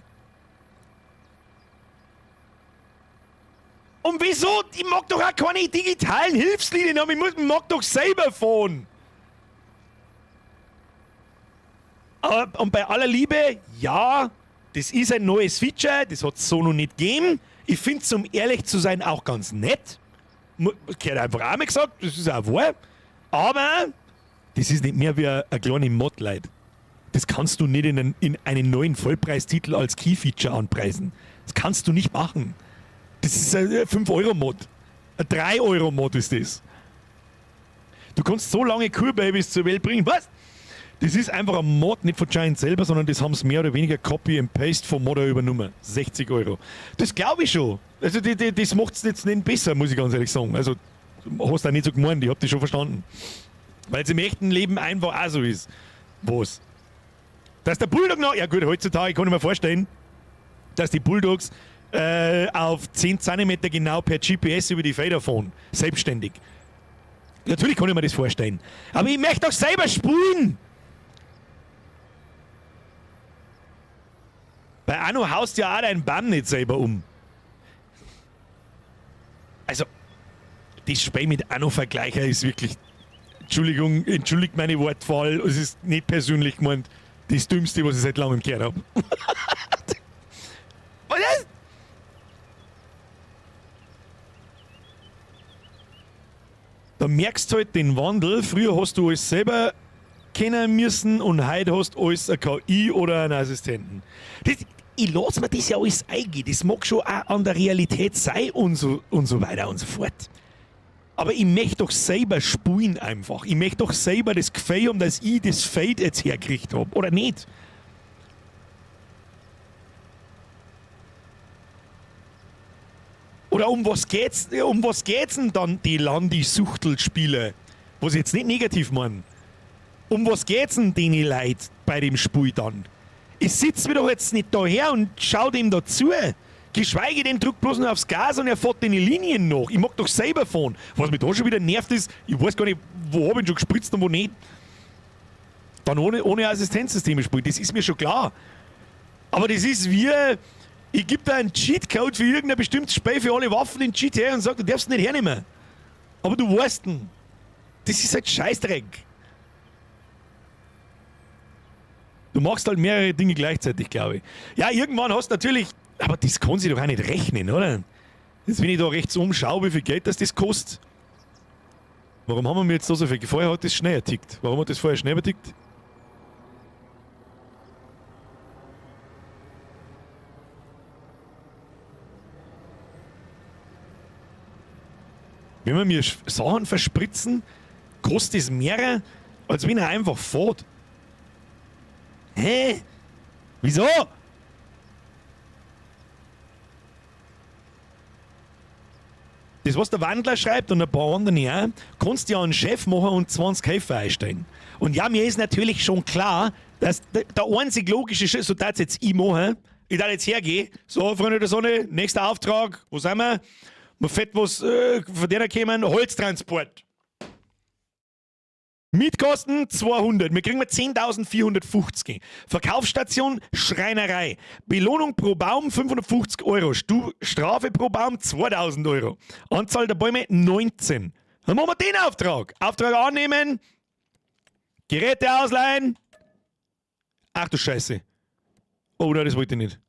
Und wieso? Ich mag doch auch keine digitalen Hilfslinien haben. Ich mag doch selber fahren. Aber, und bei aller Liebe, ja, das ist ein neues Feature, das hat es so noch nicht gegeben. Ich finde es, um ehrlich zu sein, auch ganz nett. Gehört einfach auch mal gesagt, das ist auch wahr. Aber das ist nicht mehr wie eine kleine Mod, Leute. Das kannst du nicht in einen neuen Vollpreistitel als Key-Feature anpreisen. Das kannst du nicht machen. Das ist ein 5-Euro-Mod. Ein 3-Euro-Mod ist das. Du kannst so lange Kurbabys zur Welt bringen. Was? Das ist einfach ein Mod, nicht von Giant selber, sondern das haben sie mehr oder weniger Copy and Paste vom Modder übernommen. 60 Euro. Das glaube ich schon. Also das macht's jetzt nicht besser, muss ich ganz ehrlich sagen. Also hast du auch nicht so gemeint, ich hab das schon verstanden. Weil es im echten Leben einfach auch so ist. Was? Dass der Bulldog noch... Ja gut, heutzutage kann ich mir vorstellen, dass die Bulldogs auf 10 Zentimeter genau per GPS über die Felder fahren. Selbstständig. Natürlich kann ich mir das vorstellen. Aber ich möchte doch selber spulen! Bei Anno haust ja auch deinen Baum nicht selber um. Also, das Spiel mit Anno-Vergleicher ist wirklich... Entschuldigung, entschuldigt meine Wortwahl, es ist nicht persönlich gemeint. Das Dümmste, was ich seit langem gehört hab. Was ist? Da merkst du halt den Wandel. Früher hast du alles selber kennen müssen und heute hast du alles eine KI oder einen Assistenten. Ich lass mir das ja alles eingehen. Das mag schon auch an der Realität sein und so weiter und so fort. Aber ich möchte doch selber spulen einfach. Ich möchte doch selber das Gefühl haben, dass ich das Fade jetzt hergekriegt hab. Oder nicht? Oder um was geht's, um was geht's denn dann, die Landi-Suchtel-Spiele? Was ich jetzt nicht negativ meine. Um was geht's denn denen Leuten bei dem Spiel dann? Ich sitz mir doch jetzt nicht da her und schau dem da zu. Geschweige denn, drückt bloß noch aufs Gas und er fährt den Linien nach. Ich mag doch selber fahren. Was mich da schon wieder nervt ist, ich weiß gar nicht, wo hab ich schon gespritzt und wo nicht. Dann ohne Assistenzsysteme spielen, das ist mir schon klar. Aber das ist wie, ich geb da einen Cheatcode für irgendein bestimmtes Spiel für alle Waffen in GTA und sag, du darfst ihn nicht hernehmen. Aber du weißt ihn. Das ist halt Scheißdreck. Du machst halt mehrere Dinge gleichzeitig, glaube ich. Ja, irgendwann hast du natürlich... Aber das kann sich doch auch nicht rechnen, oder? Jetzt, wenn ich da rechts umschaue, wie viel Geld das kostet. Warum haben wir mir jetzt da so viel? Vorher hat das schneller tickt. Warum hat das vorher schneller tickt? Wenn wir mir Sachen verspritzen, kostet es mehr, als wenn er einfach fährt. Hä? Wieso? Das, was der Wandler schreibt und ein paar andere auch, kannst du ja einen Chef machen und 20 Helfer einstellen. Und ja, mir ist natürlich schon klar, dass der einzig logische Schritt, so darf jetzt ich machen, ich darf jetzt hergehen, so, Freunde der Sonne, nächster Auftrag, wo sind wir? Mir fett was von der kommen, Holztransport. Mietkosten 200, wir kriegen 10.450. Verkaufsstation Schreinerei. Belohnung pro Baum 550 Euro. Strafe pro Baum 2.000 Euro. Anzahl der Bäume 19. Dann machen wir den Auftrag. Auftrag annehmen. Geräte ausleihen. Ach du Scheiße. Oh nein, das wollte ich nicht.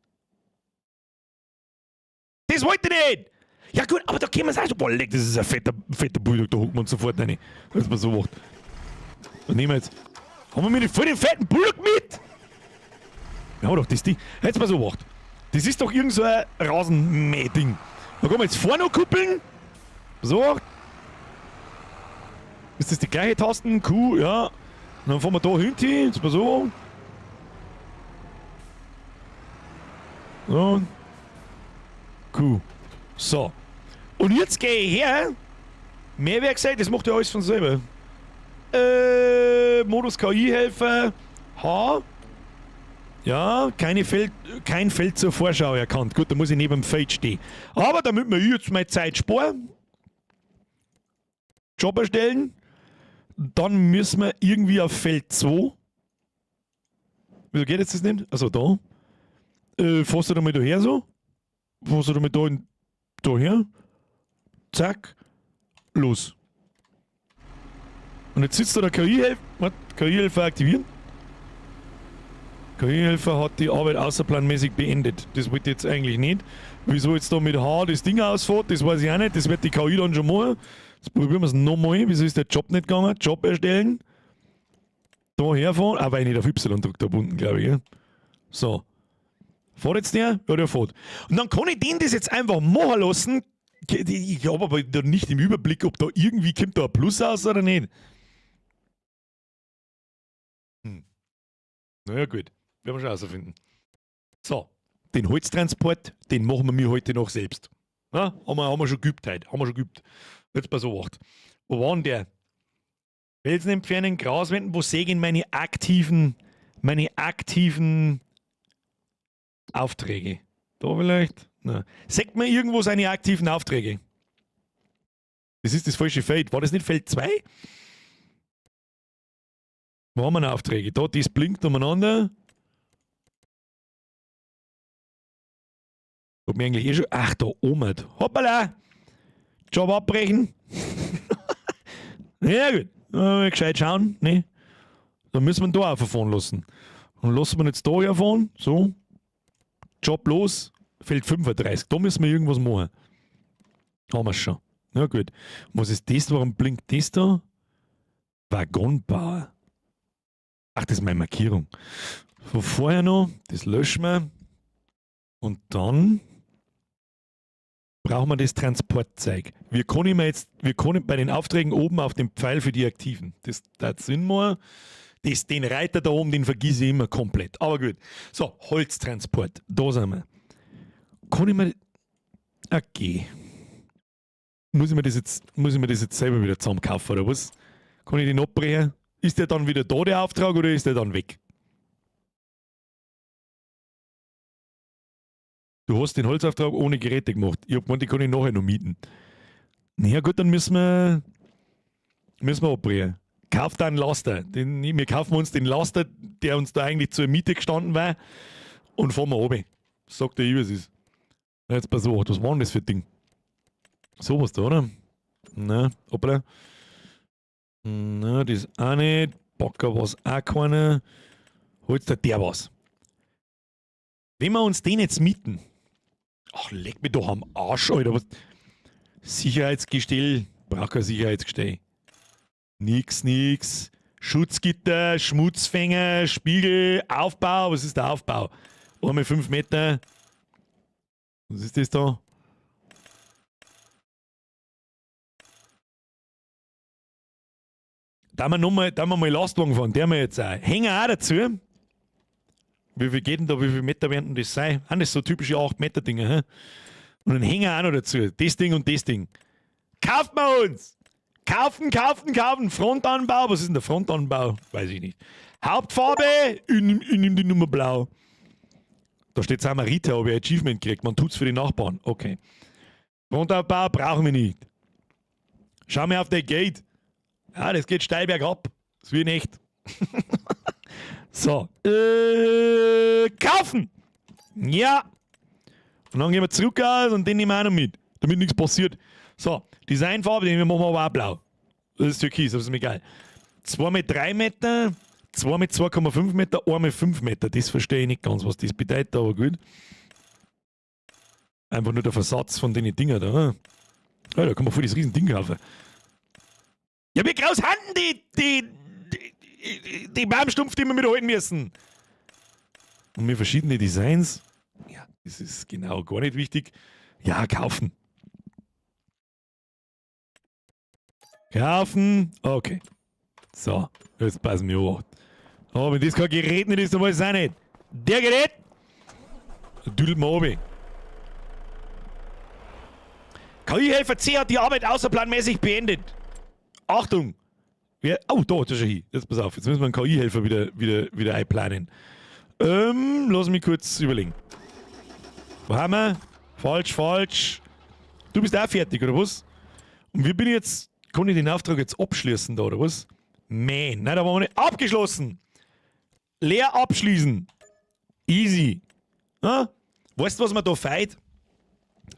Das wollte ich nicht! Ja gut, aber da können wir sagen, boah, leck, das ist ein fetter, fetter Bulldog, da hucken wir uns sofort rein. Wenn man so macht. Dann nehmen wir jetzt. Haben wir mir nicht voll den fetten Bulldog mit? Ja, doch, das Ding. Jetzt mal so gemacht. Das ist doch irgend so ein Rasenmäh-Ding. Da kann man jetzt vorne noch kuppeln. So. Ist das die gleiche Tasten? Q, ja. Und dann fahren wir da hinten. Jetzt mal so. So. Q. So. Und jetzt gehe ich her. Mehrwerkseite, das macht ja alles von selber. Modus KI-Helfer. H. Ja, kein Feld zur Vorschau erkannt. Gut, da muss ich neben dem Feld stehen. Aber damit wir jetzt meine Zeit sparen, Job erstellen, dann müssen wir irgendwie auf Feld 2. Wieso geht jetzt das nicht? Also da. Fährst du da mal daher so? Fährst du da mal da, daher? Zack. Los. Und jetzt sitzt da der KI-Helfer. KI-Helfer aktivieren. KI-Helfer hat die Arbeit außerplanmäßig beendet. Das wollte ich jetzt eigentlich nicht. Wieso jetzt da mit H das Ding ausfährt, das weiß ich auch nicht. Das wird die KI dann schon machen. Jetzt probieren wir es nochmal. Wieso ist der Job nicht gegangen? Job erstellen. Da herfahren. Ah, weil ich nicht auf Y drückt, da unten, glaube ich. Gell? So. Fährt jetzt der? Ja, der fährt. Und dann kann ich den das jetzt einfach machen lassen. Ich habe aber da nicht im Überblick, ob da irgendwie kommt da ein Plus aus oder nicht. Naja, gut. Werden wir schon rausfinden. So, den Holztransport, den machen wir mir heute noch selbst. Ja, haben wir schon geübt heute. Haben wir schon geübt. Jetzt pass auf. Wo war denn der? Felsen entfernen, Graswänden, wo sehe ich meine aktiven Aufträge? Da vielleicht? Na. Sagt mir irgendwo seine aktiven Aufträge? Das ist das falsche Feld. War das nicht Feld 2? Wo haben wir noch Aufträge? Da, das blinkt umeinander. Hab mir eigentlich eh schon. Ach, da oben. Hoppala! Job abbrechen. Ja, gut. Gescheit schauen. Ne? Dann müssen wir ihn da auch verfahren lassen. Und lassen wir ihn jetzt da herfahren. So. Job los. Feld 35. Da müssen wir irgendwas machen. Haben wir schon. Na gut. Was ist das? Warum blinkt das da? Waggonbauer. Ach, das ist meine Markierung. Von vorher noch. Das löschen wir. Und dann brauchen wir das Transportzeug. Wir können jetzt, wir können bei den Aufträgen oben auf dem Pfeil für die Aktiven. Das sind wir. Das, den Reiter da oben, den vergieße ich immer komplett. Aber gut. So, Holztransport. Da sind wir. Kann ich mir. Okay. Muss ich mir das jetzt, selber wieder zusammenkaufen, oder was? Kann ich den abbrechen? Ist der dann wieder da, der Auftrag, oder ist der dann weg? Du hast den Holzauftrag ohne Geräte gemacht. Ich hab gemeint, die kann ich nachher noch mieten. Na ja, gut, dann müssen wir abbrechen. Kauf da einen Laster. Wir kaufen uns den Laster, der uns da eigentlich zur Miete gestanden war, und fahren wir runter. Sagt der, was ist. Jetzt pass auf, was war denn das für ein Ding? Sowas da, oder? Na, hoppla. Na, das ist auch nicht. Backer war's auch keiner. Holz der was. Wenn wir uns den jetzt mieten. Ach, leck mich doch am Arsch, Alter. Was? Sicherheitsgestell. Brauch kein Sicherheitsgestell. Nix, nix. Schutzgitter, Schmutzfänger, Spiegel, Aufbau. Was ist der Aufbau? Einmal 5 Meter. Was ist das da? Da wir nochmal, da wir mal Lastwagen fahren, der wir jetzt auch. Hänger auch dazu. Wie viel geht denn da, wie viel Meter werden denn das sein? Sind das so typische 8 Meter Dinger, hä? Und ein Hänger auch noch dazu. Das Ding und das Ding. Kauft man uns! Kaufen, kaufen, kaufen. Frontanbau. Was ist denn der Frontanbau? Weiß ich nicht. Hauptfarbe, ich nehm die Nummer blau. Da steht Samariter, habe ich ein Achievement gekriegt. Man tut's für die Nachbarn. Okay. Frontanbau brauchen wir nicht. Schau mir auf der Gate. Ja, das geht steil bergab. Das wird nicht. So. Kaufen! Ja! Und dann gehen wir zurück aus und den nehmen wir auch noch mit, damit nichts passiert. So, Designfarbe, den machen wir aber auch blau. Das ist türkis, das ist mir geil. 2 mit 3 Meter, 2 mit 2,5 Meter, 1 mit 5 Meter. Das verstehe ich nicht ganz, was das bedeutet, aber gut. Einfach nur der Versatz von den Dinger da. Ne? Ja, da kann man voll das riesen Ding kaufen. Ja, wie groß haben die Baumstumpf, die wir mithalten müssen? Und mit verschiedenen Designs. Ja, das ist genau gar nicht wichtig. Ja, kaufen. Kaufen. Okay. So, jetzt passen wir auf. Oh, wenn das kein Gerät nicht ist, dann weiß ich es auch nicht. Der Gerät! Düdelt mir runter. KI-Helfer C hat die Arbeit außerplanmäßig beendet. Achtung! Wer, oh, da, das ist schon hin. Jetzt pass auf, jetzt müssen wir einen KI-Helfer wieder einplanen. Lass mich kurz überlegen. Wo haben wir? Falsch, falsch. Du bist auch fertig, oder was? Und wie bin ich jetzt. Kann ich den Auftrag jetzt abschließen da, oder was? Man, nein, da waren wir nicht. Abgeschlossen! Leer abschließen. Easy. Na? Weißt du, was man da feit?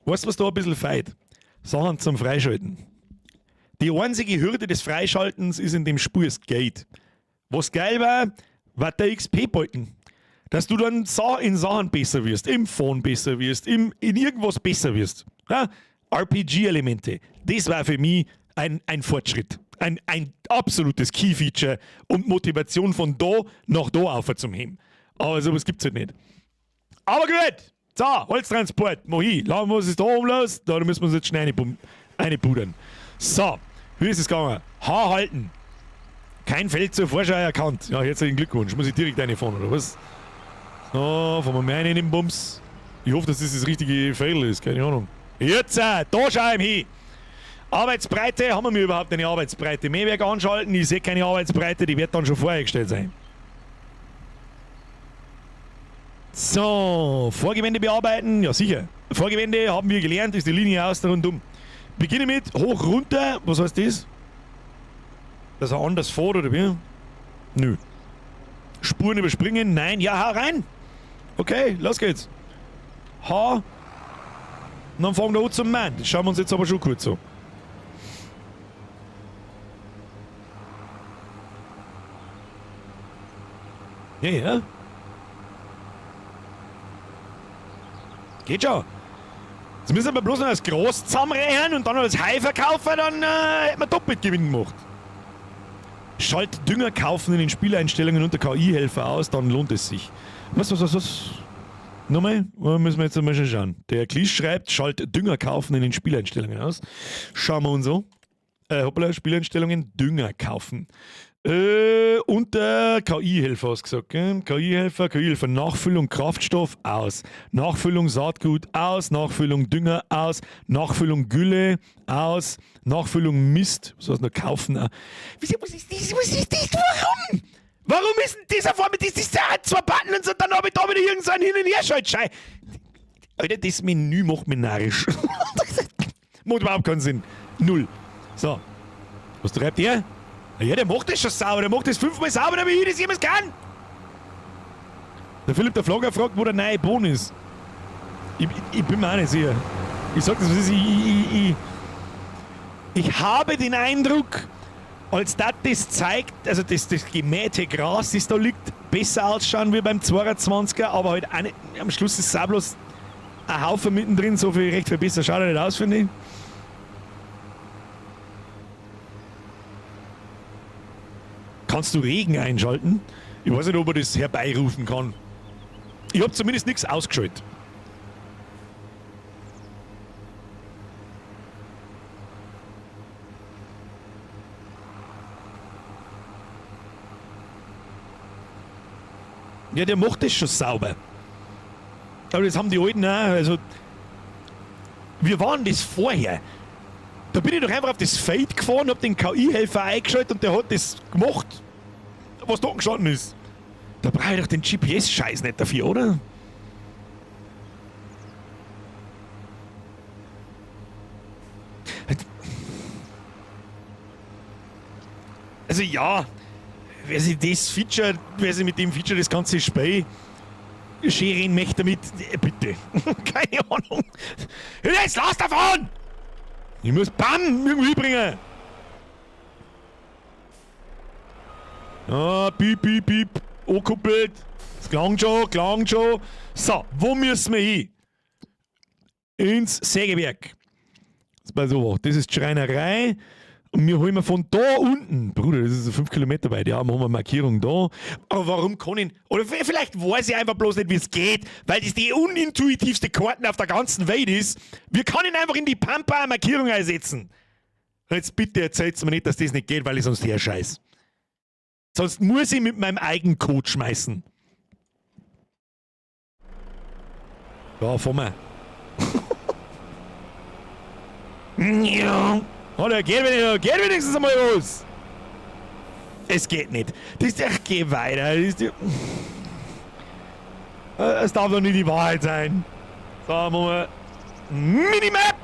Weißt du, was da ein bisschen feit? Sachen zum Freischalten. Die einzige Hürde des Freischaltens ist in dem Spiel das Geld. Was geil war, war der XP-Balken. Dass du dann in Sachen besser wirst, im Phone besser wirst, in irgendwas besser wirst. Ja? RPG-Elemente. Das war für mich ein Fortschritt. Ein absolutes Key-Feature und Motivation von da nach da auf zum Heben. Aber sowas gibt's halt nicht. Aber gut! So, Holztransport, mach ich. Lassen wir uns da oben los. Da müssen wir uns jetzt schnell eine pudern. So, wie ist es gegangen? H halten. Kein Feld zur Vorschau erkannt. Ja, herzlichen Glückwunsch. Muss ich direkt reinfahren, oder was? So, fahren wir mal rein in den Bums. Ich hoffe, dass das das richtige Feld ist. Keine Ahnung. Jetzt, da schau ich hin. Arbeitsbreite, haben wir überhaupt eine Arbeitsbreite? Mähwerk anschalten, ich sehe keine Arbeitsbreite, die wird dann schon voreingestellt sein. So, Vorgewende bearbeiten, ja sicher. Vorgewende haben wir gelernt, ist die Linie außen rundum. Beginne mit hoch, runter, was heißt das? Dass er anders fährt oder wie? Nö. Spuren überspringen, nein, ja, hau rein. Okay, los geht's. H. Und dann fangen wir an zum Mann. Das schauen wir uns jetzt aber schon kurz an. Ja, ja. Geht schon. Jetzt müssen wir bloß noch das Gras zusammenrechnen und dann noch das Hai verkaufen, dann hätten wir doppelt Gewinn gemacht. Schalt Dünger kaufen in den Spieleinstellungen unter KI-Helfer aus, dann lohnt es sich. Was, was, was, was? Nochmal? Müssen wir jetzt einmal schon schauen. Der Klisch schreibt, schalt Dünger kaufen in den Spieleinstellungen aus. Schauen wir uns an. Hoppla, Spieleinstellungen, Dünger kaufen. Unter KI-Helfer hast du gesagt, gell? KI-Helfer, KI-Helfer, Nachfüllung Kraftstoff aus, Nachfüllung Saatgut aus, Nachfüllung Dünger aus, Nachfüllung Gülle aus, Nachfüllung Mist, was heißt noch kaufen? Was ist das? Was ist das? Warum? Warum ist denn dieser vor mir das ist ja zwei Button und so, dann habe ich da wieder irgend so einen Hin- und Herschaltschei. Alter, das Menü macht mich narrisch. Macht überhaupt keinen Sinn. Null. So. Was treibt der? Ja, der macht das schon sauber. Der macht das fünfmal sauber, damit ich das jemals kann. Der Philipp der Flogger fragt, wo der neue Bohnen ist. Ich bin mir auch nicht sicher. Ich sag das, was ist. Ich habe den Eindruck, als dass das zeigt, also das gemähte Gras, das da liegt, besser ausschauen wie beim 22er, aber halt auch nicht, am Schluss ist es auch bloß ein Haufen mittendrin, so viel recht viel besser schaut er nicht aus, finde ich. Kannst du Regen einschalten? Ich weiß nicht, ob er das herbeirufen kann. Ich habe zumindest nichts ausgeschaltet. Ja, der macht das schon sauber. Aber das haben die Alten auch. Also, wir waren das vorher. Da bin ich doch einfach auf das Feld gefahren, hab den KI-Helfer eingeschaltet und der hat das gemacht, was da gestanden ist. Da brauche ich doch den GPS-Scheiß nicht dafür, oder? Also ja, wer sich das Feature, wer sich mit dem Feature das ganze Spiel scheren möchte damit, bitte. Keine Ahnung. Jetzt lass davon! Ich muss BAM irgendwie bringen. Ah, piep, piep, piep. Ankuppelt. Es klang schon, klang schon. So, wo müssen wir hin? Ins Sägewerk. Das ist die Schreinerei. Und wir holen wir von da unten, Bruder, das ist so 5 Kilometer weit, ja, machen wir Markierung da. Aber warum kann ich, oder vielleicht weiß ich einfach bloß nicht, wie es geht, weil das die unintuitivste Karten auf der ganzen Welt ist. Wir können einfach in die Pampa eine Markierung einsetzen. Und jetzt bitte erzählt's mir nicht, dass das nicht geht, weil ich sonst herscheiß. Sonst muss ich mit meinem eigenen Code schmeißen. Ja, fahren wir. Ja. Oder geht wenigstens einmal was. Es geht nicht. Das ist echt, geh weiter. Das ist die, es darf doch nicht die Wahrheit sein. So, machen wir Minimap.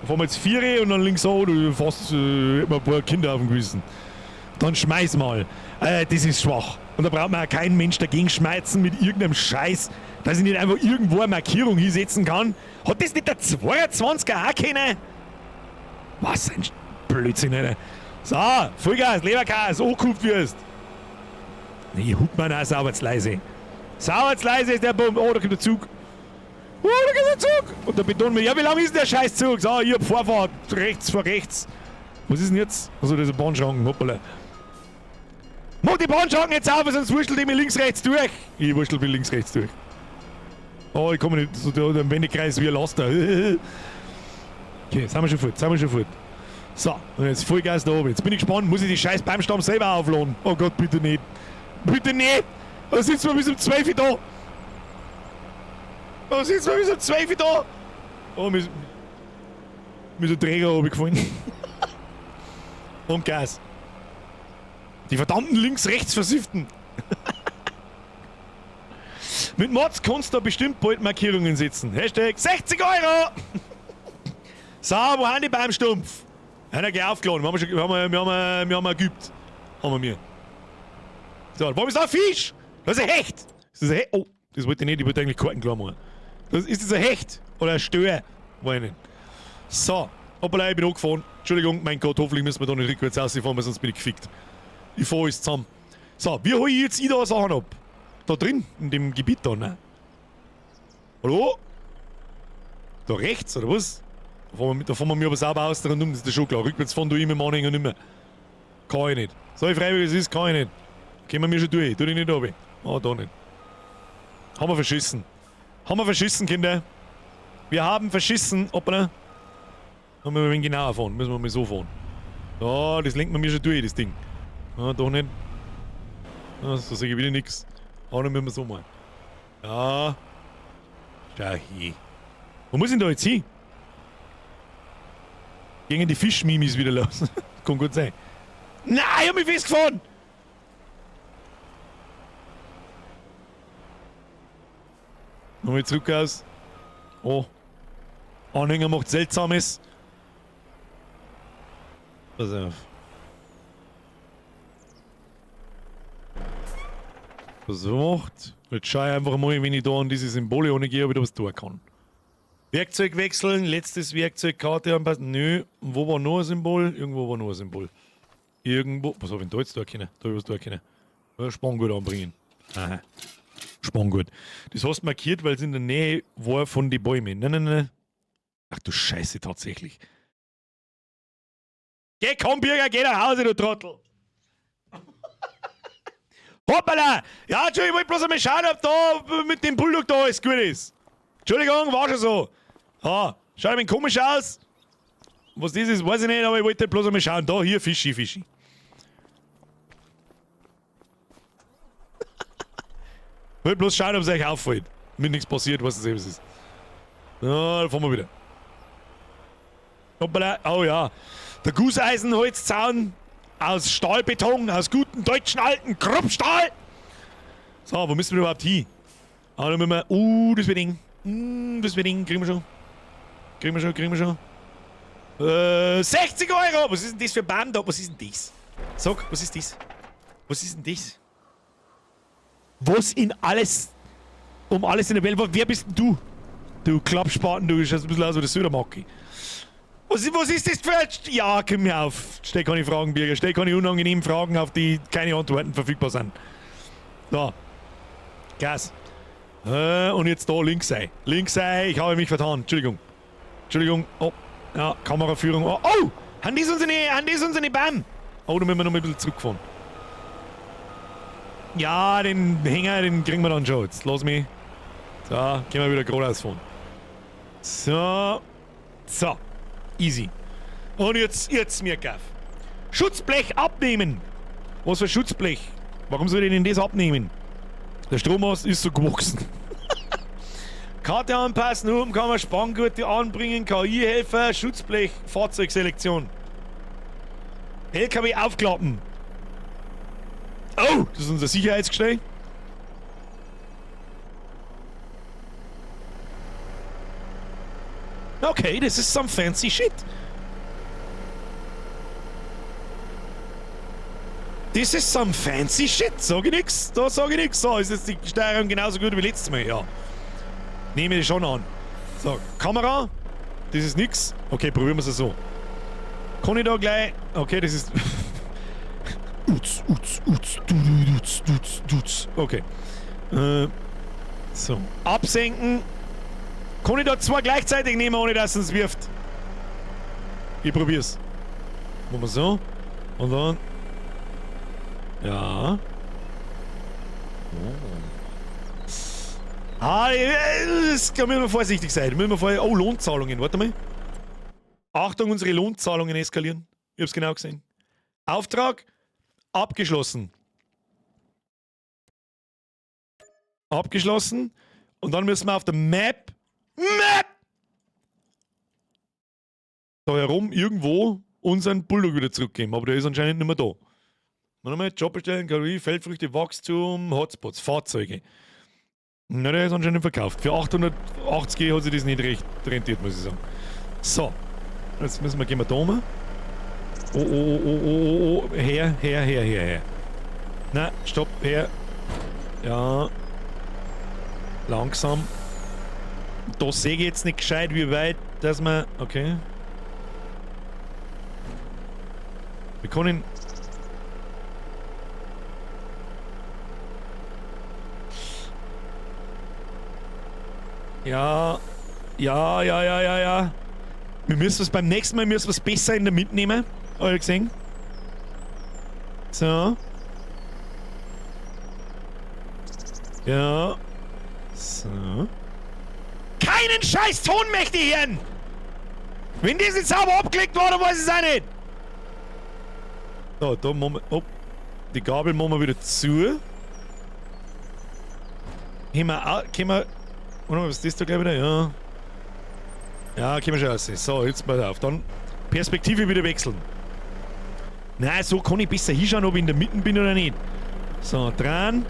Da fahren wir jetzt 4 und dann links an, du fast immer ein paar Kinder auf dem Gewissen. Dann schmeiß mal. Das ist schwach. Und da braucht man auch keinen Mensch dagegen schmeißen mit irgendeinem Scheiß, dass ich nicht einfach irgendwo eine Markierung hinsetzen kann. Hat das nicht der 22er auch können? Was ein Blödsinn, Alter. So, Vollgas, Leberkas, angekupft wirst. Nee, hupt man auch sauber zu leise. Sauber zu leise ist der Bum. Oh, da kommt der Zug. Oh, da kommt der Zug. Und der Beton mir. Ja, wie lang ist denn der Scheißzug? So, ich hab Vorfahrt. Rechts vor rechts. Was ist denn jetzt? Also, das ist ein Bahnschranken. Hoppala. Mach die Bahnschranken jetzt auf, sonst wurschtelt ich mir links, rechts durch. Ich wurschtel mich links, rechts durch. Oh, ich komme nicht so der Wendekreis wie ein Laster. Okay, sind wir schon fort, sind wir schon fort. So, und jetzt Vollgas da oben. Jetzt bin ich gespannt, muss ich die scheiß Baumstamm selber aufladen? Oh Gott, bitte nicht. Bitte nicht! Da sitzen wir bis um 12 Uhr da. Da sitzen wir bis um 12 Uhr da. Oh, mir ist ein Träger runtergefallen. Und Gas. Die verdammten links-rechts Versifften. Mit Mods kannst du da bestimmt bald Markierungen setzen. Hashtag 60 Euro! So, wo haben die Baumstumpf? Einer gleich aufgeladen. Wir haben schon, wir haben geübt. Haben wir mir. So, warum ist da ein Fisch? Das ist ein Hecht. Ist das ein Hecht? Oh, das wollte ich nicht. Ich wollte eigentlich Karten klar machen. Ist das ein Hecht? Oder ein Stör? Weiß ich nicht. So, hoppala, ich bin angefahren. Entschuldigung, mein Gott, hoffentlich müssen wir da nicht rückwärts rausfahren, weil sonst bin ich gefickt. Ich fahre alles zusammen. So, wie hole ich jetzt da Sachen ab? Da drin, in dem Gebiet da, ne? Hallo? Da rechts, oder was? Da fahren wir mir aber sauber aus rundum, das ist ja schon klar. Rückwärts fahren du immer im Anhänger nicht mehr. Kann ich nicht. So ich freiwillig es ist, kann ich nicht. Kommen wir mir schon durch. Tu dich nicht runter. Ah, da nicht. Haben wir verschissen. Haben wir verschissen, Kinder. Wir haben verschissen. Hoppala. Haben wir ein wenig genauer fahren. Müssen wir mal so fahren. Ja, das lenkt man mir schon durch, das Ding. Ah, da nicht. Ah, so sehe ich wieder nichts. Ah, dann müssen wir so machen. Ja. Schau hier. Wo muss ich denn da jetzt hin? Gegen die Fischmimis wieder los. Kann gut sein. Nein, ich hab mich festgefahren! Nochmal zurück aus. Oh. Anhänger macht Seltsames. Pass auf. Was macht? Jetzt schau ich einfach mal, wenn ich da an diese Symbole angehe, ob ich da was tun kann. Werkzeug wechseln, letztes Werkzeug, Karte anpassen. Nö, wo war noch ein Symbol? Irgendwo war noch ein Symbol. Irgendwo. Was hab ich denn da jetzt da können? Da hab ich was da können. Spanngurt anbringen. Aha. Spanngurt. Das hast du markiert, weil es in der Nähe war von den Bäumen. Nein, nein, nein. Ach du Scheiße, tatsächlich. Geh, komm, Bürger, geh nach Hause, du Trottel. Hoppala! Ja, Entschuldigung, ich wollte bloß einmal schauen, ob da mit dem Bulldog da alles gut ist. Entschuldigung, war schon so. Ha, schaut ein wenig komisch aus. Was das ist, weiß ich nicht, aber ich wollte bloß einmal schauen. Da, hier, Fischi, Fischi. Wollte bloß schauen, ob es euch auffällt. Mir nichts passiert, was das eben ist. Na, da fahren wir wieder. Hoppala, oh ja. Der Gusseisenholzzaun aus Stahlbeton, aus gutem deutschen alten Kruppstahl. So, wo müssen wir überhaupt hin? Ah, da müssen wir. Das wird eng. Das wird eng. Kriegen wir schon. Kriegen wir schon, kriegen wir schon. 60 Euro! Was ist denn das für ein Baum da? Was ist denn das? Sag, was ist das? Was ist denn das? Was in alles. Um alles in der Welt. Wer bist denn du? Du Klappspaten, du schaust ein bisschen aus wie der Södermacki. Was ist das für ein... Ja, komm mir auf. Stell keine Fragen, Birger. Stell keine unangenehmen Fragen, auf die keine Antworten verfügbar sind. So. Gas. Und jetzt da links sein. Links sein, ich habe mich vertan. Entschuldigung. Entschuldigung. Oh. Ja, Kameraführung. Oh! Oh! Haben das unsere Bam? Oh, da müssen wir noch mal ein bisschen zurückfahren. Ja, den Hänger, den kriegen wir dann schon. Jetzt lass mich. So, können wir wieder geradeaus fahren. So. So. Easy. Und jetzt mir auf. Schutzblech abnehmen. Was für Schutzblech? Warum soll ich denn das abnehmen? Der Strommast ist so gewachsen. Karte anpassen, Hupenkammer, Spanngurte anbringen, KI-Helfer, Schutzblech, Fahrzeugselektion. LKW aufklappen. Oh, das ist unser Sicherheitsgestell. Okay, this is some fancy shit. This is some fancy shit. Sag ich nix. Da sag ich nix. So, ist jetzt die Steuerung genauso gut wie letztes Mal. Ja. Nehme ich schon an. So, Kamera. Das ist nix. Okay, probieren wir es so. Kann ich da gleich... Okay, das ist... Uts, uts, uts, du, du, duts, duts, duts. Okay. So. Absenken. Kann ich da zwei gleichzeitig nehmen, ohne dass es uns wirft? Ich probier's. Machen wir so. Und dann... Ja. Oh. Ah, das da müssen wir vorsichtig sein. Müssen wir oh, Lohnzahlungen. Warte mal. Achtung, unsere Lohnzahlungen eskalieren. Ich hab's genau gesehen. Auftrag abgeschlossen. Abgeschlossen. Und dann müssen wir auf der Map. Map! Da herum irgendwo unseren Bulldog wieder zurückgeben. Aber der ist anscheinend nicht mehr da. Warte mal, Job bestellen, Kalorie, Feldfrüchte, Wachstum, Hotspots, Fahrzeuge. Na, der ist anscheinend verkauft. Für 880 hat sich das nicht recht rentiert, muss ich sagen. So. Jetzt müssen wir, gehen wir da um. Oh, oh, oh, oh, oh, oh. Her, her, her, her, her. Na, stopp, her. Ja. Langsam. Da sehe ich jetzt nicht gescheit, wie weit, dass wir... Okay. Wir können... Ja. Ja, ja, ja, ja, ja. Wir müssen es beim nächsten Mal müssen wir es besser in der Mitte nehmen. Habt ihr gesehen? So. Ja. So. Keinen scheiß Ton möchte ich hören! Wenn das nicht sauber abgelegt war, dann weiß ich es auch nicht. So, da machen wir... Oh, die Gabel machen wir wieder zu. Können wir... Können wir... Warte mal, was ist das da gleich wieder? Ja. Ja, können wir schon aussehen. So, jetzt mal auf. Dann Perspektive wieder wechseln. Nein, so kann ich besser hinschauen, ob ich in der Mitte bin oder nicht. So, dran.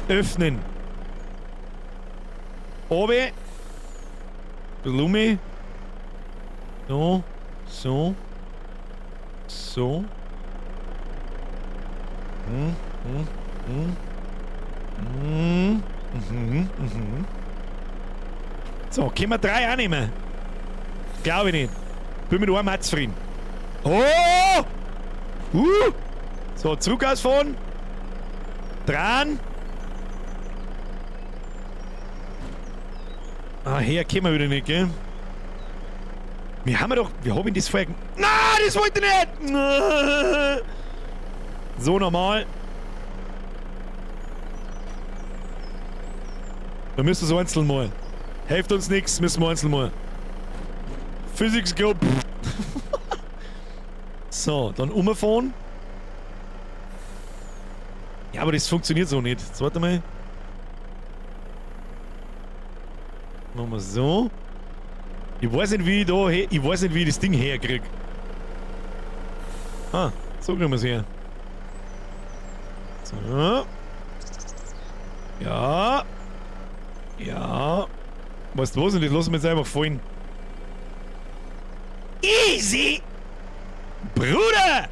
Öffnen. Oben. Blume. So. So. So. Hm, hm, hm. Hm, mhm, mhm. So, können wir 3 auch nehmen? Glaube ich nicht. Bin mit einem auch zufrieden. Oh! So, zurück ausfahren. Dran. Ah, her können wir wieder nicht, gell? Wir haben doch... Wir haben das vorher... Nein, das wollte ich nicht! So, nochmal. Wir müssen es einzeln mal. Hilft uns nichts, müssen wir einzeln mal. Physics go. So, dann umfahren. Ja, aber das funktioniert so nicht. Jetzt warte mal. Machen wir so. Ich weiß nicht, wie ich da her, ich weiß nicht, wie ich das Ding herkrieg. Ah, so kriegen wir es her. So. Ja. Ja. Weißt du was? Und das lassen wir jetzt einfach fallen. Easy! Bruder!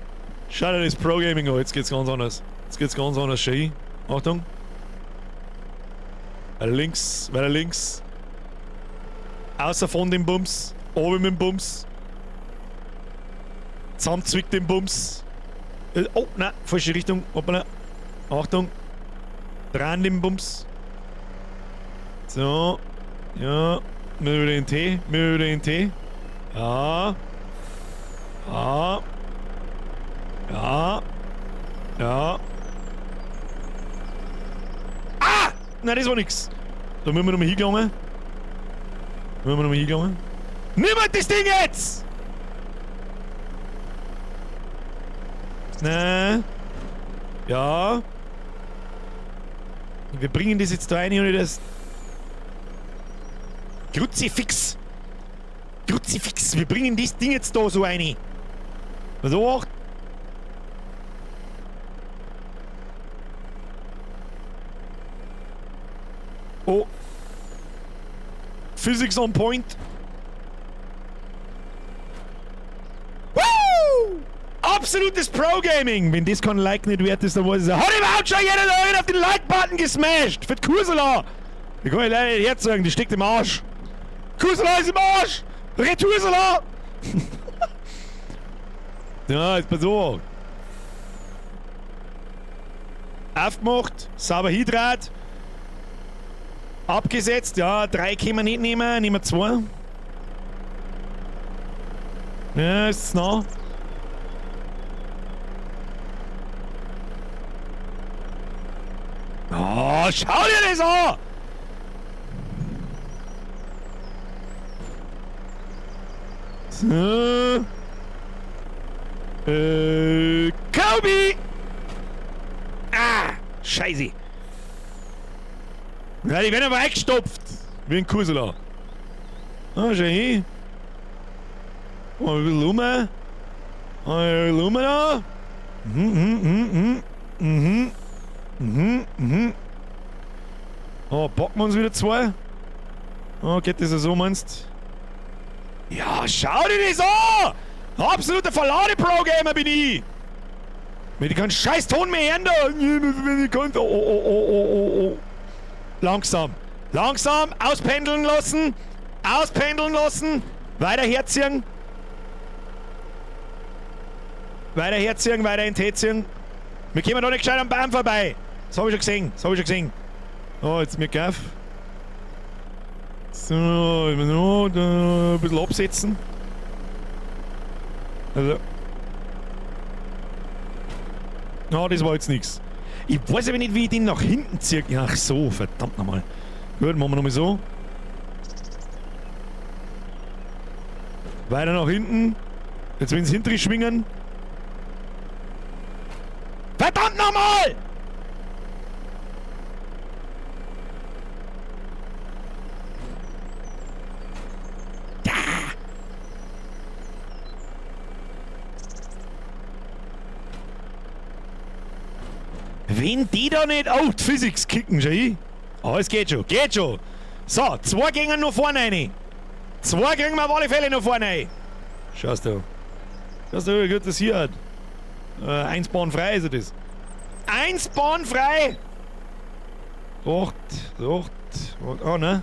Schau dir das Pro Gaming an. Jetzt geht's ganz anders. Jetzt geht's ganz anders. Schön. Achtung. Weiter links, weiter links. Außer von dem Bums. Oben mit dem Bums. Zusammenzwickt den Bums. Oh, nein, falsche Richtung. Hoppala. Achtung. Dran den Bums. So. Ja. Mit den T. Mit den T. Ja. Ja. Ja. Ja. Ah! Nein, das war nix. Da müssen wir nochmal hingegangen. Da müssen wir nochmal hingegangen. Nimm halt das Ding jetzt! Nein. Ja. Wir bringen das jetzt da rein und das. Kruzifix! Kruzifix! Wir bringen das Ding jetzt da so rein. So auch. Oh. Physics on point. Woo! Absolutes Pro-Gaming! Wenn das kein Like nicht wert ist, dann weiß ich es. Hat überhaupt schon jeder da auf den Like-Button gesmashed? Für die Kursela! Ich kann ich leider nicht herzeigen, die steckt im Arsch. Kursela ist im Arsch! Retoursela! Ja, jetzt pass auf. Aufgemacht, sauber hindreht. Abgesetzt, ja, 3 können wir nicht nehmen, nehmen wir 2. Ja, ist es noch. Oh, schau dir das an! So. Kobe! Ah, scheiße. Ja, die werden aber eingestopft. Wie ein Kursela. Ah, schau hin. Mal ein bisschen rum. Mal ein bisschen rum da. Mhm, mhm, mhm. Mhm. Mhm, mhm. Oh, packen wir uns wieder 2. Oh, geht das ja so, meinst? Ja, schau dir das an! Absoluter Verlade-Pro-Gamer bin ich! Wenn ich keinen scheiß Ton mehr hören da! Oh, oh, oh, oh, oh, oh. Langsam. Langsam. Auspendeln lassen. Auspendeln lassen. Weiter herziehen. Weiter herziehen, weiter in den Tee ziehen. Wir kommen da nicht gescheit am Baum vorbei. Das hab ich schon gesehen. Das hab ich schon gesehen. Oh, jetzt mir auf. So, ich muss noch da ein bisschen absetzen. Also. Na, das war jetzt nix. Ich weiß aber nicht, wie ich den nach hinten ziehe. Ach so, verdammt nochmal. Gut, machen wir nochmal so. Weiter nach hinten. Jetzt wenn sie hintere schwingen. Verdammt nochmal! Da! Wenn die da nicht auf die Physics kicken, schau ich. Oh, es geht schon, geht schon. So, 2 gingen noch vorne rein. 2 kriegen wir auf alle Fälle noch vorne rein. Schaust du. Schaust du, wie gut das hier hat. 1 Bahn frei ist das. 1 Bahn frei! 8, 8, oh ne?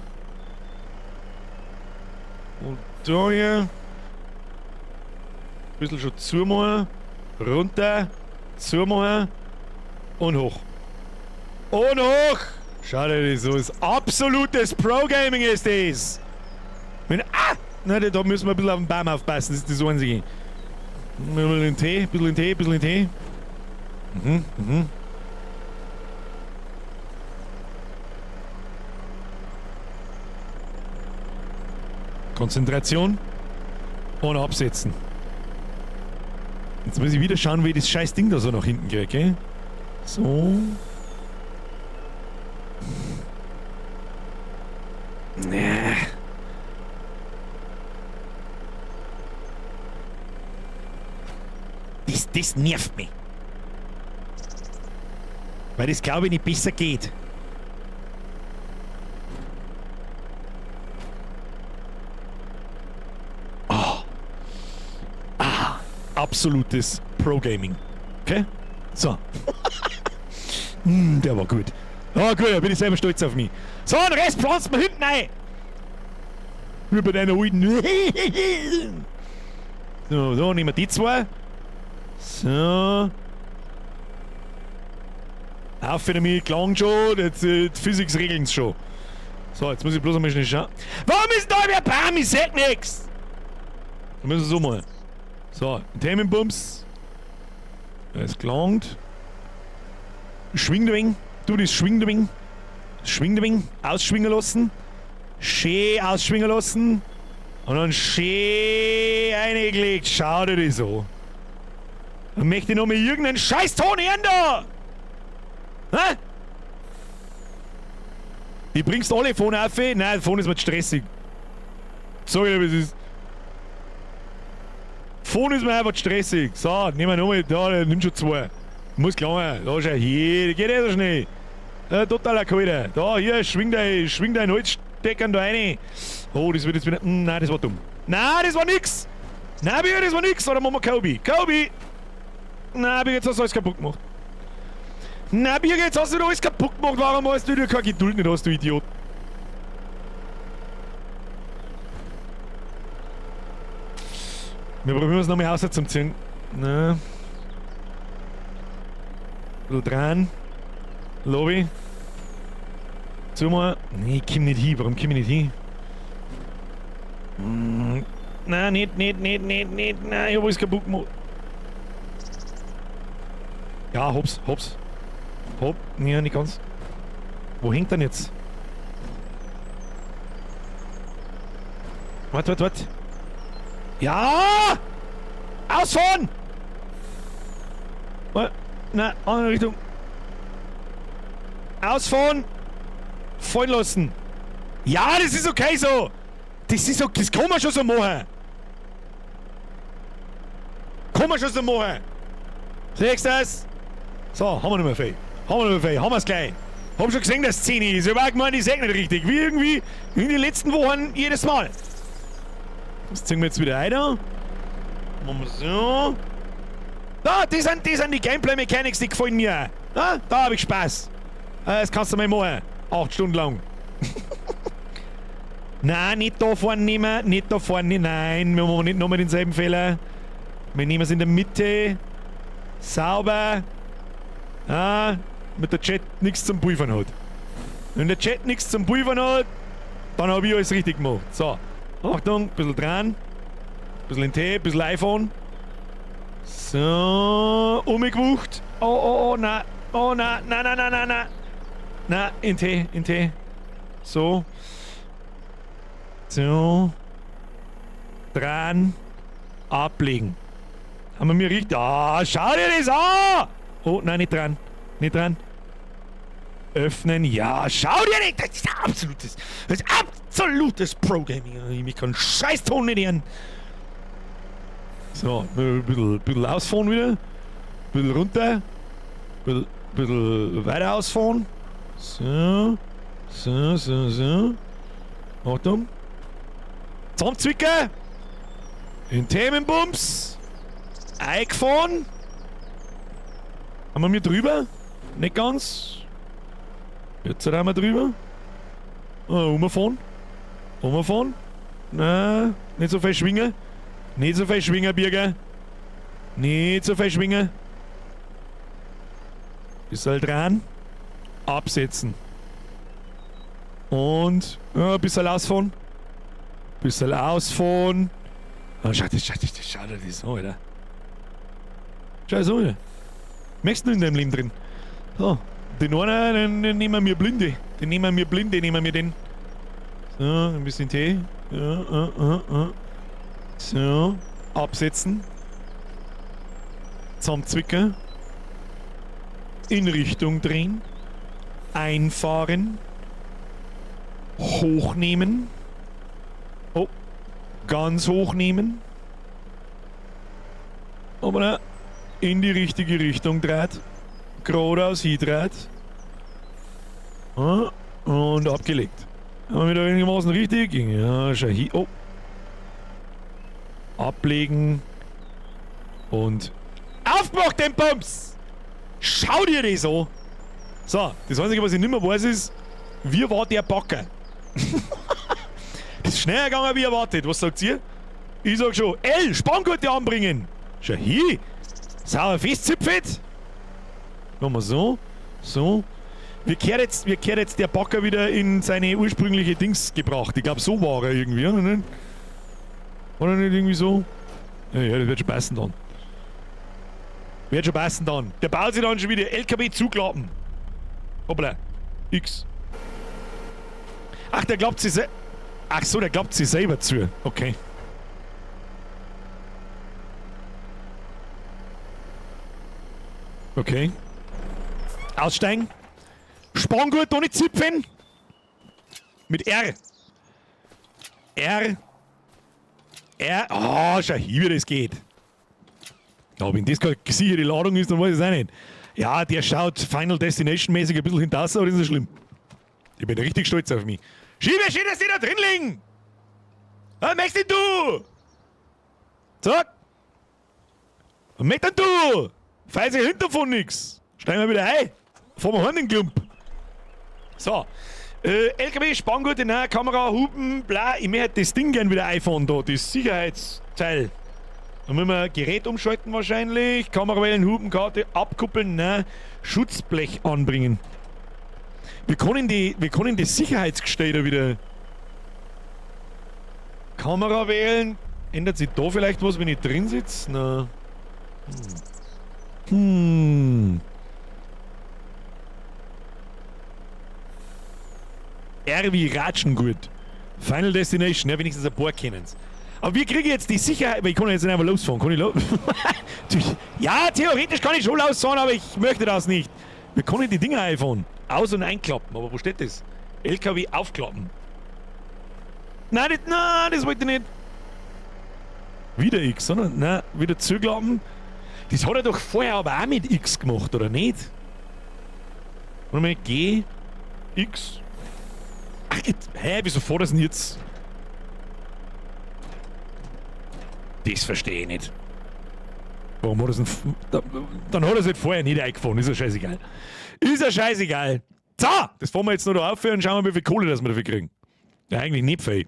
Und da hier. Ein bisschen schon zumachen. Runter. Zumachen. Und hoch. Und hoch! Schau dir das so. Das absolutes Pro-Gaming ist das! Wenn, ah! Nein, da müssen wir ein bisschen auf den Baum aufpassen. Das ist das Einzige. Ein bisschen in den Tee, ein bisschen in den Tee, ein bisschen in den Tee. Mhm, mhm. Konzentration. Und absetzen. Jetzt muss ich wieder schauen, wie ich das scheiß Ding da so nach hinten kriege, gell? So. Nee. Das nervt mich. Weil das, glaube ich, nicht besser geht. Oh. Ah. Absolutes Pro-Gaming. Okay? So. Der war gut. Oh gut, da bin ich selber stolz auf mich. So, den Rest pflanzt man hinten rein. Wie bei deiner alten. So, so, nehmen wir die zwei. So. Auf damit, klang schon, jetzt, die Physics regeln's schon. So, jetzt muss ich bloß einmal schnell schauen. Warum ist da der Baum? Ich seh nix! Da müssen wir so mal. So, Themenbums. Es gelangt. Schwingt ein wenig. Du, das schwingt ein wenig. Schwingt ein wenig. Ausschwingen lassen. Schön ausschwingen lassen. Und dann schön reingelegt. Schau dir das an. Dann möchte ich noch mal irgendeinen Scheiß-Ton hören da! Hä? Die bringst alle vorne auf? Nein, vorne ist mir zu stressig. Sag ich dir, wie es ist. Vorne ist mir einfach zu stressig. So, nehmen wir nochmal. Da, der nimmt schon zwei. Muss klar, da schau hier, geht eh so schnell. Totaler Kalter. Da, hier, schwing dein Holzsteckern da rein. Oh, das wird jetzt wieder. Nein, das war dumm. Nein, das war nix! Nein, Birger, das war nix! Oder machen wir Kobi? Kobi! Nein, Birger, jetzt hast du alles kaputt gemacht. Nein, Birger, jetzt hast du alles kaputt gemacht. Warum hast du dir keine Geduld nicht, hast du Idiot? Wir probieren es nochmal außer zum Ziehen. Na. Ein bisschen dran. Lobby. Zu mal. Nee, ich komm nicht hin. Warum komm ich nicht hin? Nein, nicht. Nein, ich hab alles kaputt gemacht. Ja, hops, hops. Hopp, nee, nicht ganz. Wo hängt denn jetzt? Warte, warte, warte. Ja! Ausfahren! Nein, andere Richtung. Ausfahren! Fallen lassen! Ja, das ist okay so! Das ist okay, das kann man schon so machen! Kann man schon so machen! Siehst du das? So, haben wir nicht mehr viel. Haben wir nicht mehr viel, haben wir's gleich. Hab schon gesehen, dass es 10 ist. Ich hab auch gemeint, ich seh nicht richtig. Wie irgendwie in den letzten Wochen jedes Mal. Das ziehen wir jetzt wieder ein. Machen wir so. Da, das sind die Gameplay-Mechanics, die gefallen mir. Da, da hab ich Spaß. Das kannst du mal machen. 8 Stunden lang. Nein, nicht da vorne nehmen. Nicht da vorne. Nein, wir machen nicht nochmal denselben Fehler. Wir nehmen es in der Mitte. Sauber. Ah, mit der Chat nichts zum Pulvern hat. Wenn der Chat nichts zum Pulvern hat, dann hab ich alles richtig gemacht. So, Achtung, ein bisschen dran. Ein bisschen in Tee, ein bisschen iPhone. So, umgewucht. Oh, oh, oh, nein. Oh, nein, nein, nein, nein, nein, nein. Nein, in Tee, in Tee. So. So. Dran. Ablegen. Haben wir mir richtig... Ah, schau dir das an! Oh, nein, nicht dran. Nicht dran. Öffnen. Ja, schau dir nicht! Das ist absolutes... Das ist absolutes Pro-Gaming. Ich kann scheiß Ton nicht hören. So, ein bisschen ausfahren wieder. Ein bisschen runter. Ein bisschen weiter ausfahren. So. So, so, so. Achtung. Zusammenzwicken. In Themenbums. Eingefahren. Haben wir mir drüber? Nicht ganz. Jetzt sind wir drüber. Oh, umfahren. Umfahren. Nein, nicht so viel schwingen. Nicht so viel schwingen, Birger. Nicht so viel schwingen. Bisschen dran. Absetzen. Und ja, ein bisschen ausfahren. Bisschen ausfahren. Oh, schau, das, schau, das, schau dir das an, Alter. Schau das an, Alter. Möchtest du in deinem Leben drin? So, den einen, den nehmen wir blinde. Den nehmen wir blinde, nehmen wir den. So, ein bisschen Tee. Ja, So, absetzen. Zusammenzwicken. In Richtung drehen. Einfahren. Hochnehmen. Oh, ganz hochnehmen. Aber in die richtige Richtung dreht. Geradeaus hindreht. Und abgelegt. Haben wir da einigermaßen richtig? Ja, schau hier. Oh. Ablegen. Und aufgemacht den Bums! Schau dir das an! So, das Einzige, was ich nicht mehr weiß, ist, wie war der Backer? Das ist schneller gegangen, wie erwartet. Was sagt ihr? Ich sag schon, L, Spanngurte anbringen! Schau hier! Sauer festzipfet! Machen wir so. So. Wie kehrt jetzt der Backer wieder in seine ursprüngliche Dings gebracht? Ich glaube, so war er irgendwie, oder nicht? Oder nicht irgendwie so? Ja, ja, das wird schon passen dann. Wird schon passen dann. Der baut sich dann schon wieder LKW zuklappen. Hoppla. X. Ach, der klappt sich Ach so, der klappt sich selber zu. Okay. Okay. Aussteigen. Spanngurt ohne Zipfen. Mit R. R. R. Ah, schau hier, wie das geht. Ja, wenn das keine sichere Ladung ist, dann weiß ich es auch nicht. Ja, der schaut Final Destination mäßig ein bisschen hinterher, aber das ist nicht schlimm. Ich bin richtig stolz auf mich. Schiebe, schön, dass die da drin liegen! Was möchtest denn du? Zack! Was möchtest denn du? Feise hinter von nix. Steigen wir wieder ein. Fahren wir heim den Klump. So. LKW, Spanngurte, nein, Kamera, Hupen, bla. Ich möchte das Ding gern wieder einfahren da, das Sicherheitsteil. Dann müssen wir Gerät umschalten wahrscheinlich. Kamera wählen, Hupenkarte, abkuppeln, nein. Schutzblech anbringen. Wir können das Sicherheitsgestell da wieder. Kamera wählen. Ändert sich da vielleicht was, wenn ich drin sitze? Na. R wie Ratschengurt. Final Destination, ja, wenigstens ein paar kennen's. Aber wir kriegen jetzt die Sicherheit, weil ich kann jetzt nicht einfach losfahren. Kann ich los? Ja, theoretisch kann ich schon losfahren, aber ich möchte das nicht. Wir können die Dinger einfahren. Aus- und einklappen. Aber wo steht das? LKW aufklappen. Nein, das, nein, das wollte ich nicht. Wieder X, oder? Nein, wieder zuklappen. Das hat er doch vorher aber auch mit X gemacht, oder nicht? Warte mal, G, X. Ach, jetzt, hä, wieso fährt das denn jetzt? Das verstehe ich nicht. Warum hat er es denn... Dann hat er es halt vorher nicht eingefahren, ist ja scheißegal. Ist ja scheißegal. So, das fahren wir jetzt noch da auf und schauen wir, wie viel Kohle das wir dafür kriegen. Ja, eigentlich nicht viel.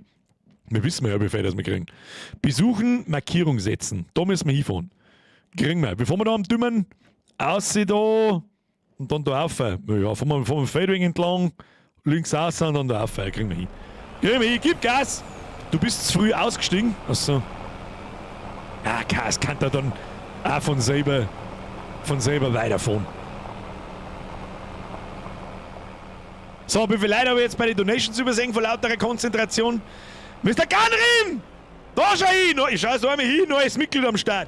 Wir wissen ja, wie viel das wir kriegen. Besuchen, Markierung setzen. Da müssen wir hinfahren. Kriegen wir. Wie fahren wir da am Dümmen? Aussehen da und dann da rauf. Ja, fahren wir Feldweg entlang, links raus und dann da rauf. Kriegen wir hin. Kriegen wir hin, gib Gas! Du bist zu früh ausgestiegen. Achso. Ja, Gas kann da dann auch von selber weiterfahren. So, wie viele Leute habe ich jetzt bei den Donations übersehen vor lauterer Konzentration? Mr. Ganrim! Da schau hin! Ich schau so einmal hin, neues Mitglied am Start.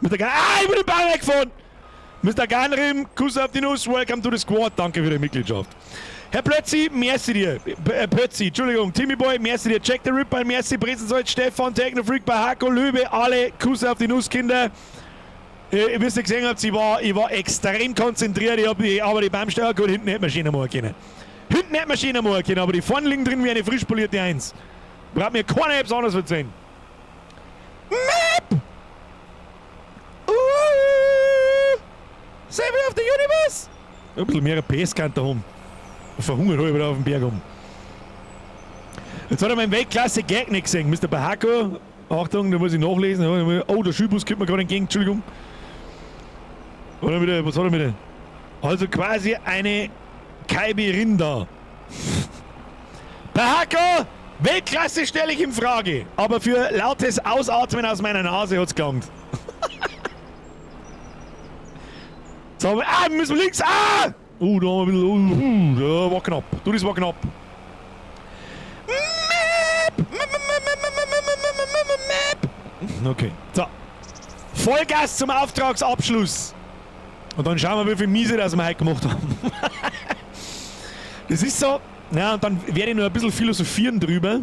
Mr. Gan ah, ich bin den Baum weggefahren! Mr. Ganrim, Kuss auf die Nuss, welcome to the squad, danke für die Mitgliedschaft. Herr Plötzi, merci dir. Pötzi, Entschuldigung, Timmy Boy, merci dir. Jack the Ripper, merci, Brezensalz, Stefan, Technofreak, Bahako, Löwe, alle, Kuss auf die Nuss, Kinder. Ihr wisst ja gesehen habt, ich war extrem konzentriert, aber die Baumsteuer, gut, hinten hätten wir schöner machen können. Hinten hätten wir schöner machen können, aber die vorne liegen drin wie eine frisch polierte Eins. Braucht mir keiner etwas anderes erzählen. Map! Savior of the Universe! Ein bisschen mehr PS kann da haben. Verhungert habe ich wieder auf dem Berg um. Jetzt hat er meinen Weltklasse-Gag nicht gesehen. Mr. Bahako, Achtung, da muss ich nachlesen. Oh, der Schulbus kommt mir gerade entgegen, Entschuldigung. Oder wieder, was hat er wieder? Also quasi eine Kaibirinda. Bahako, Weltklasse stelle ich in Frage. Aber für lautes Ausatmen aus meiner Nase hat's gelangt. So, ah, wir müssen links. Ah! Da haben wir ein bisschen. Da war knapp. Du, das war knapp. Map! Map, map, map, map, map, map, map, map. Okay. So. Vollgas zum Auftragsabschluss. Und dann schauen wir, wie viel Miese das wir heute gemacht haben. Das ist so. Ja, und dann werde ich noch ein bisschen philosophieren drüber.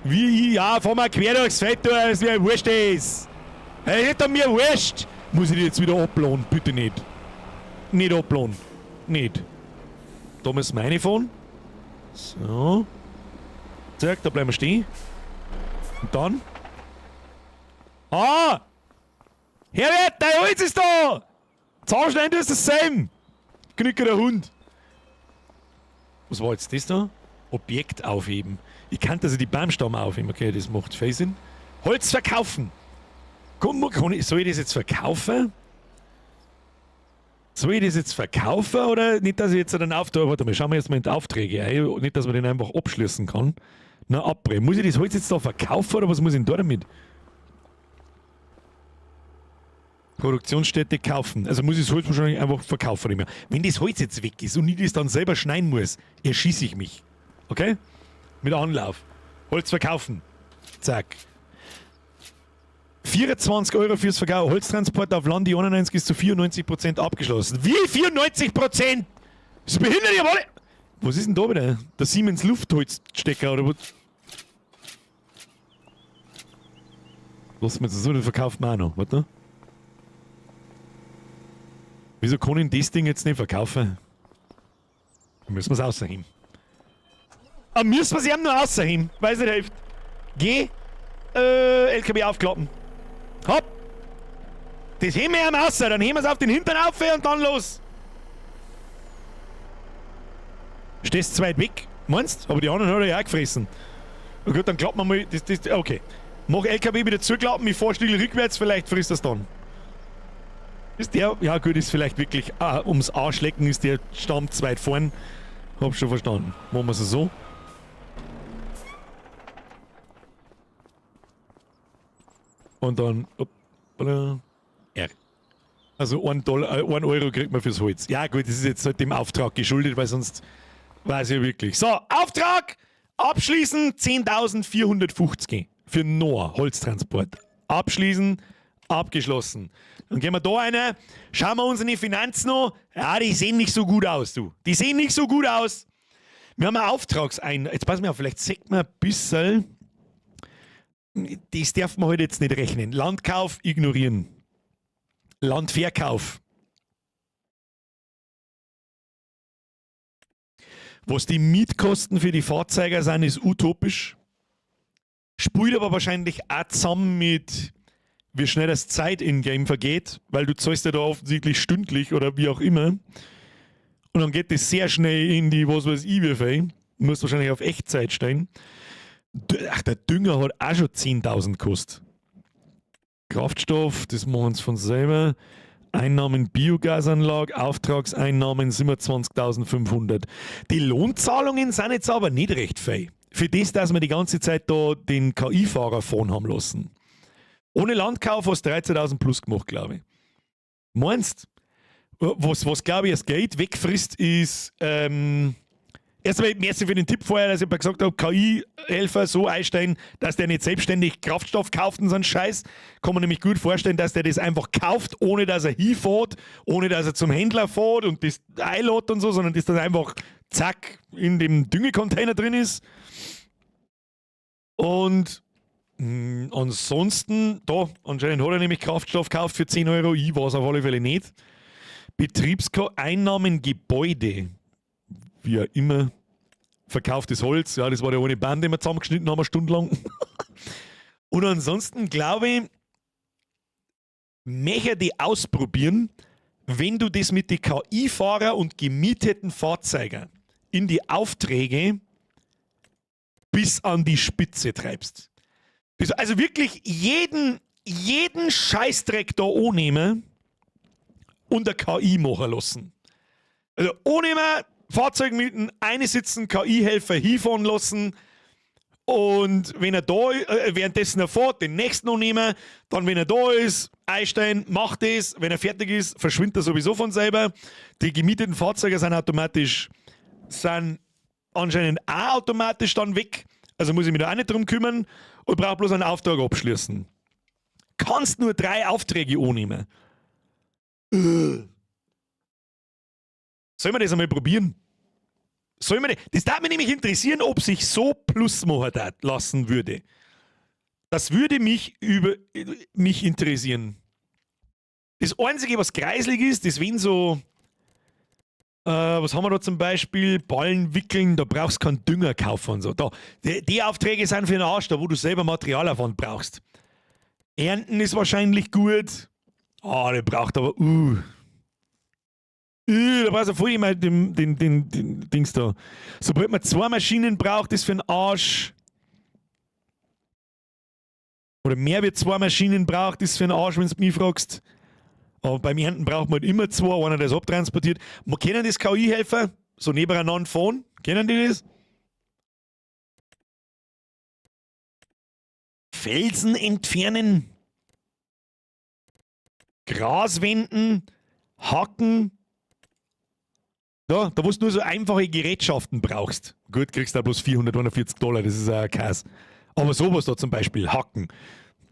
Wie ich, ja, fahr mal quer durchs Feld, du, es mir wurscht ist. Hey, nicht an mir wurscht. Muss ich die jetzt wieder abladen? Bitte nicht. Nicht abladen. Nicht. Da müssen wir reinfahren. So. Zack, da bleiben wir stehen. Und dann. Ah! Herbert, dein Holz ist da! Zahnschneiden ist das same! Knicker der Hund. Was war jetzt das da? Objekt aufheben. Ich kann also die Baumstamm aufheben. Okay, das macht viel Sinn. Holz verkaufen. Komm, soll ich das jetzt verkaufen? Soll ich das jetzt verkaufen oder nicht, dass ich jetzt einen Auftrag. Warte mal, schauen wir jetzt mal in die Aufträge ein. Nicht, dass man den einfach abschließen kann. Na, abbrechen. Muss ich das Holz jetzt da verkaufen oder was muss ich denn da damit? Produktionsstätte kaufen. Also muss ich das Holz wahrscheinlich einfach verkaufen. Nicht mehr. Wenn das Holz jetzt weg ist und ich das dann selber schneiden muss, erschieße ich mich. Okay? Mit Anlauf. Holz verkaufen. Zack. 24 Euro fürs Verkauf. Holztransport auf Land, die 91 ist zu 94% abgeschlossen. Wie 94%? Das behindert ihr alle! Was ist denn da wieder? Der Siemens Luftholzstecker oder was? Lass mal so, den verkaufen wir auch noch. Warte. Wieso kann ich das Ding jetzt nicht verkaufen? Dann müssen wir es ausheben. Ah, müssen wir es ihm nur ausheben, weil es nicht hilft. Geh, LKW aufklappen. Hopp! Das heben wir ihm raus, dann heben wir es auf den Hintern auf und dann los! Stehst zu weit weg, meinst? Aber die anderen hat er ja auch gefressen. Na gut, dann klappen wir mal. Das, okay. Mach LKW wieder zuklappen, ich fahr still rückwärts, vielleicht frisst das dann. Ist der, ja gut, ist vielleicht wirklich, ums Arschlecken ist der Stamm zu weit vorn. Hab schon verstanden. Machen wir es so. Und dann, hoppala, R. Also 1 Dollar, 1 Euro kriegt man fürs Holz. Ja gut, das ist jetzt halt dem Auftrag geschuldet, weil sonst weiß ich wirklich. So, Auftrag abschließen, 10.450 für Noah Holztransport. Abschließen, abgeschlossen. Dann gehen wir da rein, schauen wir uns in die Finanzen an. Ja, die sehen nicht so gut aus, du. Die sehen nicht so gut aus. Wir haben eine Auftragsein. Jetzt pass mal auf, vielleicht sieht man ein bisschen. Das darf man halt jetzt nicht rechnen. Landkauf ignorieren. Landverkauf. Was die Mietkosten für die Fahrzeuge sind, ist utopisch. Spielt aber wahrscheinlich auch zusammen mit, wie schnell das Zeit in-game vergeht, weil du zahlst ja da offensichtlich stündlich oder wie auch immer. Und dann geht das sehr schnell in die, was weiß ich, wie viel. Du musst wahrscheinlich auf Echtzeit stellen. Ach, der Dünger hat auch schon 10.000 gekostet. Kraftstoff, das machen sie von selber. Einnahmen Biogasanlage, Auftragseinnahmen 27.500. Die Lohnzahlungen sind jetzt aber nicht recht viel. Für das, dass wir die ganze Zeit da den K I-Fahrer fahren haben lassen. Ohne Landkauf hast du 13.000 plus gemacht, glaube ich. Meinst du? Was glaube ich, das Geld wegfrisst, ist, erstmal, merci für den Tipp vorher, dass ich mal gesagt habe, K I-Helfer so einstellen, dass der nicht selbstständig Kraftstoff kauft und so einen Scheiß. Kann man nämlich gut vorstellen, dass der das einfach kauft, ohne dass er hinfährt, ohne dass er zum Händler fährt und das einlädt und so, sondern das dann einfach zack in dem Düngecontainer drin ist. Und ansonsten, da, anscheinend hat er nämlich Kraftstoff gekauft für 10 Euro, ich weiß auf alle Fälle nicht. Betriebseinnahmen Gebäude, wie auch immer, verkauftes Holz, ja, das war der ohne Band, den wir zusammengeschnitten haben, eine Stunde lang. Und ansonsten glaube ich, möchte ich ausprobieren, wenn du das mit den K I-Fahrer und gemieteten Fahrzeugen in die Aufträge bis an die Spitze treibst. Also wirklich jeden Scheißdreck da annehmen und der KI machen lassen. Also annehmen, Fahrzeug mieten, eine sitzen, K I-Helfer hinfahren lassen Und wenn er da, währenddessen er fährt, den nächsten noch nehmen. Dann, wenn er da ist, einsteigen, macht es. Wenn er fertig ist, verschwindet er sowieso von selber. Die gemieteten Fahrzeuge sind anscheinend auch automatisch dann weg. Also muss ich mich da auch nicht drum kümmern und brauche bloß einen Auftrag abschließen. Kannst nur drei Aufträge annehmen. Sollen wir das einmal probieren? Sollen wir das? Das darf mich nämlich interessieren, ob sich so Plus machen lassen würde. Das würde mich interessieren. Das Einzige, was kreislig ist, das wenn so, was haben wir da zum Beispiel? Ballen wickeln, da brauchst du keinen Dünger kaufen und so. Da, die Aufträge sind für den Arsch, da wo du selber Materialaufwand brauchst. Ernten ist wahrscheinlich gut. Ah, der braucht aber. Da brauchst du voll immer den Dings da. Sobald man zwei Maschinen braucht, ist für den Arsch. Oder mehr wie zwei Maschinen braucht, ist für den Arsch, wenn du mich fragst. Aber beim Ernten braucht man halt immer zwei, einer, der es abtransportiert. Man kennen das KI-Helfer, so nebeneinander fahren. Kennen die das? Felsen entfernen, Gras wenden, hacken. Ja, da wo du nur so einfache Gerätschaften brauchst. Gut, kriegst du da bloß 441 Dollar, das ist ein Käse. Aber sowas da zum Beispiel, hacken.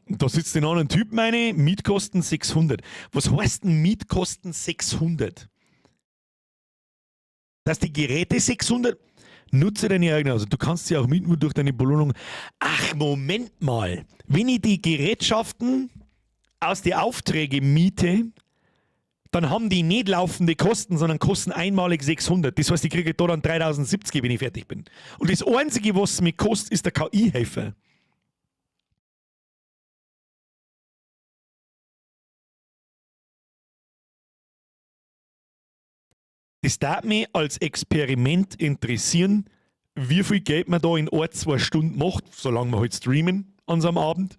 Da sitzt den anderen Typ, meine, Mietkosten 600. Was heißt denn Mietkosten 600? Dass die Geräte 600. Nutze deine eigene, also du kannst sie auch mieten durch deine Belohnung. Ach, Moment mal. Wenn ich die Gerätschaften aus den Aufträgen miete, dann haben die nicht laufende Kosten, sondern kosten einmalig 600. Das heißt, ich kriege da dann 3070, wenn ich fertig bin. Und das Einzige, was es mir kostet, ist der KI-Helfer. Das darf mich als Experiment interessieren, wie viel Geld man da in ein, zwei Stunden macht, solange wir halt streamen an so einem Abend,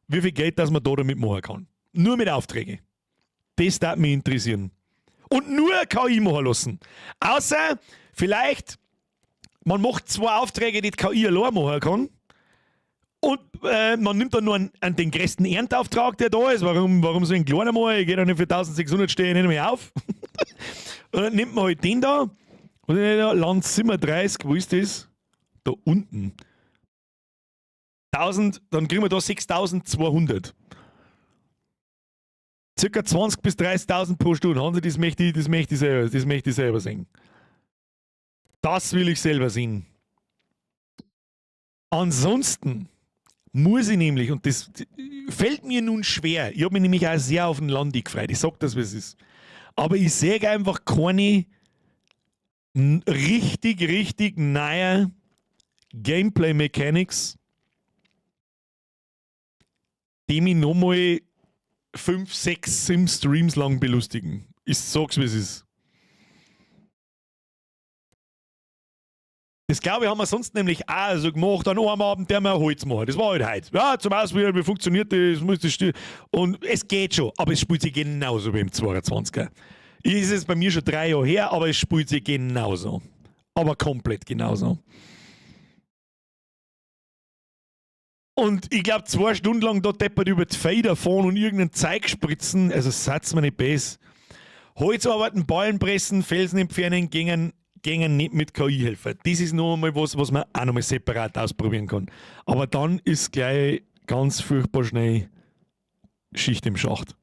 wie viel Geld das man da damit machen kann. Nur mit Aufträgen. Das darf mich interessieren. Und nur KI machen lassen. Außer vielleicht, man macht zwei Aufträge, die die KI allein machen kann. Und man nimmt dann nur den größten Erntauftrag, der da ist. Warum so ein kleiner mal? Ich gehe da nicht für 1600, stehe ich nicht mehr auf. Und dann nimmt man halt den da. Was ist da? Land 37, wo ist das? Da unten. 1000, dann kriegen wir da 6200. Circa 20.000 bis 30.000 pro Stunde. Hansi, das möchte ich selber sehen. Das will ich selber sehen. Ansonsten muss ich nämlich, und das fällt mir nun schwer, ich habe mich nämlich auch sehr auf den Landi gefreut, ich sag das, wie es ist. Aber ich sehe einfach keine richtig, richtig neue Gameplay-Mechanics, die mich nochmal 5, 6 Sim-Streams lang belustigen. Ich sag's, wie es ist. Das glaube ich, haben wir sonst nämlich auch so gemacht, an einem Abend, der wir Holz machen. Das war halt heute. Ja, zum Ausprobieren, wie funktioniert das, muss das still. Und es geht schon, aber es spielt sich genauso wie im 22er. Ist es bei mir schon 3 Jahre her, aber es spielt sich genauso. Aber komplett genauso. Und ich glaub, 2 Stunden lang da deppert über die Fader fahren und irgendein Zeug spritzen, also seid's mir nicht besser. Holzarbeiten, Ballen pressen, Felsen entfernen, gingen nicht mit K I-Helfer. Das ist noch einmal was, was man auch noch mal separat ausprobieren kann. Aber dann ist gleich ganz furchtbar schnell Schicht im Schacht.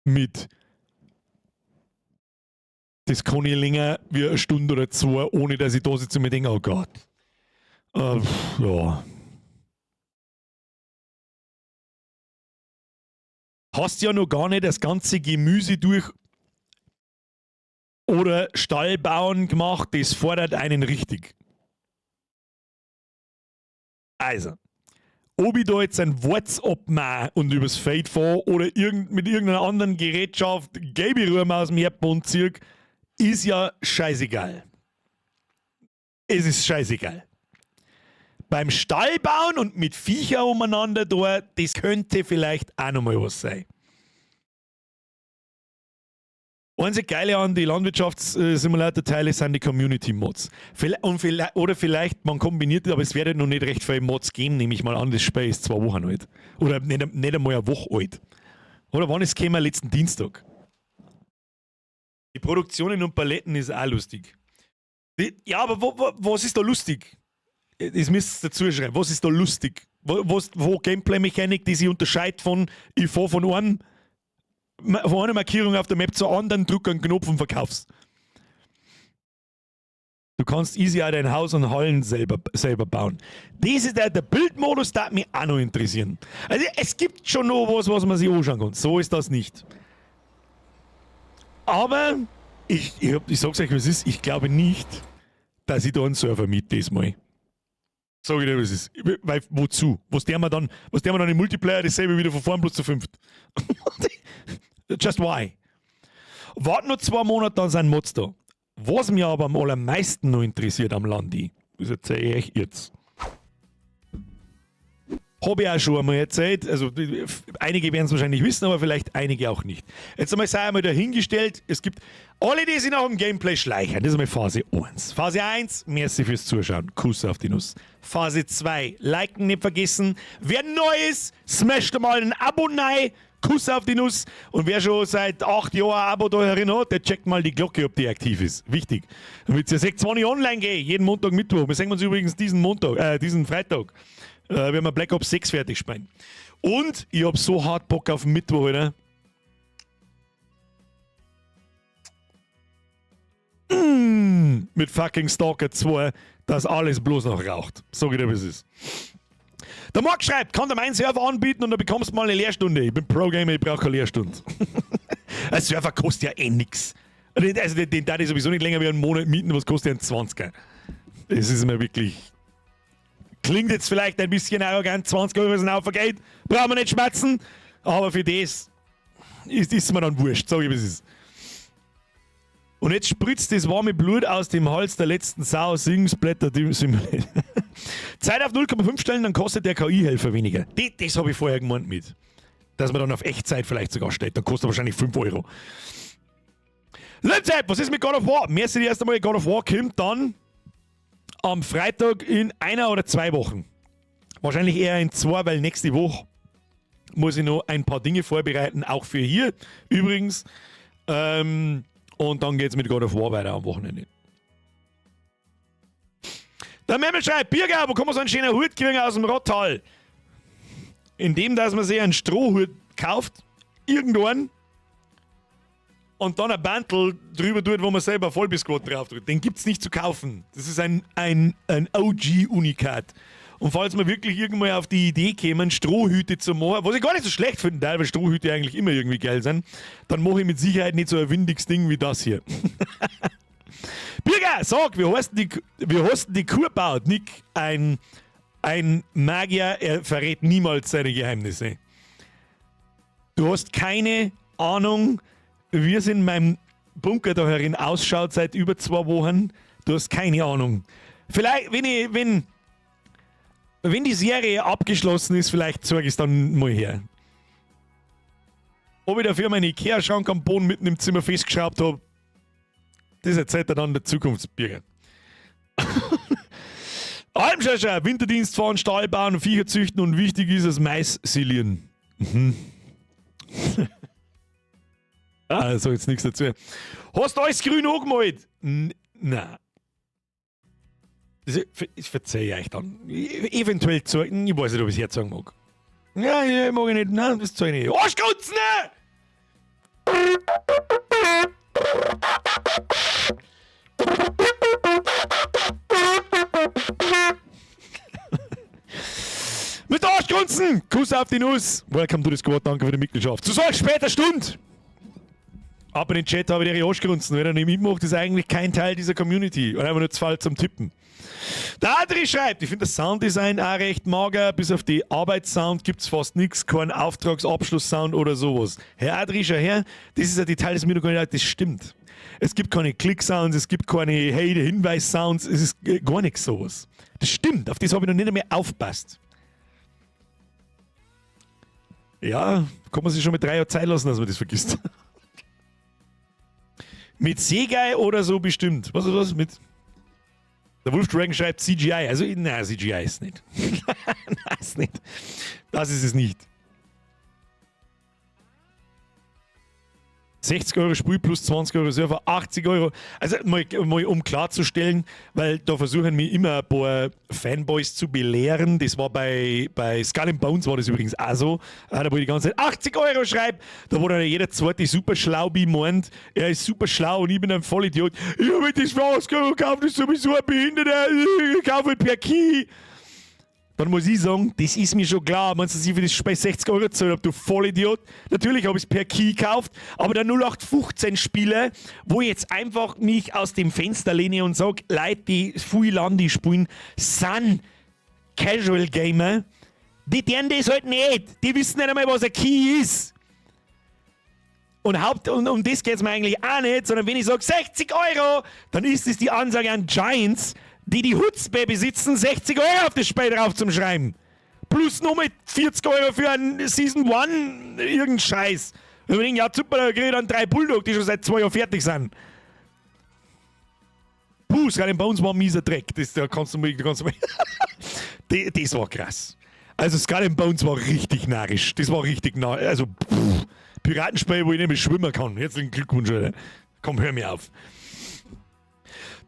Mit das kann ich länger wie eine Stunde oder zwei, ohne dass ich da sitze und mir denke, oh Gott. Ja. Hast ja noch gar nicht das ganze Gemüse durch oder Stall bauen gemacht, das fordert einen richtig. Also, ob ich da jetzt ein WhatsApp mache und übers Feld fahre oder mit irgendeiner anderen Gerätschaft Babyruhm aus dem Erdboden ziehe, ist ja scheißegal. Es ist scheißegal. Beim Stall bauen und mit Viecher umeinander da, das könnte vielleicht auch nochmal was sein. Einzig Geile an die Landwirtschaftssimulator-Teile sind die Community-Mods. Und vielleicht, oder vielleicht man kombiniert, aber es wird noch nicht recht viele Mods geben, nehme ich mal an, das Spiel ist 2 Wochen alt. Oder nicht einmal eine Woche alt. Oder wann ist es gekommen? Letzten Dienstag. Die Produktionen und Paletten ist auch lustig. Ja, aber was ist da lustig? Das müsst ihr dazu schreiben. Was ist da lustig? Wo Gameplay-Mechanik, die sich unterscheidet von, ich fahre von einer Markierung auf der Map zur anderen, drück einen Knopf und verkauf's. Du kannst easy auch dein Haus und Hallen selber bauen. Das ist der Build-Modus, da mich auch noch interessieren. Also es gibt schon noch was, was man sich anschauen kann. So ist das nicht. Aber ich sag's euch, was es ist, ich glaube nicht, dass ich da einen Server miet diesmal. Sag ich dir, was es ist. Weil, wozu? Was der mir dann im Multiplayer dasselbe wieder von vorn, bloß zu fünft? Just why? Wart noch 2 Monate, dann sind Mods da. Was mich aber am allermeisten noch interessiert am Landi, das erzähle ich euch jetzt. Habe ich auch schon einmal erzählt. Also einige werden es wahrscheinlich wissen, aber vielleicht einige auch nicht. Jetzt einmal sei einmal dahingestellt, es gibt alle, die sich nach dem Gameplay schleichen. Das ist einmal Phase 1. Phase 1, merci fürs Zuschauen. Kuss auf die Nuss. Phase 2, liken nicht vergessen. Wer neu ist, smasht mal ein Abo rein. Kuss auf die Nuss. Und wer schon seit 8 Jahren ein Abo da herin hat, der checkt mal die Glocke, ob die aktiv ist. Wichtig. Damit ihr seht, wann ich online gehe, jeden Montag, Mittwoch. Wir sehen uns übrigens diesen Montag, diesen Freitag. Werden wir Black Ops 6 fertig spielen. Und ich hab so hart Bock auf Mittwoch, oder? Mit fucking Stalker 2, dass alles bloß noch raucht. Sag ich dir, wie es ist. Der Marc schreibt, kann dir meinen Server anbieten und dann bekommst du mal eine Lehrstunde. Ich bin Pro-Gamer, ich brauche keine Lehrstunde. Ein Server kostet ja eh nix. Also den darf ich sowieso nicht länger wie einen Monat mieten, was kostet der, ein 20er? Das ist mir wirklich. Klingt jetzt vielleicht ein bisschen arrogant, 20 € ist ein Haufen Geld, brauchen wir nicht schmatzen, aber für das ist mir dann wurscht, sag ich, wie es ist. Und jetzt spritzt das warme Blut aus dem Hals der letzten Sau, Singsblätter, Zeit auf 0,5 stellen, dann kostet der KI-Helfer weniger. Das habe ich vorher gemeint mit. Dass man dann auf Echtzeit vielleicht sogar stellt. Dann kostet er wahrscheinlich 5 Euro. Leute, was ist mit God of War? Merci erst einmal, God of War kommt dann am Freitag in einer oder 2 Wochen. Wahrscheinlich eher in zwei, weil nächste Woche muss ich noch ein paar Dinge vorbereiten, auch für hier übrigens. Und dann geht es mit God of War weiter am Wochenende. Der Memmel schreibt, Birger, wo kann man so einen schönen Hut kriegen aus dem Rottal? Indem, dass man sich einen Strohhut kauft, irgendwann, und dann ein Bandel drüber tut, wo man selber Vollbiskot drauf tut. Den gibt es nicht zu kaufen. Das ist ein OG-Unikat. Und falls wir wirklich irgendwann auf die Idee kämen, Strohhüte zu machen, was ich gar nicht so schlecht finde, weil Strohhüte eigentlich immer irgendwie geil sind, dann mache ich mit Sicherheit nicht so ein windiges Ding wie das hier. Birger, sag, wie hast denn die Kuh gebaut? Nick, ein Magier, er verrät niemals seine Geheimnisse. Du hast keine Ahnung, wie es in meinem Bunker da herin ausschaut seit über 2 Wochen. Du hast keine Ahnung. Vielleicht, wenn die Serie abgeschlossen ist, vielleicht zeige ich es dann mal her. Ob ich dafür meinen Ikea-Schrank am Boden mitten im Zimmer festgeschraubt habe, das erzählt er dann der Zukunftsbürger. Almschascher, Winterdienst fahren, Stall bauen, Viecher züchten und wichtig ist es Mais silieren. Ah, sag jetzt nichts dazu. Hast du alles grün angemalt? Nein. Ich verzeihe euch dann. Eventuell zeigen, ich weiß nicht, ob ich es herzeigen mag. Ja, ja, mag ich nicht. Nein, das zeige ich nicht. Arschgrunzen! Mit Arschgrunzen! Kuss auf die Nuss! Welcome to the Squad, danke für die Mitgliedschaft. Zu solch später Stunde! Ab in den Chat habe ich ihre Arschgrunzen. Wenn er nicht mitmacht, ist eigentlich kein Teil dieser Community. Und einfach nur zu fall zum Tippen. Der Adri schreibt, ich finde das Sounddesign auch recht mager, bis auf die Arbeitssound gibt es fast nichts, kein Auftragsabschlusssound oder sowas. Herr Adri, schau her, das ist ein Detail, das mir noch gar nicht, das stimmt. Es gibt keine Klick-Sounds, es gibt keine Hey, Hinweis-Sounds, es ist gar nichts sowas. Das stimmt, auf das habe ich noch nicht mehr aufpasst. Ja, kann man sich schon mit 3 Jahren Zeit lassen, dass man das vergisst. Mit CGI oder so bestimmt. Was ist was mit? Der Wolf Dragon schreibt CGI. Also, nein, CGI ist nicht. Nein, ist nicht. Das ist es nicht. 60 Euro Spiel plus 20 Euro Server, 80 Euro. Also mal um klarzustellen, weil da versuchen mich immer ein paar Fanboys zu belehren. Das war bei Skull and Bones war das übrigens auch so. Da wo ich die ganze Zeit 80 Euro schreibe, da wo dann jeder zweite super schlau wie meint, er ist super schlau und ich bin ein Vollidiot. Ich habe das für 80 Euro gekauft, das ist sowieso ein Behinderter, ich kaufe per Key. Dann muss ich sagen, das ist mir schon klar. Meinst du, dass ich für das Spiel 60 Euro gezahlt habe, du Vollidiot? Natürlich habe ich es per Key gekauft, aber der 0815 Spieler, wo ich jetzt einfach mich aus dem Fenster lehne und sage, Leute, die viel Landi spielen, sind Casual Gamer. Die deren das halt nicht. Die wissen nicht einmal, was ein Key ist. Und, Haupt, und um das geht es mir eigentlich auch nicht, sondern wenn ich sage 60 Euro, dann ist es die Ansage an Giants, die die Chutzpe besitzen, 60 Euro auf das Spiel drauf zum Schreiben. Plus nochmal 40 Euro für ein Season 1, irgendein Scheiß. Und wir denken, ja super, da kriege ich dann drei Bulldog, die schon seit 2 Jahren fertig sind. Puh, Skull and Bones war ein mieser Dreck. Das, da kannst du mal, da kannst du mal das war krass. Also Skull and Bones war richtig narrisch. Das war richtig narrisch. Also, pff, Piratenspiel, wo ich nicht mehr schwimmen kann. Herzlichen Glückwunsch, Alter. Komm, hör mir auf.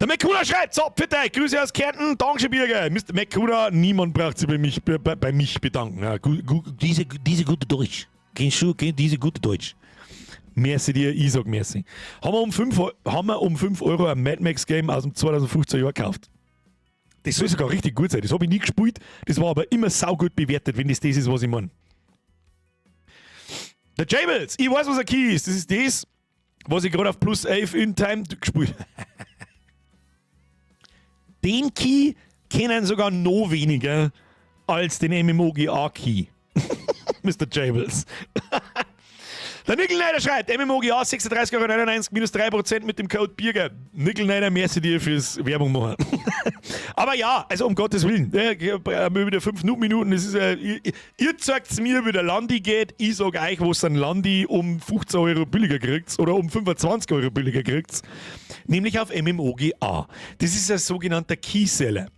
Der McCuna schreibt, so, bitte, Grüße aus Kärnten, Dankeschön, Birger. Mr. McCuna, niemand braucht sich bei mich bedanken. Ja, gu, gu, diese gute Deutsch. Kennst du diese gute Deutsch? Merci dir, ich sag merci. Haben wir um 5 Euro ein Mad Max Game aus dem 2015 Jahr gekauft. Das soll sogar richtig gut sein. Das habe ich nie gespielt. Das war aber immer saugut bewertet, wenn das das ist, was ich meine. Der Jables, ich weiß, was ein Key ist. Das ist das, was ich gerade auf plus 11 in Time gespielt. Den Key kennen sogar noch weniger als den MMOGA-Key. Mr. Jables. Der Nickelneider schreibt, MMOGA 36,99 Euro minus 3% mit dem Code Birger. Nickelneider, merci dir fürs Werbung machen. Aber ja, also um Gottes Willen, ne, wieder 5 Minuten, das ist, ihr zeigt mir, wie der Landi geht, ich sag euch, wo es ein Landi um 15 Euro billiger kriegt oder um 25 Euro billiger kriegt, nämlich auf MMOGA. Das ist ein sogenannter Keyseller.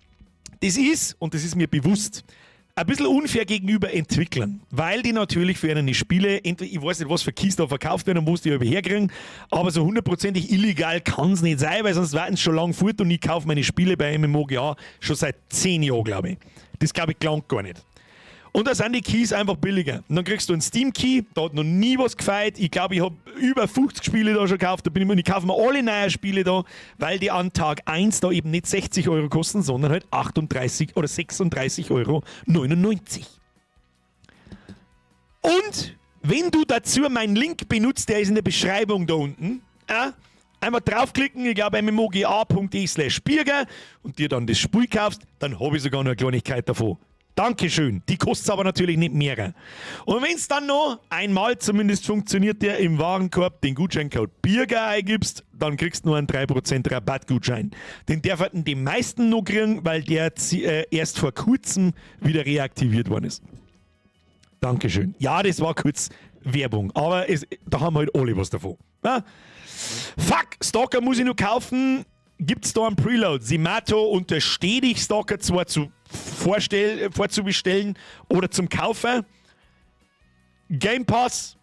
Das ist, und das ist mir bewusst, ein bisschen unfair gegenüber Entwicklern, weil die natürlich für eine Spiele, entweder, ich weiß nicht, was für Keys da verkauft werden und wo sie die überhaupt herkriegen, aber so hundertprozentig illegal kann es nicht sein, weil sonst warten sie schon lange fort und ich kaufe meine Spiele bei MMOGA schon seit 10 Jahren, glaube ich. Das, glaube ich, klang gar nicht. Und da sind die Keys einfach billiger. Und dann kriegst du einen Steam-Key, da hat noch nie was gefehlt. Ich glaube, ich habe über 50 Spiele da schon gekauft. Da bin ich, und ich kaufe mir alle neuen Spiele da, weil die an Tag 1 da eben nicht 60 Euro kosten, sondern halt 38 oder 36,99 Euro. Und wenn du dazu meinen Link benutzt, der ist in der Beschreibung da unten, ja, einfach draufklicken, ich glaube mmoga.de/Birger und dir dann das Spiel kaufst, dann habe ich sogar noch eine Kleinigkeit davon. Dankeschön. Die kostet aber natürlich nicht mehr. Und wenn es dann noch einmal zumindest funktioniert, der im Warenkorb den Gutscheincode Birger eingibst, dann kriegst du nur einen 3% Rabattgutschein. Den dürften die meisten noch kriegen, weil der erst vor kurzem wieder reaktiviert worden ist. Dankeschön. Ja, das war kurz Werbung, aber da haben halt alle was davon. Ja? Fuck, Stalker muss ich noch kaufen. Gibt es da einen Preload? Simato unterstehe ich, Stalker zwar vorzubestellen oder zum Kaufen. Game Pass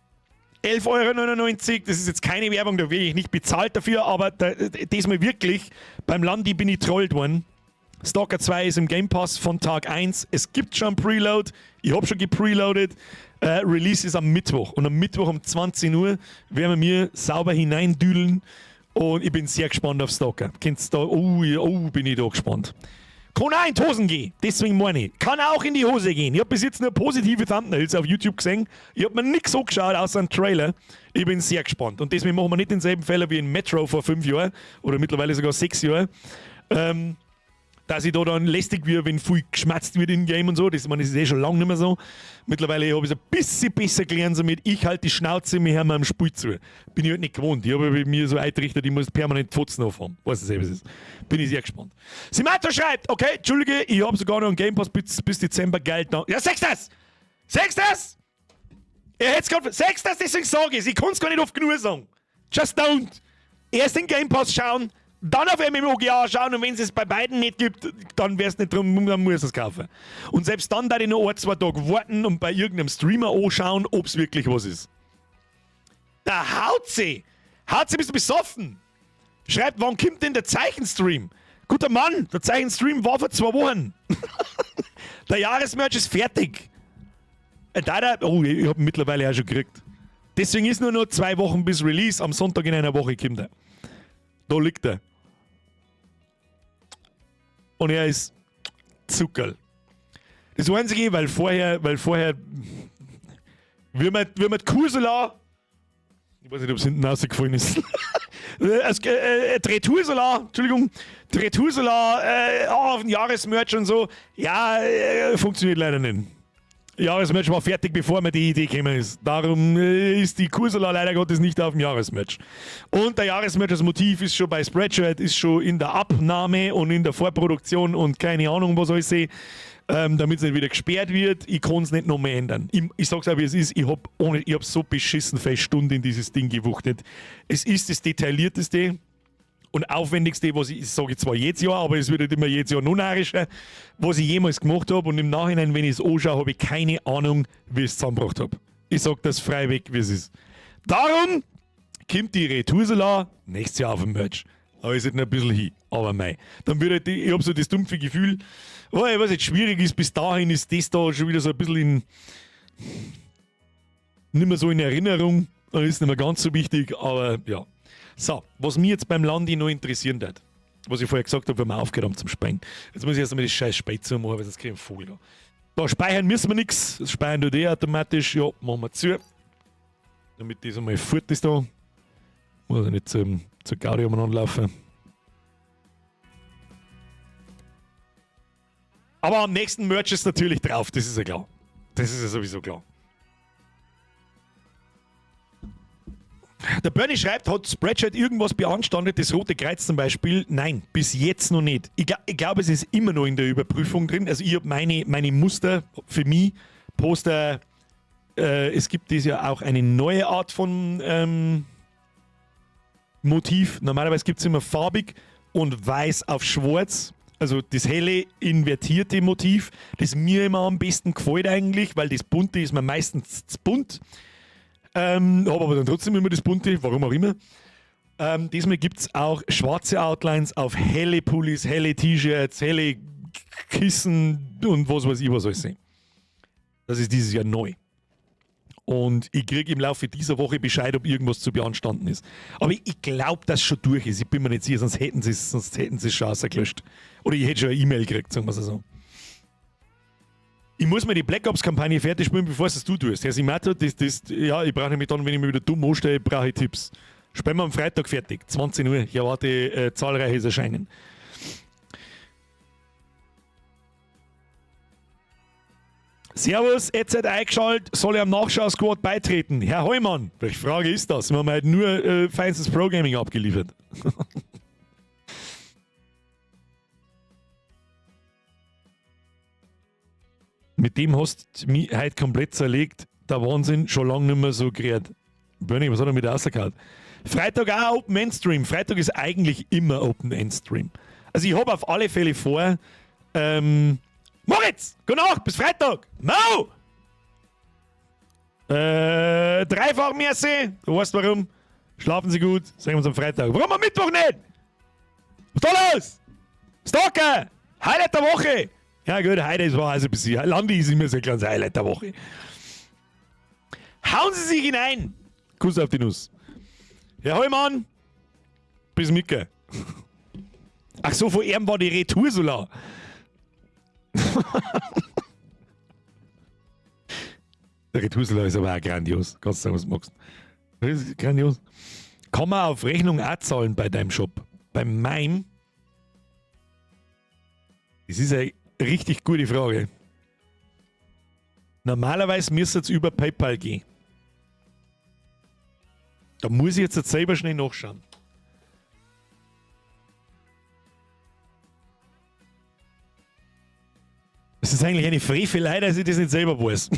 11,99 Euro. Das ist jetzt keine Werbung, da werde ich nicht bezahlt dafür, aber da, diesmal wirklich, beim Landi bin ich trollt worden. Stalker 2 ist im Game Pass von Tag 1. Es gibt schon Preload. Ich habe schon gepreloadet. Release ist am Mittwoch. Und am Mittwoch um 20 Uhr werden wir mir sauber hineindüdeln. Und ich bin sehr gespannt auf Stalker. Kennst da? Oh, bin ich da gespannt. Kann auch in die Hosen gehen, deswegen meine ich. Kann auch in die Hose gehen. Ich habe bis jetzt nur positive Thumbnails auf YouTube gesehen. Ich habe mir nichts angeschaut, außer einen Trailer. Ich bin sehr gespannt. Und deswegen machen wir nicht denselben Fehler wie in Metro vor 5 Jahren oder mittlerweile sogar 6 Jahren. Dass ich da dann lästig wird, wenn viel geschmatzt wird im Game und so. Das, ich meine, das ist eh schon lange nicht mehr so. Mittlerweile habe ich es ein bisschen besser gelernt, somit ich halt die Schnauze, mir hör am Spiel zu. Bin ich halt nicht gewohnt. Ich habe bei mir so eingerichtet, ich muss permanent Fotzen aufhaben. Weiß es eh, was ist. Bin ich sehr gespannt. Simato schreibt, okay, Entschuldige, ich habe sogar noch einen Game Pass bis Dezember Geld da. Ja, sagst das! Sagst das! Er hätte es gerade. Sagst das, deswegen sage ich es. Ich kann es gar nicht oft genug sagen. Just don't. Erst den Game Pass schauen, dann auf MMOGA schauen und wenn es es bei beiden nicht gibt, dann wär's nicht drum, dann muss es kaufen. Und selbst dann da ich noch ein, zwei Tage warten und bei irgendeinem Streamer anschauen, ob's wirklich was ist. Da haut sie! Haut sie, bist du besoffen? Schreibt, wann kommt denn der Zeichenstream? Guter Mann, der Zeichenstream war vor 2 Wochen. Der Jahresmerch ist fertig. Da, oh, ich hab ihn mittlerweile auch schon gekriegt. Deswegen ist nur noch 2 Wochen bis Release. Am Sonntag in einer Woche kommt er. Da liegt er. Und er ist Zuckerl. Das Einzige, weil vorher, wie man die Kursula, ich weiß nicht, ob es hinten rausgefallen ist. Dretursula, Entschuldigung, Dretursula auf dem Jahresmerch und so, ja, funktioniert leider nicht. Jahresmerch war fertig, bevor mir die Idee gekommen ist. Darum ist die Kursula leider Gottes nicht auf dem Jahresmerch. Und der Jahresmerch, das Motiv ist schon bei Spreadshirt, ist schon in der Abnahme und in der Vorproduktion und keine Ahnung, was alles sehe, damit es nicht wieder gesperrt wird. Ich kann es nicht noch mehr ändern. Ich sag's auch, wie es ist. Ich hab so beschissen viele Stunden in dieses Ding gewuchtet. Es ist das detaillierteste und aufwendigste, was ich, das sage ich zwar jedes Jahr, aber es wird halt immer jedes Jahr noch narrischer, was ich jemals gemacht habe. Und im Nachhinein, wenn ich es anschaue, habe ich keine Ahnung, wie ich es zusammengebracht habe. Ich sag das freiweg, wie es ist. Darum kommt die Retoursela nächstes Jahr auf dem Merch. Aber ist halt noch ein bisschen hin. Aber mei. Dann wird halt, ich habe so das dumpfe Gefühl, oh, ich weiß nicht, schwierig ist, bis dahin ist das da schon wieder so ein bisschen in, nicht mehr so in Erinnerung, dann ist nicht mehr ganz so wichtig, aber ja. So, was mich jetzt beim Landi noch interessieren wird, was ich vorher gesagt habe, wenn wir aufgehört haben zum Speichern. Jetzt muss ich erst einmal das scheiß Spiel zumachen, weil sonst kriege ich einen Vogel da. Da speichern müssen wir nichts. Das speichern tut eh automatisch. Ja, machen wir zu. Damit das einmal fort ist da. Muss ich nicht zur Gaudi umeinander laufen. Aber am nächsten Merch ist natürlich drauf, das ist ja klar. Das ist ja sowieso klar. Der Bernie schreibt, hat Spreadshirt irgendwas beanstandet, das Rote Kreuz zum Beispiel? Nein, bis jetzt noch nicht. Ich glaube, es ist immer noch in der Überprüfung drin. Also ich habe meine Muster für mich, Poster, es gibt dieses Jahr auch eine neue Art von Motiv. Normalerweise gibt es immer farbig und weiß auf schwarz. Also das helle, invertierte Motiv, das mir immer am besten gefällt eigentlich, weil das bunte ist mir meistens zu bunt. Habe aber dann trotzdem immer das bunte, warum auch immer. Diesmal gibt es auch schwarze Outlines auf helle Pullis, helle T-Shirts, helle Kissen und was weiß ich was alles. Das ist dieses Jahr neu. Und ich kriege im Laufe dieser Woche Bescheid, ob irgendwas zu beanstanden ist. Aber ich glaube, dass es schon durch ist. Ich bin mir nicht sicher, sonst hätten sie es schon rausgelöscht. Oder ich hätte schon eine E-Mail gekriegt, sagen wir es so. Ich muss mir die Black Ops-Kampagne fertig spielen, bevor es du tust. Herr Simato, ja, ich brauche nämlich dann, wenn ich mich wieder dumm anstelle, brauche ich Tipps. Spielen wir am Freitag fertig, 20 Uhr. Ich erwarte zahlreiches Erscheinen. Servus, EZ eingeschaltet, soll ich am Nachschau-Squad beitreten? Herr Heumann, welche Frage ist das? Wir haben halt nur feinstes Pro-Gaming abgeliefert. Mit dem hast du mich heute komplett zerlegt. Der Wahnsinn, schon lange nicht mehr so gerät. Bernie, was hat er mit rausgehauen? Freitag auch Open End Stream. Freitag ist eigentlich immer Open End Stream. Also ich habe auf alle Fälle vor, Moritz, gute Nacht, bis Freitag. Mo! Dreifach merci. Du weißt warum. Schlafen Sie gut. Sehen wir uns am Freitag. Warum am Mittwoch nicht? Was ist da los? Stalker! Highlight der Woche! Ja gut, heute ist war also ein bisschen. Landi ist immer so ein kleines Highlight der Woche. Hauen Sie sich hinein! Kuss auf die Nuss. Herr Heumann, bis Micke. Ach so, vor ihm war die Retoursula. Der Retoursula ist aber auch grandios. Kannst du sagen, was du magst. Das ist grandios. Kann man auf Rechnung auch zahlen bei deinem Shop? Bei meinem? Das ist eine richtig gute Frage. Normalerweise müsste es über PayPal gehen. Da muss ich jetzt selber schnell nachschauen. Es ist eigentlich eine Frevelei, dass ich das nicht selber weiß.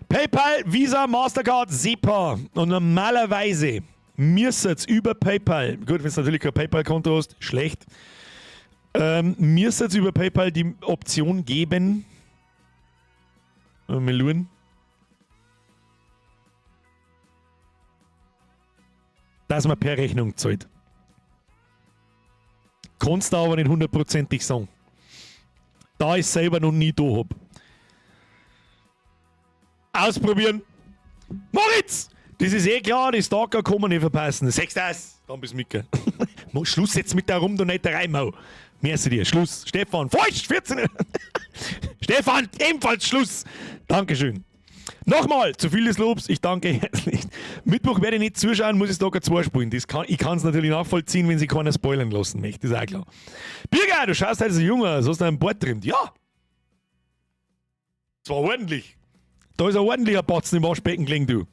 PayPal, Visa, Mastercard, SEPA. Und normalerweise Müsst über PayPal, gut, wenn du natürlich kein PayPal-Konto hast, schlecht, müsst über PayPal die Option geben, mal schauen, dass man per Rechnung zahlt. Kannst du aber nicht hundertprozentig sagen. Da ich selber noch nie da hab. Ausprobieren. Moritz! Das ist eh klar, die Stalker kann man nicht verpassen. Sechs das, dann bist du mitge. Schluss jetzt mit der Rumdonaterei, Mau. Merci dir. Schluss. Stefan, falsch! 14. Stefan, ebenfalls Schluss. Dankeschön. Nochmal, zu viel des Lobs, ich danke herzlich. Mittwoch werde ich nicht zuschauen, muss ich Stalker 2 spielen. Ich kann es natürlich nachvollziehen, wenn sich keiner spoilern lassen möchte, das ist auch klar. Birger, du schaust halt so jung aus, hast du einen Bart drin? Ja. Das war ordentlich. Da ist ein ordentlicher Batzen im Waschbecken gelegen, du.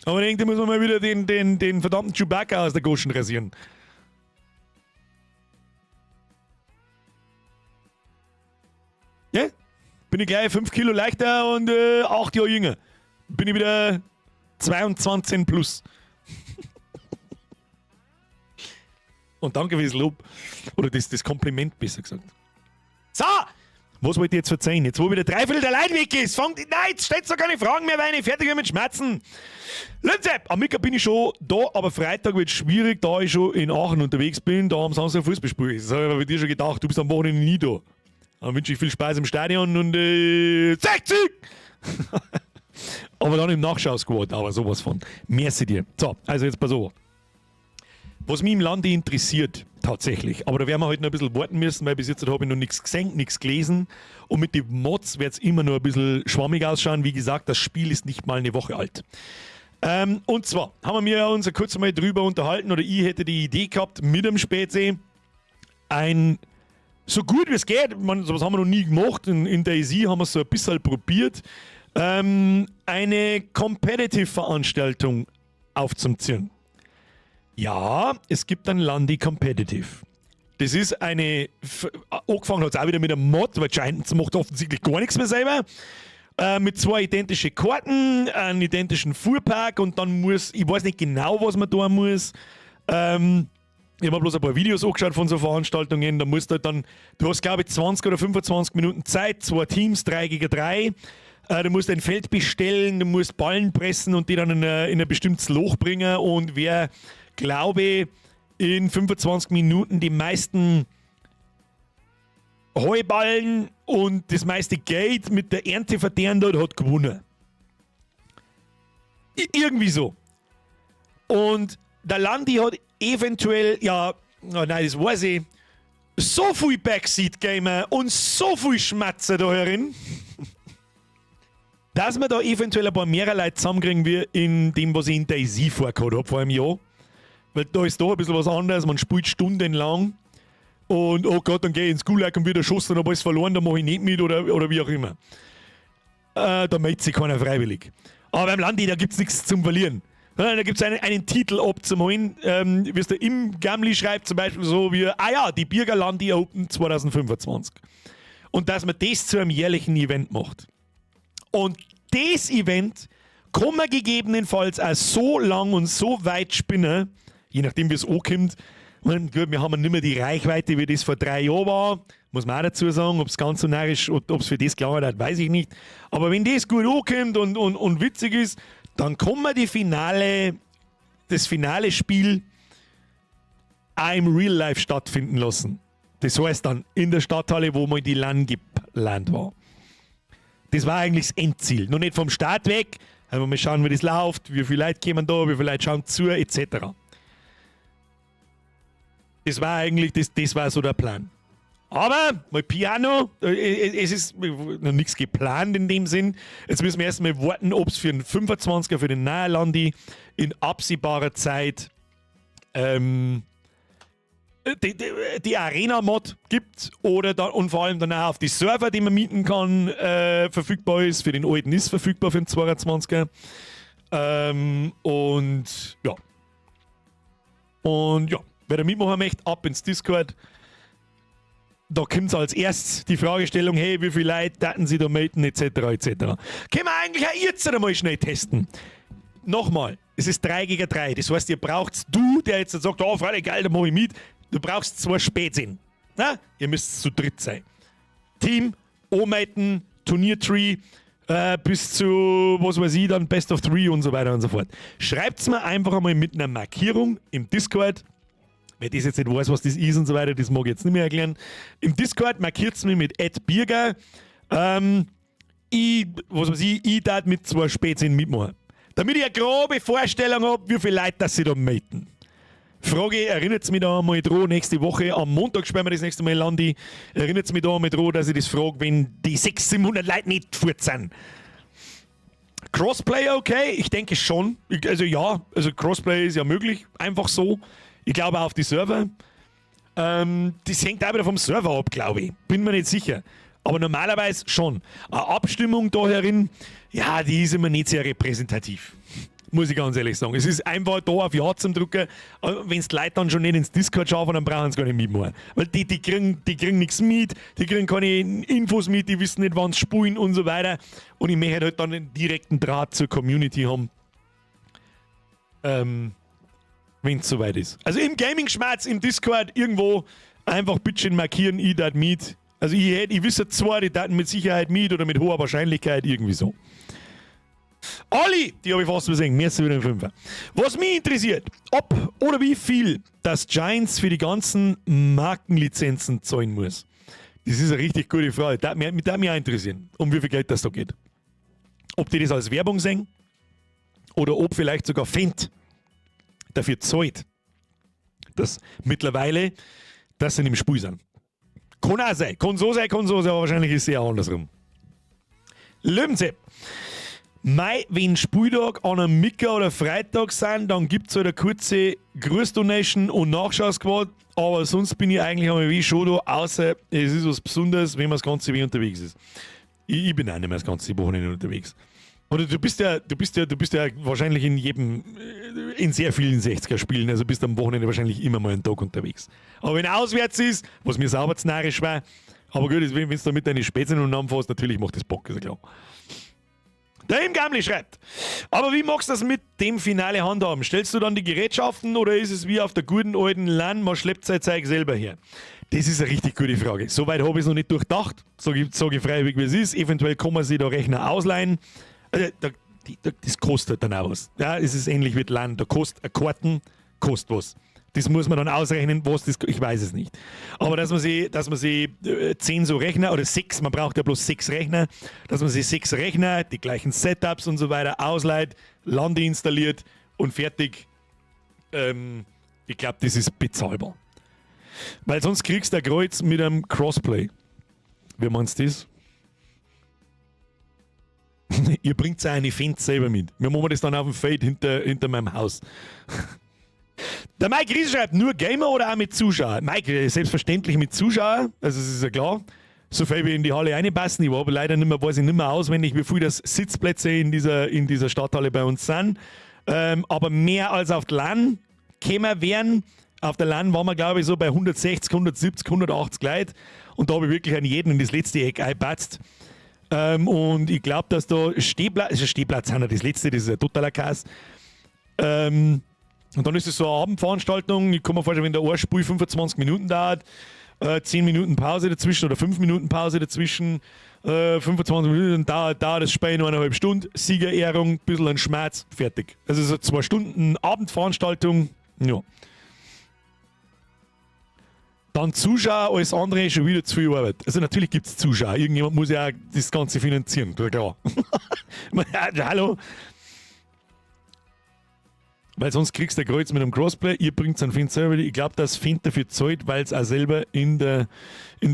Aber ich denke, da muss man mal wieder den verdammten Chewbacca aus der Goschen rasieren. Ja? Bin ich gleich 5 Kilo leichter und 8 Jahre jünger. Bin ich wieder 22 plus. Und danke fürs Lob. Oder das Kompliment, besser gesagt. So! Was wollt ihr jetzt verzeihen? Jetzt, wo wieder dreiviertel der Leute weg ist, fangt, nein, jetzt stellt doch keine Fragen mehr, weil ich fertig bin mit Schmerzen. Linse, am Mittag bin ich schon da, aber Freitag wird schwierig, da ich schon in Aachen unterwegs bin, da am Samstag Fußball spiele. Das habe ich mir bei dir schon gedacht, du bist am Wochenende nie da. Dann wünsche ich viel Spaß im Stadion und 60! Aber dann im Nachschau-Squad, aber sowas von. Merci dir. So, also jetzt pass auf. Was mich im Lande interessiert, tatsächlich, aber da werden wir heute noch ein bisschen warten müssen, weil bis jetzt habe ich noch nichts gesehen, nichts gelesen. Und mit den Mods wird's immer noch ein bisschen schwammig ausschauen. Wie gesagt, das Spiel ist nicht mal eine Woche alt. Und zwar haben wir uns kurz mal drüber unterhalten, oder ich hätte die Idee gehabt, mit dem Spätsee ein, so gut wie es geht, man, sowas haben wir noch nie gemacht, in DayZ haben wir es so ein bisschen probiert, eine Competitive-Veranstaltung aufzuziehen. Ja, es gibt ein Landi Competitive. Das ist eine, angefangen hat's auch wieder mit einem Mod, weil Giants macht offensichtlich gar nichts mehr selber. Mit zwei identischen Karten, einen identischen Fuhrpark und dann muss, ich weiß nicht genau, was man da muss. Ich hab mir bloß ein paar Videos angeschaut von so Veranstaltungen, da musst du halt dann, du hast glaube ich 20 oder 25 Minuten Zeit, zwei Teams, 3 gegen 3. Du musst ein Feld bestellen, du musst Ballen pressen und die dann in ein bestimmtes Loch bringen und wer, glaube ich, in 25 Minuten die meisten Heuballen und das meiste Geld mit der Ernte verdient hat, hat gewonnen. Irgendwie so. Und der Landi hat eventuell, ja, oh nein, das weiß ich, so viel Backseat-Gamer und so viel Schmatzer da herin, dass wir da eventuell ein paar mehr Leute zusammenkriegen, wie in dem, was ich in DayZ vorgehabt hab vor einem Jahr. Weil da ist doch ein bisschen was anderes, man spielt stundenlang und oh Gott, dann geh ich ins Gulag und wieder erschossen und hab alles verloren, da mach ich nicht mit oder wie auch immer. Da meldet sich keiner freiwillig. Aber beim Landi, da gibt's nichts zum Verlieren. Sondern da gibt's einen Titel abzuholen, wie es der im Gamli schreibt, zum Beispiel so wie, ah ja, die Birger Landi Open 2025. Und dass man das zu einem jährlichen Event macht. Und das Event kann man gegebenenfalls auch so lang und so weit spinnen, je nachdem wie es ankommt. Und gut, wir haben nicht mehr die Reichweite, wie das vor 3 Jahren war. Muss man auch dazu sagen, ob's ganz so narrisch, ob's für das gelangt hat, weiß ich nicht. Aber wenn das gut ankommt und witzig ist, dann kann man das finale Spiel auch im Real Life stattfinden lassen. Das heißt dann in der Stadthalle, wo mal die LAN geplant war. Das war eigentlich das Endziel. Noch nicht vom Start weg. Also mal schauen, wie das läuft, wie viele Leute kommen da, wie viele Leute schauen zu, et cetera. Das war eigentlich, das, das war so der Plan. Aber mal Piano, es ist noch nichts geplant in dem Sinn. Jetzt müssen wir erstmal warten, ob's für den 25er, für den Nahe-Landi in absehbarer Zeit die Arena-Mod gibt oder da, und vor allem dann auch auf die Server, die man mieten kann, verfügbar ist. Für den alten ist verfügbar für den 22er. Und ja. Und ja, wer da mitmachen möchte, ab ins Discord. Da kommt's als erstes die Fragestellung, hey, wie viele Leute daten Sie da melden, et cetera, et cetera. Können wir eigentlich auch jetzt einmal schnell testen. Nochmal, Es ist 3 gegen 3. Das heißt, ihr braucht du, der jetzt sagt, oh, freilich geil, da mach ich mit, du brauchst zwei Spezien. Na? Ihr müsst zu dritt sein. Team, Omeiten, Turniertree, bis zu, was weiß ich, dann Best of Three und so weiter und so fort. Schreibt's mir einfach einmal mit einer Markierung im Discord. Wer das jetzt nicht weiß, was das ist und so weiter, das mag ich jetzt nicht mehr erklären. Im Discord markiert's mich mit @Birger. Ich, was weiß ich, ich darf mit zwei Spezien mitmachen. Damit ich eine grobe Vorstellung habe, wie viele Leute das sie da melden. Frage, erinnert mich da einmal dran, nächste Woche, am Montag spielen wir das nächste Mal Landi, erinnert mich da einmal dran, dass ich das frage, wenn die 600, 700 Leute nicht fort sind. Crossplay okay? Ich denke schon. Also ja, also Crossplay ist ja möglich, einfach so. Ich glaube auch auf die Server. Das hängt auch wieder vom Server ab, glaube ich. Bin mir nicht sicher. Aber normalerweise schon. Eine Abstimmung da herin, ja, die ist immer nicht sehr repräsentativ. Muss ich ganz ehrlich sagen. Es ist einfach da auf Ja zum Drücken. Wenn die Leute dann schon nicht ins Discord schauen, dann brauchen sie gar nicht mitmachen. Weil die kriegen nichts mit, die kriegen keine Infos mit, die wissen nicht, wann sie spielen und so weiter. Und ich möchte halt dann einen direkten Draht zur Community haben, wenn es soweit ist. Also im Gaming-Schmerz, im Discord, irgendwo einfach bitteschön markieren, ich dat mit. Also ich wüsste zwei, die daten mit Sicherheit mit oder mit hoher Wahrscheinlichkeit irgendwie so. Olli, die habe ich fast übersehen, merci für den Fünfer. Was mich interessiert, ob oder wie viel das Giants für die ganzen Markenlizenzen zahlen muss. Das ist eine richtig gute Frage. Das würde mich auch interessieren, um wie viel Geld das da geht. Ob die das als Werbung sehen oder ob vielleicht sogar Fendt dafür zahlt, dass mittlerweile das in dem Spiel sind. Kann auch sein. Kann so sein, kann so sein, aber wahrscheinlich ist es eher andersrum. Löwensepp. Mei, wenn Spieltag an einem Mittwoch oder Freitag sind, dann gibt es halt eine kurze Grüß-Donation und Nachschau-Squad. Aber sonst bin ich eigentlich am wie schon da, außer es ist was Besonderes, wenn man das ganze Wochenende unterwegs ist. Ich bin auch nicht mehr das ganze Wochenende unterwegs. Oder du bist ja wahrscheinlich in sehr vielen 60er Spielen, also bist am Wochenende wahrscheinlich immer mal einen Tag unterwegs. Aber wenn auswärts ist, was mir sauber narrisch war, aber gut, wenn du da mit deinen Spätzchen und anfährst, natürlich macht das Bock, ist ja klar. Der Im Gamli schreibt: Aber wie magst du das mit dem Finale handhaben? Stellst du dann die Gerätschaften oder ist es wie auf der guten alten LAN, man schleppt sein Zeug selber her? Das ist eine richtig gute Frage. Soweit habe ich es noch nicht durchdacht. Sag ich freiwillig, wie es ist. Eventuell kann man sich da Rechner ausleihen. Also, das kostet dann auch was. Ja, es ist ähnlich wie LAN. Da kostet eine Karten, kostet was. Das muss man dann ausrechnen, was das, ich weiß es nicht. Aber dass man sich 10 so Rechner oder sechs, man braucht ja bloß sechs Rechner, dass man sich sechs Rechner, die gleichen Setups und so weiter ausleiht, Landi installiert und fertig. Ich glaube, das ist bezahlbar. Weil sonst kriegst du ein Kreuz mit einem Crossplay. Wie meinst du das? Ihr bringt eine Fendt selber mit. Wir machen das dann auf dem Feld hinter meinem Haus. Der Mike Riese schreibt, nur Gamer oder auch mit Zuschauern? Mike, selbstverständlich mit Zuschauern, also es ist ja klar. So viel wie in die Halle reinpassen. Ich war aber leider nicht mehr, weiß ich nicht mehr auswendig, wie viel das Sitzplätze in dieser Stadthalle bei uns sind. Aber mehr als auf der LAN kämen wären. Auf der LAN waren wir, glaube ich, so bei 160, 170, 180 Leute. Und da habe ich wirklich an jeden in das letzte Eck eingepatzt. Und ich glaube, dass da Stehplatz, also Stehplatz haben wir das letzte, das ist ein totaler Chaos. Und dann ist es so eine Abendveranstaltung. Ich kann mir vorstellen, wenn der ein Spiel 25 Minuten dauert, 10 Minuten Pause dazwischen oder 5 Minuten Pause dazwischen, 25 Minuten, dann dauert das Spiel noch 1,5 Stunden, Siegerehrung, bisschen ein Schmerz, fertig. Also so 2 Stunden Abendveranstaltung, ja. Dann Zuschauer, alles andere ist schon wieder zu viel Arbeit. Also natürlich gibt es Zuschauer. Irgendjemand muss ja auch das Ganze finanzieren, klar. Hallo? Weil sonst kriegst du ein Kreuz mit einem Crossplay, ihr bringt einen Fendt selber. Ich glaube, dass Fendt dafür zahlt, weil es auch selber in der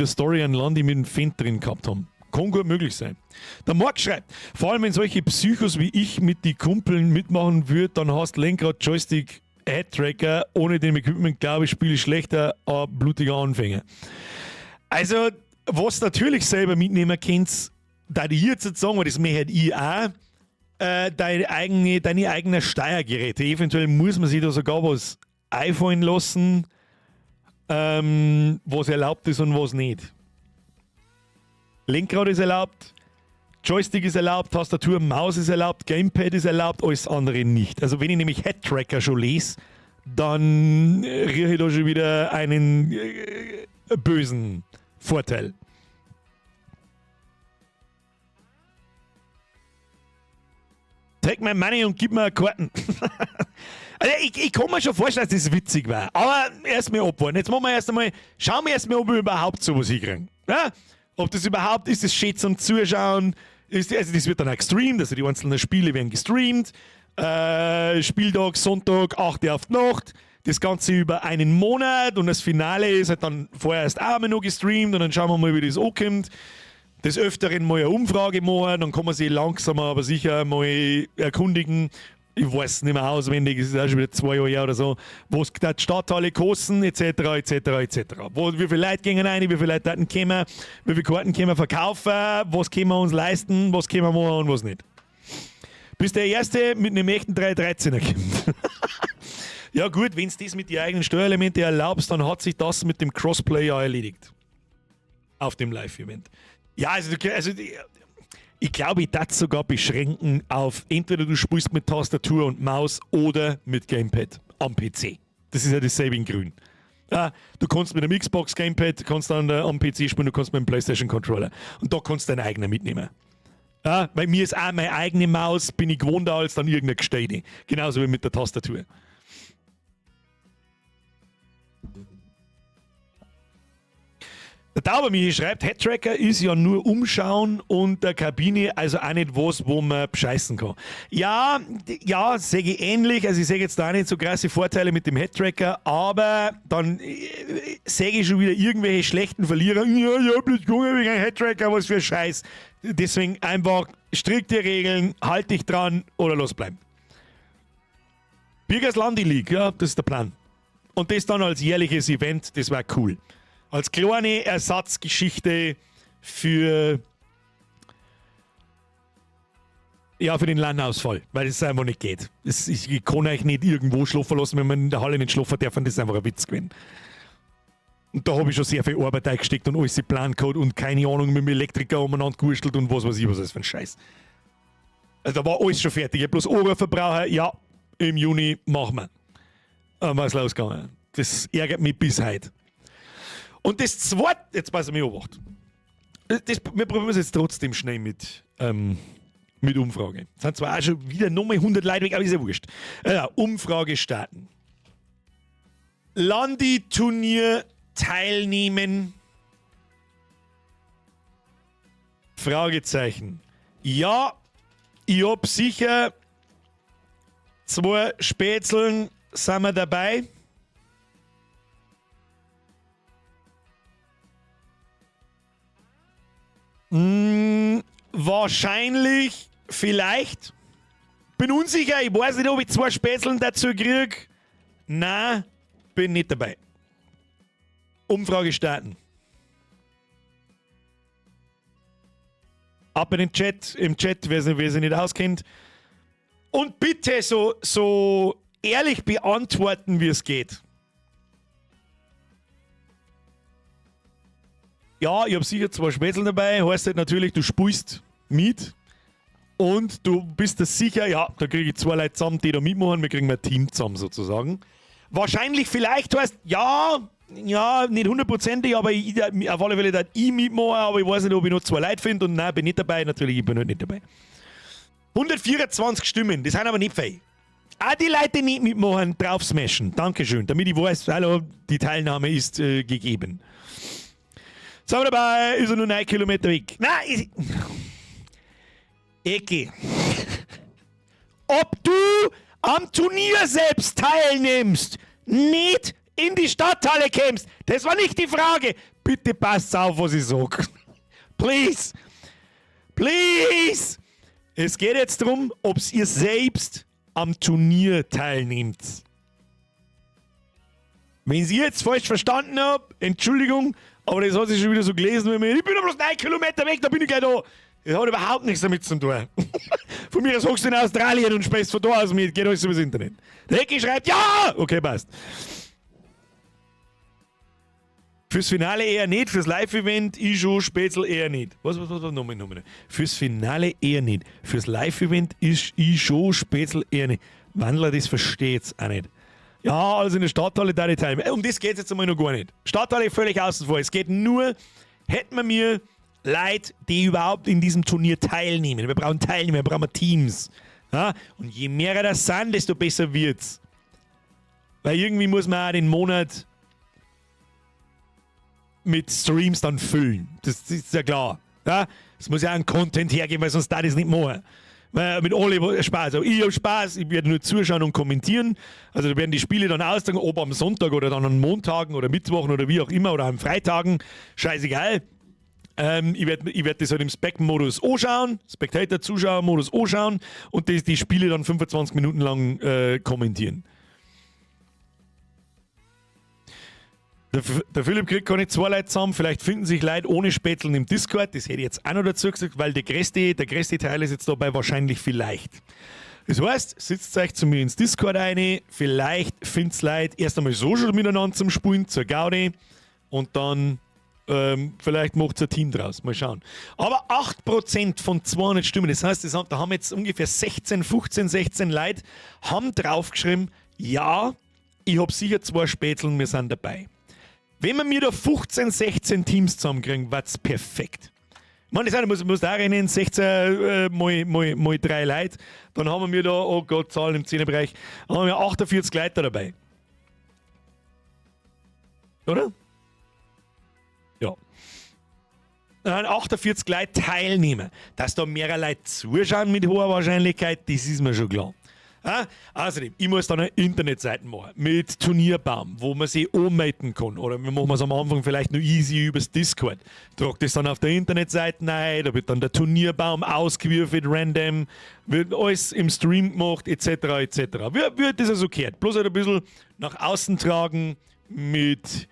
Story ein Landi mit dem Fendt drin gehabt haben. Kann gut möglich sein. Der Marc schreibt, vor allem wenn solche Psychos wie ich mit die Kumpeln mitmachen würde, dann hast Lenkrad, Joystick, Head-Tracker, ohne dem Equipment, glaube ich, spiele ich schlechter, ein blutiger Anfänger. Also, was natürlich selber mitnehmen könnt, da die jetzt sagen, weil das möchte ich auch, deine eigenen Steuergeräte. Eventuell muss man sich da sogar was einfallen lassen, was erlaubt ist und was nicht. Lenkrad ist erlaubt, Joystick ist erlaubt, Tastatur, Maus ist erlaubt, Gamepad ist erlaubt, alles andere nicht. Also wenn ich nämlich Head-Tracker schon lese, dann rieche ich da schon wieder einen bösen Vorteil. Take my money und gib mir Karten. Also ich kann mir schon vorstellen, dass das witzig war. Aber erst mal abwarten. Jetzt machen wir erst einmal, schauen wir erst mal, ob wir überhaupt sowas hinkriegen. Ja? Ob das überhaupt, ist das schön zum Zuschauen? Ist, also das wird dann auch gestreamt, also die einzelnen Spiele werden gestreamt. Spieltag, Sonntag, 8 Uhr auf die Nacht. Das Ganze über einen Monat und das Finale ist halt dann vorher erst auch noch gestreamt und dann schauen wir mal, wie das ankommt. Des Öfteren mal eine Umfrage machen, dann kann man sich langsam aber sicher mal erkundigen. Ich weiß nicht mehr auswendig, es ist auch schon wieder 2 Jahre her oder so, was die Stadthalle kosten, etc., etc., etc. Wo, wie viele Leute gehen rein, wie viele Leute kommen, wie viele Karten können wir verkaufen, was können wir uns leisten, was können wir machen und was nicht. Bis der Erste mit einem echten 313er kommt. Ja gut, wenn du das mit den eigenen Steuerelementen erlaubst, dann hat sich das mit dem Crossplay ja erledigt. Auf dem Live-Event. Ja, also ich glaube, ich darf sogar beschränken auf entweder du spielst mit Tastatur und Maus oder mit Gamepad am PC. Das ist ja dasselbe in grün. Ja, du kannst mit dem Xbox Gamepad kannst dann am PC spielen, du kannst mit dem PlayStation Controller. Und da kannst du deinen eigenen mitnehmen. Ja, bei mir ist auch meine eigene Maus, bin ich gewohnter als dann irgendeine gestellte. Genauso wie mit der Tastatur. Der Taubermichi schreibt, Headtracker ist ja nur Umschauen und der Kabine, also auch nicht was, wo man bescheißen kann. Ja, ja, sehe ich ähnlich. Also ich sehe jetzt da auch nicht so krasse Vorteile mit dem Headtracker, aber dann sehe ich schon wieder irgendwelche schlechten Verlierer. Ja, ich hab nicht gegangen wegen einem Headtracker, was für Scheiß. Deswegen einfach strikte Regeln, halt dich dran oder los bleiben. Birgers Landi League, ja, das ist der Plan. Und das dann als jährliches Event, das war cool. Als kleine Ersatzgeschichte für, ja, für den LAN-Ausfall, weil es einfach nicht geht. Ich kann euch nicht irgendwo schlafen lassen, wenn man in der Halle nicht schlafen darf, und das ist einfach ein Witz gewesen. Und da habe ich schon sehr viel Arbeit eingesteckt und alles geplant gehabt und keine Ahnung, mit dem Elektriker umeinander gewurschtelt und was weiß ich, was das für ein Scheiß. Also da war alles schon fertig. Ich hab bloß Oberverbraucher, ja, im Juni machen wir. Aber was ist losgegangen? Das ärgert mich bis heute. Und das zweite, jetzt pass auf mich auf. Wir probieren es jetzt trotzdem schnell mit Umfrage. Es sind zwar auch schon wieder nochmal 100 Leute weg, aber ist ja wurscht. Ja, Umfrage starten. Landi-Turnier teilnehmen? Fragezeichen. Ja, ich hab sicher 2 Spätzeln, sind wir dabei. Wahrscheinlich, vielleicht. Bin unsicher, ich weiß nicht, ob ich 2 Spätzeln dazu krieg. Nein, bin nicht dabei. Umfrage starten. Ab in den Chat, im Chat, wer sich nicht auskennt. Und bitte so ehrlich beantworten, wie es geht. Ja, ich hab sicher 2 Spätzeln dabei. Heißt halt natürlich, du spielst mit und du bist da sicher, ja, da krieg ich 2 Leute zusammen, die da mitmachen. Wir kriegen ein Team zusammen sozusagen. Wahrscheinlich, vielleicht heißt, ja, ja, nicht hundertprozentig, aber auf alle Fälle darf ich mitmachen, aber ich weiß nicht, ob ich noch 2 Leute finde und nein, bin nicht dabei. Natürlich, ich bin halt nicht dabei. 124 Stimmen, das sind aber nicht viel. Auch die Leute, die nicht mitmachen, drauf smashen. Dankeschön, damit ich weiß, hallo, die Teilnahme ist gegeben. Sind wir dabei, ist er nur 9 Kilometer weg. Nein, ich... Ecki. Ob du am Turnier selbst teilnimmst, nicht in die Stadthalle kämst, das war nicht die Frage. Bitte passt auf, was ich sag. Please. Please. Es geht jetzt darum, ob ihr selbst am Turnier teilnehmt. Wenn ich jetzt falsch verstanden hab, Entschuldigung, aber das hat sich schon wieder so gelesen, wenn mir, ich bin ja bloß 9 Kilometer weg, da bin ich gleich da. Das hat überhaupt nichts damit zu tun. Von mir aus hockst du in Australien und sprichst von da aus mit, geht alles übers Internet. Der Ecki schreibt, ja! Okay, passt. Fürs Finale eher nicht, fürs Live-Event ich schon, Spätzl eher nicht. Was, was, was, was, nochmal, nochmal. Fürs Finale eher nicht. Fürs Live-Event ist ich schon, Spätzl eher nicht. Wandler, das versteht's auch nicht. Ja, also in der Stadthalle da die teilnehmen. Um das geht's jetzt einmal noch gar nicht. Stadthalle völlig außen vor. Es geht nur, hätten wir mir Leute, die überhaupt in diesem Turnier teilnehmen. Wir brauchen Teilnehmer, wir brauchen Teams. Ja? Und je mehr das sind, desto besser wird's. Weil irgendwie muss man auch den Monat mit Streams dann füllen. Das ist ja klar. Ja? Es muss ja einen Content hergeben, weil sonst da das nicht machen. Weil mit alle Spaß. Also ich habe Spaß, ich werde nur zuschauen und kommentieren. Also da werden die Spiele dann austragen, ob am Sonntag oder dann an Montagen oder Mittwochen oder wie auch immer oder am Freitagen. Scheißegal. Ich werde ich werd das halt im Spec-Modus anschauen, Spectator-Zuschauer-Modus anschauen und die Spiele dann 25 Minuten lang kommentieren. Der Philipp kriegt keine zwei Leute zusammen, vielleicht finden sich Leute ohne Spätzeln im Discord, das hätte ich jetzt auch noch dazu gesagt, weil der größte Teil ist jetzt dabei wahrscheinlich vielleicht. Das heißt, sitzt euch zu mir ins Discord rein, vielleicht findet's Leute erst einmal so schon miteinander zum Spielen, zur Gaudi, und dann vielleicht macht ein Team draus. Mal schauen. Aber 8% von 200 Stimmen, das heißt, da haben jetzt ungefähr 16, 15, 16 Leute haben draufgeschrieben, ja, ich hab sicher zwei Spätzeln, wir sind dabei. Wenn wir mir da 15, 16 Teams zusammenkriegen, wird's perfekt. Ich meine, das muss da rechnen, 16 mal 3 Leute, dann haben wir da, oh Gott, Zahlen im 10er-Bereich, dann haben wir 48 Leute dabei. Oder? Ja. Dann 48 Leute teilnehmen. Dass da mehrere Leute zuschauen mit hoher Wahrscheinlichkeit, das ist mir schon klar. Ja? Außerdem, ich muss dann eine Internetseite machen mit Turnierbaum, wo man sich anmelden kann. Oder wir machen es am Anfang vielleicht nur easy übers Discord. Tragt das dann auf der Internetseite rein, da wird dann der Turnierbaum ausgewürfelt random, wird alles im Stream gemacht, etc. etc. Wie das also gehört. Bloß halt ein bisschen nach außen tragen mit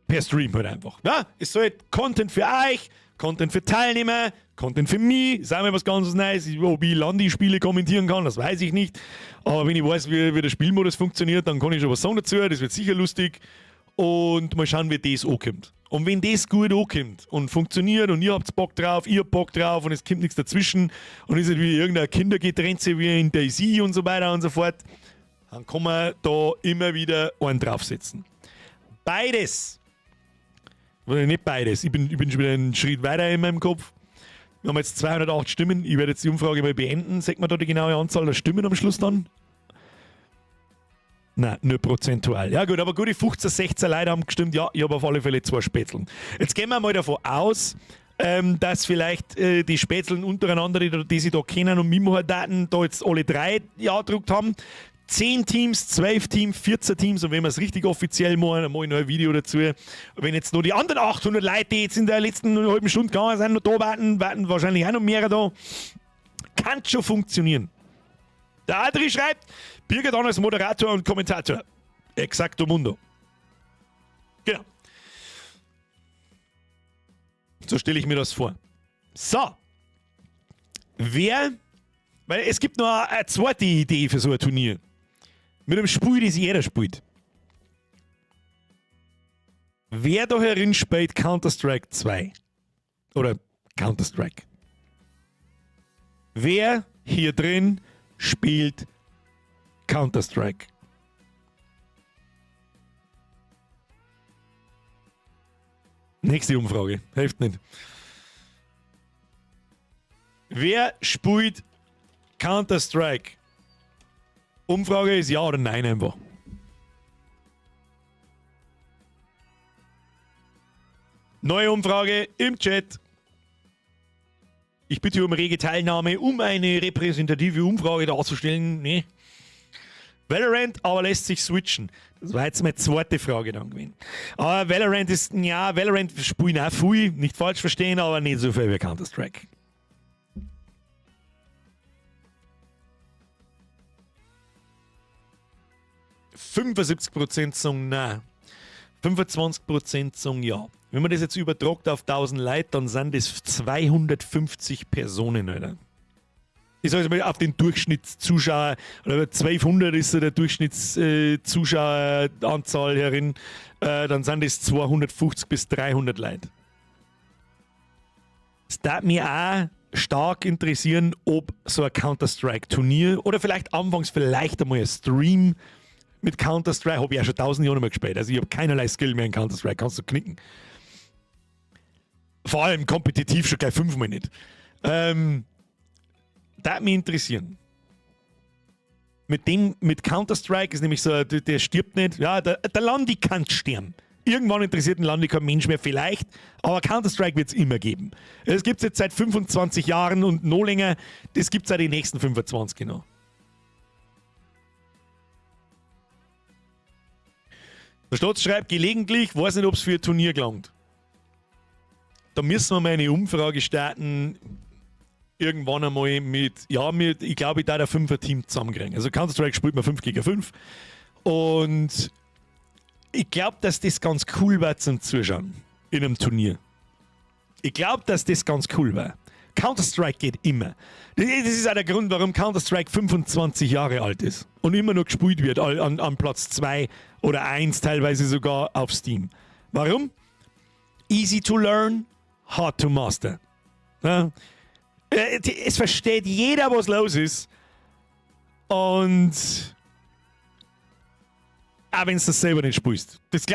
per Stream halt einfach. Ja? Es soll halt Content für euch, Content für Teilnehmer, Content für mich, ist auch mal was ganz Neues. Ob ich Landi-Spiele kommentieren kann, das weiß ich nicht. Aber wenn ich weiß, wie der Spielmodus funktioniert, dann kann ich schon was sagen dazu. Das wird sicher lustig. Und mal schauen, wie das ankommt. Und wenn das gut ankommt und funktioniert und ihr habt Bock drauf, ihr habt Bock drauf und es kommt nichts dazwischen und ist nicht wie irgendein Kindergetrenze wie in DayZ und so weiter und so fort, dann kann man da immer wieder einen draufsetzen. Beides. Oder nicht beides. Ich bin schon wieder einen Schritt weiter in meinem Kopf. Wir haben jetzt 208 Stimmen. Ich werde jetzt die Umfrage mal beenden. Sagt man da die genaue Anzahl der Stimmen am Schluss dann? Nein, nur prozentual. Ja gut, aber gute 15, 16 Leute haben gestimmt. Ja, ich habe auf alle Fälle zwei Spätzeln. Jetzt gehen wir mal davon aus, dass vielleicht die Spätzeln untereinander, die sie da kennen und mitmachen, da jetzt alle drei Ja gedruckt haben. 10 Teams, 12 Teams, 14 Teams und wenn wir es richtig offiziell machen, dann mache ich noch ein Video dazu. Wenn jetzt nur die anderen 800 Leute, die jetzt in der letzten halben Stunde gegangen sind, noch da warten, warten wahrscheinlich auch noch mehrere da. Kann schon funktionieren. Der Adri schreibt, Birger dann als Moderator und Kommentator. Exacto mundo. Genau. So stelle ich mir das vor. So. Weil es gibt noch eine zweite Idee für so ein Turnier. Mit einem Spiel, das jeder spielt. Wer da herin spielt Counter-Strike 2? Oder Counter-Strike? Wer hier drin spielt Counter-Strike? Nächste Umfrage. Hilft nicht. Wer spielt Counter-Strike? Umfrage ist ja oder nein einfach. Neue Umfrage im Chat. Ich bitte um rege Teilnahme, um eine repräsentative Umfrage darzustellen. Nee. Valorant aber lässt sich switchen. Das war jetzt meine zweite Frage dann gewesen. Aber Valorant ist, ja, Valorant spielen auch viel, nicht falsch verstehen, aber nicht so viel wie Counter-Strike. 75% sagen nein. 25% sagen ja. Wenn man das jetzt übertragt auf 1000 Leute, dann sind das 250 Personen, Alter. Ich sage mal, auf den Durchschnittszuschauer, oder 1200 ist so der Durchschnittszuschaueranzahl herin, dann sind das 250 bis 300 Leute. Es darf mich auch stark interessieren, ob so ein Counter-Strike-Turnier oder vielleicht anfangs vielleicht einmal ein Stream mit Counter-Strike, habe ich auch schon tausend Jahre nicht mehr gespielt. Also ich habe keinerlei Skill mehr in Counter-Strike, kannst du knicken. Vor allem kompetitiv schon gleich fünfmal nicht. Da mich interessieren. Mit Counter-Strike ist nämlich so, der stirbt nicht. Ja, der Landi kann sterben. Irgendwann interessiert ein Landi kein Mensch mehr, vielleicht, aber Counter-Strike wird es immer geben. Es gibt es jetzt seit 25 Jahren und noch länger, das gibt es seit den nächsten 25, genau. Der Stotz schreibt gelegentlich, weiß nicht, ob es für ein Turnier gelangt. Da müssen wir mal eine Umfrage starten, irgendwann einmal mit, ja, mit, ich glaube, ich da ein 5er-Team zusammenkriegen. Also Counter-Strike spielt man 5 gegen 5. Und ich glaube, dass das ganz cool war zum Zuschauen in einem Turnier. Ich glaube, dass das ganz cool war. Counter-Strike geht immer. Das ist auch der Grund, warum Counter-Strike 25 Jahre alt ist und immer noch gespielt wird, an Platz 2 oder 1 teilweise sogar auf Steam. Warum? Easy to learn, hard to master. Ja? Es versteht jeder, was los ist. Und auch wenn du das selber nicht spielst. Das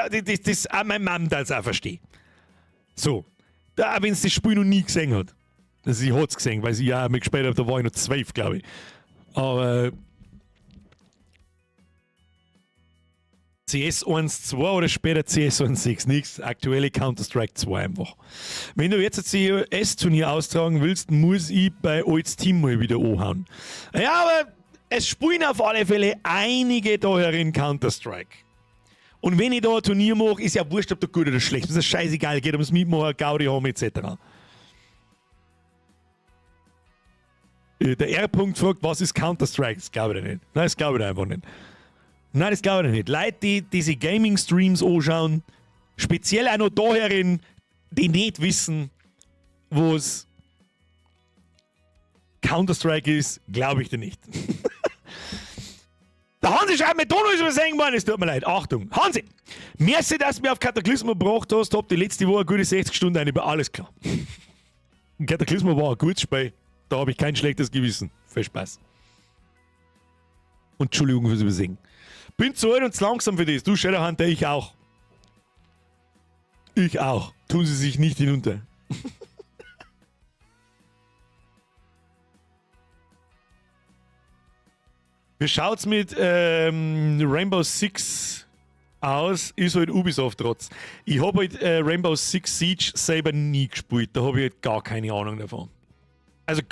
auch meine Mom das auch versteht. So. Auch wenn sie das Spiel noch nie gesehen hat. Also sie hat es gesehen, weil sie ja mitgespielt hat, da war ich noch 12, glaube ich. Aber CS 1.2 oder später CS 1.6, nichts. Aktuelle Counter-Strike 2 einfach. Wenn du jetzt ein CS-Turnier austragen willst, muss ich bei Alts Team mal wieder anhauen. Ja, aber es spielen auf alle Fälle einige da herin Counter-Strike. Und wenn ich da ein Turnier mache, ist ja wurscht, ob du gut oder schlecht bist. Das ist scheißegal, geht ums Mitmachen, Gaudi haben etc. Der R-Punkt fragt, was ist Counter-Strike? Das glaube ich nicht. Nein, das glaube ich einfach nicht. Nein, das glaube ich nicht. Leute, die diese Gaming-Streams anschauen, speziell auch noch da herin, die nicht wissen, was Counter-Strike ist, glaube ich dir nicht. Der Hansi schreibt mir, Dono ist übersehen worden, es tut mir leid. Achtung, Hansi, merci, dass du mir auf Cataclysmo gebracht hast, hab die letzte Woche eine gute 60 Stunden eine, alles klar. Cataclysmo war ein gutes Spiel, da habe ich kein schlechtes Gewissen. Viel Spaß. Und Entschuldigung fürs Übersehen. Bin zu alt und zu langsam für das. Du, Shadowhunter, ich auch. Ich auch. Tun Sie sich nicht hinunter. Wie schaut's mit Rainbow Six aus? Ist halt Ubisoft trotz. Ich hab halt Rainbow Six Siege selber nie gespielt. Da hab ich halt gar keine Ahnung davon. Also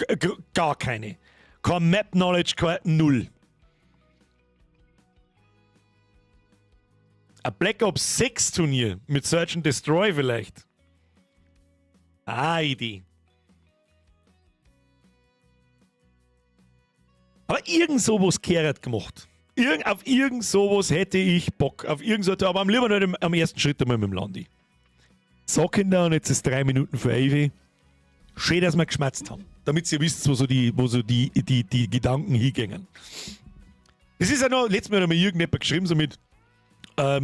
gar keine. Kein Map Knowledge, kein Null. Ein Black Ops 6 Turnier mit Search and Destroy vielleicht. Ah, Idee. Aber irgend sowas kehrt gemacht. Auf irgend sowas hätte ich Bock. Auf irgend so, aber am lieber nicht am ersten Schritt einmal mit dem Landi. So, Kinder, und jetzt ist 3 Minuten vor 11. Schön, dass wir geschmatzt haben. Damit ihr wisst, wo so die Gedanken hingehen. Es ist ja noch, letztes Mal hat mir irgendjemand geschrieben, so mit, ja,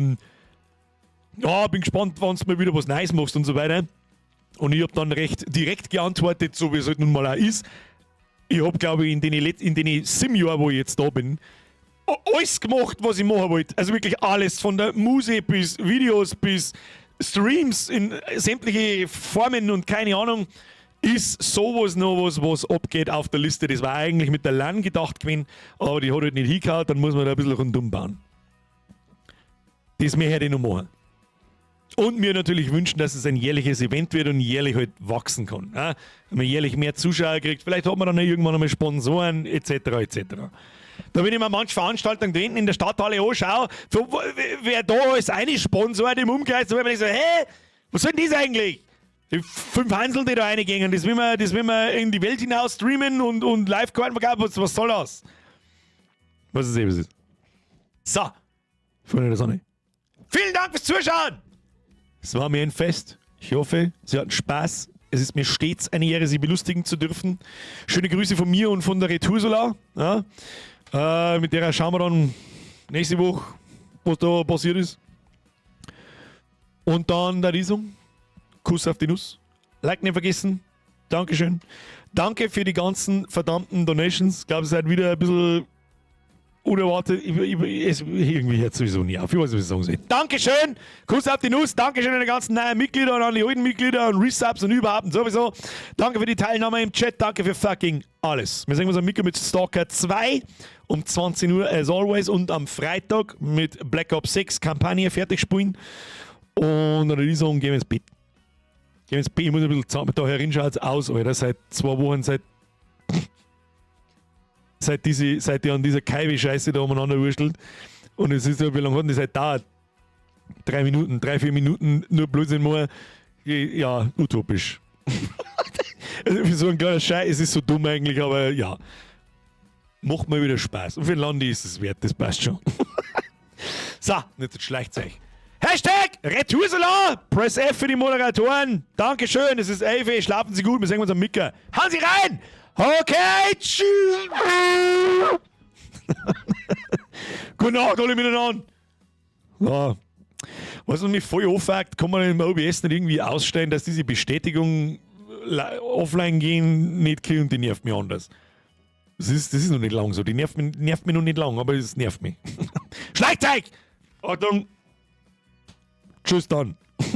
bin gespannt, wann du mal wieder was Neues machst und so weiter. Und ich hab dann recht direkt geantwortet, so wie es halt nun mal auch ist. Ich hab, glaub ich, in den 7 Jahren, wo ich jetzt da bin, alles gemacht, was ich machen wollte. Also wirklich alles, von der Musik bis Videos bis Streams in sämtliche Formen und keine Ahnung, ist sowas noch was, was abgeht auf der Liste. Das war eigentlich mit der LAN gedacht gewesen, aber die hat halt nicht hingehauen, dann muss man da ein bisschen rundum bauen. Das mehr hätte ich noch machen. Und mir natürlich wünschen, dass es ein jährliches Event wird und jährlich halt wachsen kann. Ja? Wenn man jährlich mehr Zuschauer kriegt, vielleicht hat man dann irgendwann einmal Sponsoren, et cetera, et cetera. Da wenn ich mir manche Veranstaltungen da hinten in der Stadthalle anschaue, wer da ist, eine Sponsor im Umkreis, da bin ich so, hä? Was soll denn das eigentlich? Die 5 Hansel, die da reingehen, das will man in die Welt hinaus streamen und Live-Karten verkaufen, was soll das? Was ist eben das? So, Freunde der Sonne. Vielen Dank fürs Zuschauen! Es war mir ein Fest. Ich hoffe, Sie hatten Spaß. Es ist mir stets eine Ehre, Sie belustigen zu dürfen. Schöne Grüße von mir und von der Retursula. Ja? Mit der schauen wir dann nächste Woche, was da passiert ist. Und dann der Riesung. Kuss auf die Nuss. Like nicht vergessen. Dankeschön. Danke für die ganzen verdammten Donations. Ich glaube, es ist halt wieder ein bisschen unerwartet. Es, irgendwie hört sowieso nie auf. Ich weiß nicht, was ich sagen soll. Dankeschön. Kuss auf die Nuss. Dankeschön an die ganzen neuen Mitglieder und an die alten Mitglieder und Resubs und überhaupt und sowieso. Danke für die Teilnahme im Chat. Danke für fucking alles. Wir sehen uns am Mikro mit Stalker 2 um 20 Uhr as always und am Freitag mit Black Ops 6 Kampagne fertig spielen. Und dann würde ich sagen, gehen wir ins Bett. Gehen wir ins Bett. Ich muss ein bisschen zusammen. Da herin schaut es aus, Alter. Seit 2 Wochen, seit die an dieser Kaiwi-Scheiße da umeinander wurschtelt. Und es ist so, wie lange hat denn das halt dauert? 3 Minuten, 3, 4 Minuten nur Blödsinn machen. Ja, utopisch. Also für so ein kleiner Scheiß, es ist so dumm eigentlich, aber ja. Macht mal wieder Spaß. Und für den Landi ist es wert, das passt schon. So, jetzt schleicht's euch. #Retursula! Press F für die Moderatoren. Dankeschön, es ist 11. Schlafen Sie gut, wir sehen uns am Micker. Hauen Sie rein! Okay, tschüss! Gute Nacht, alle miteinander. So. Was mich voll auffuckt, kann man im OBS nicht irgendwie ausstellen, dass diese Bestätigung offline gehen nicht kommt, die nervt mich anders. Das ist noch nicht lang so. Die nervt mich noch nicht lang, aber es nervt mich. Schleicht euch! Achtung! Tschüss dann.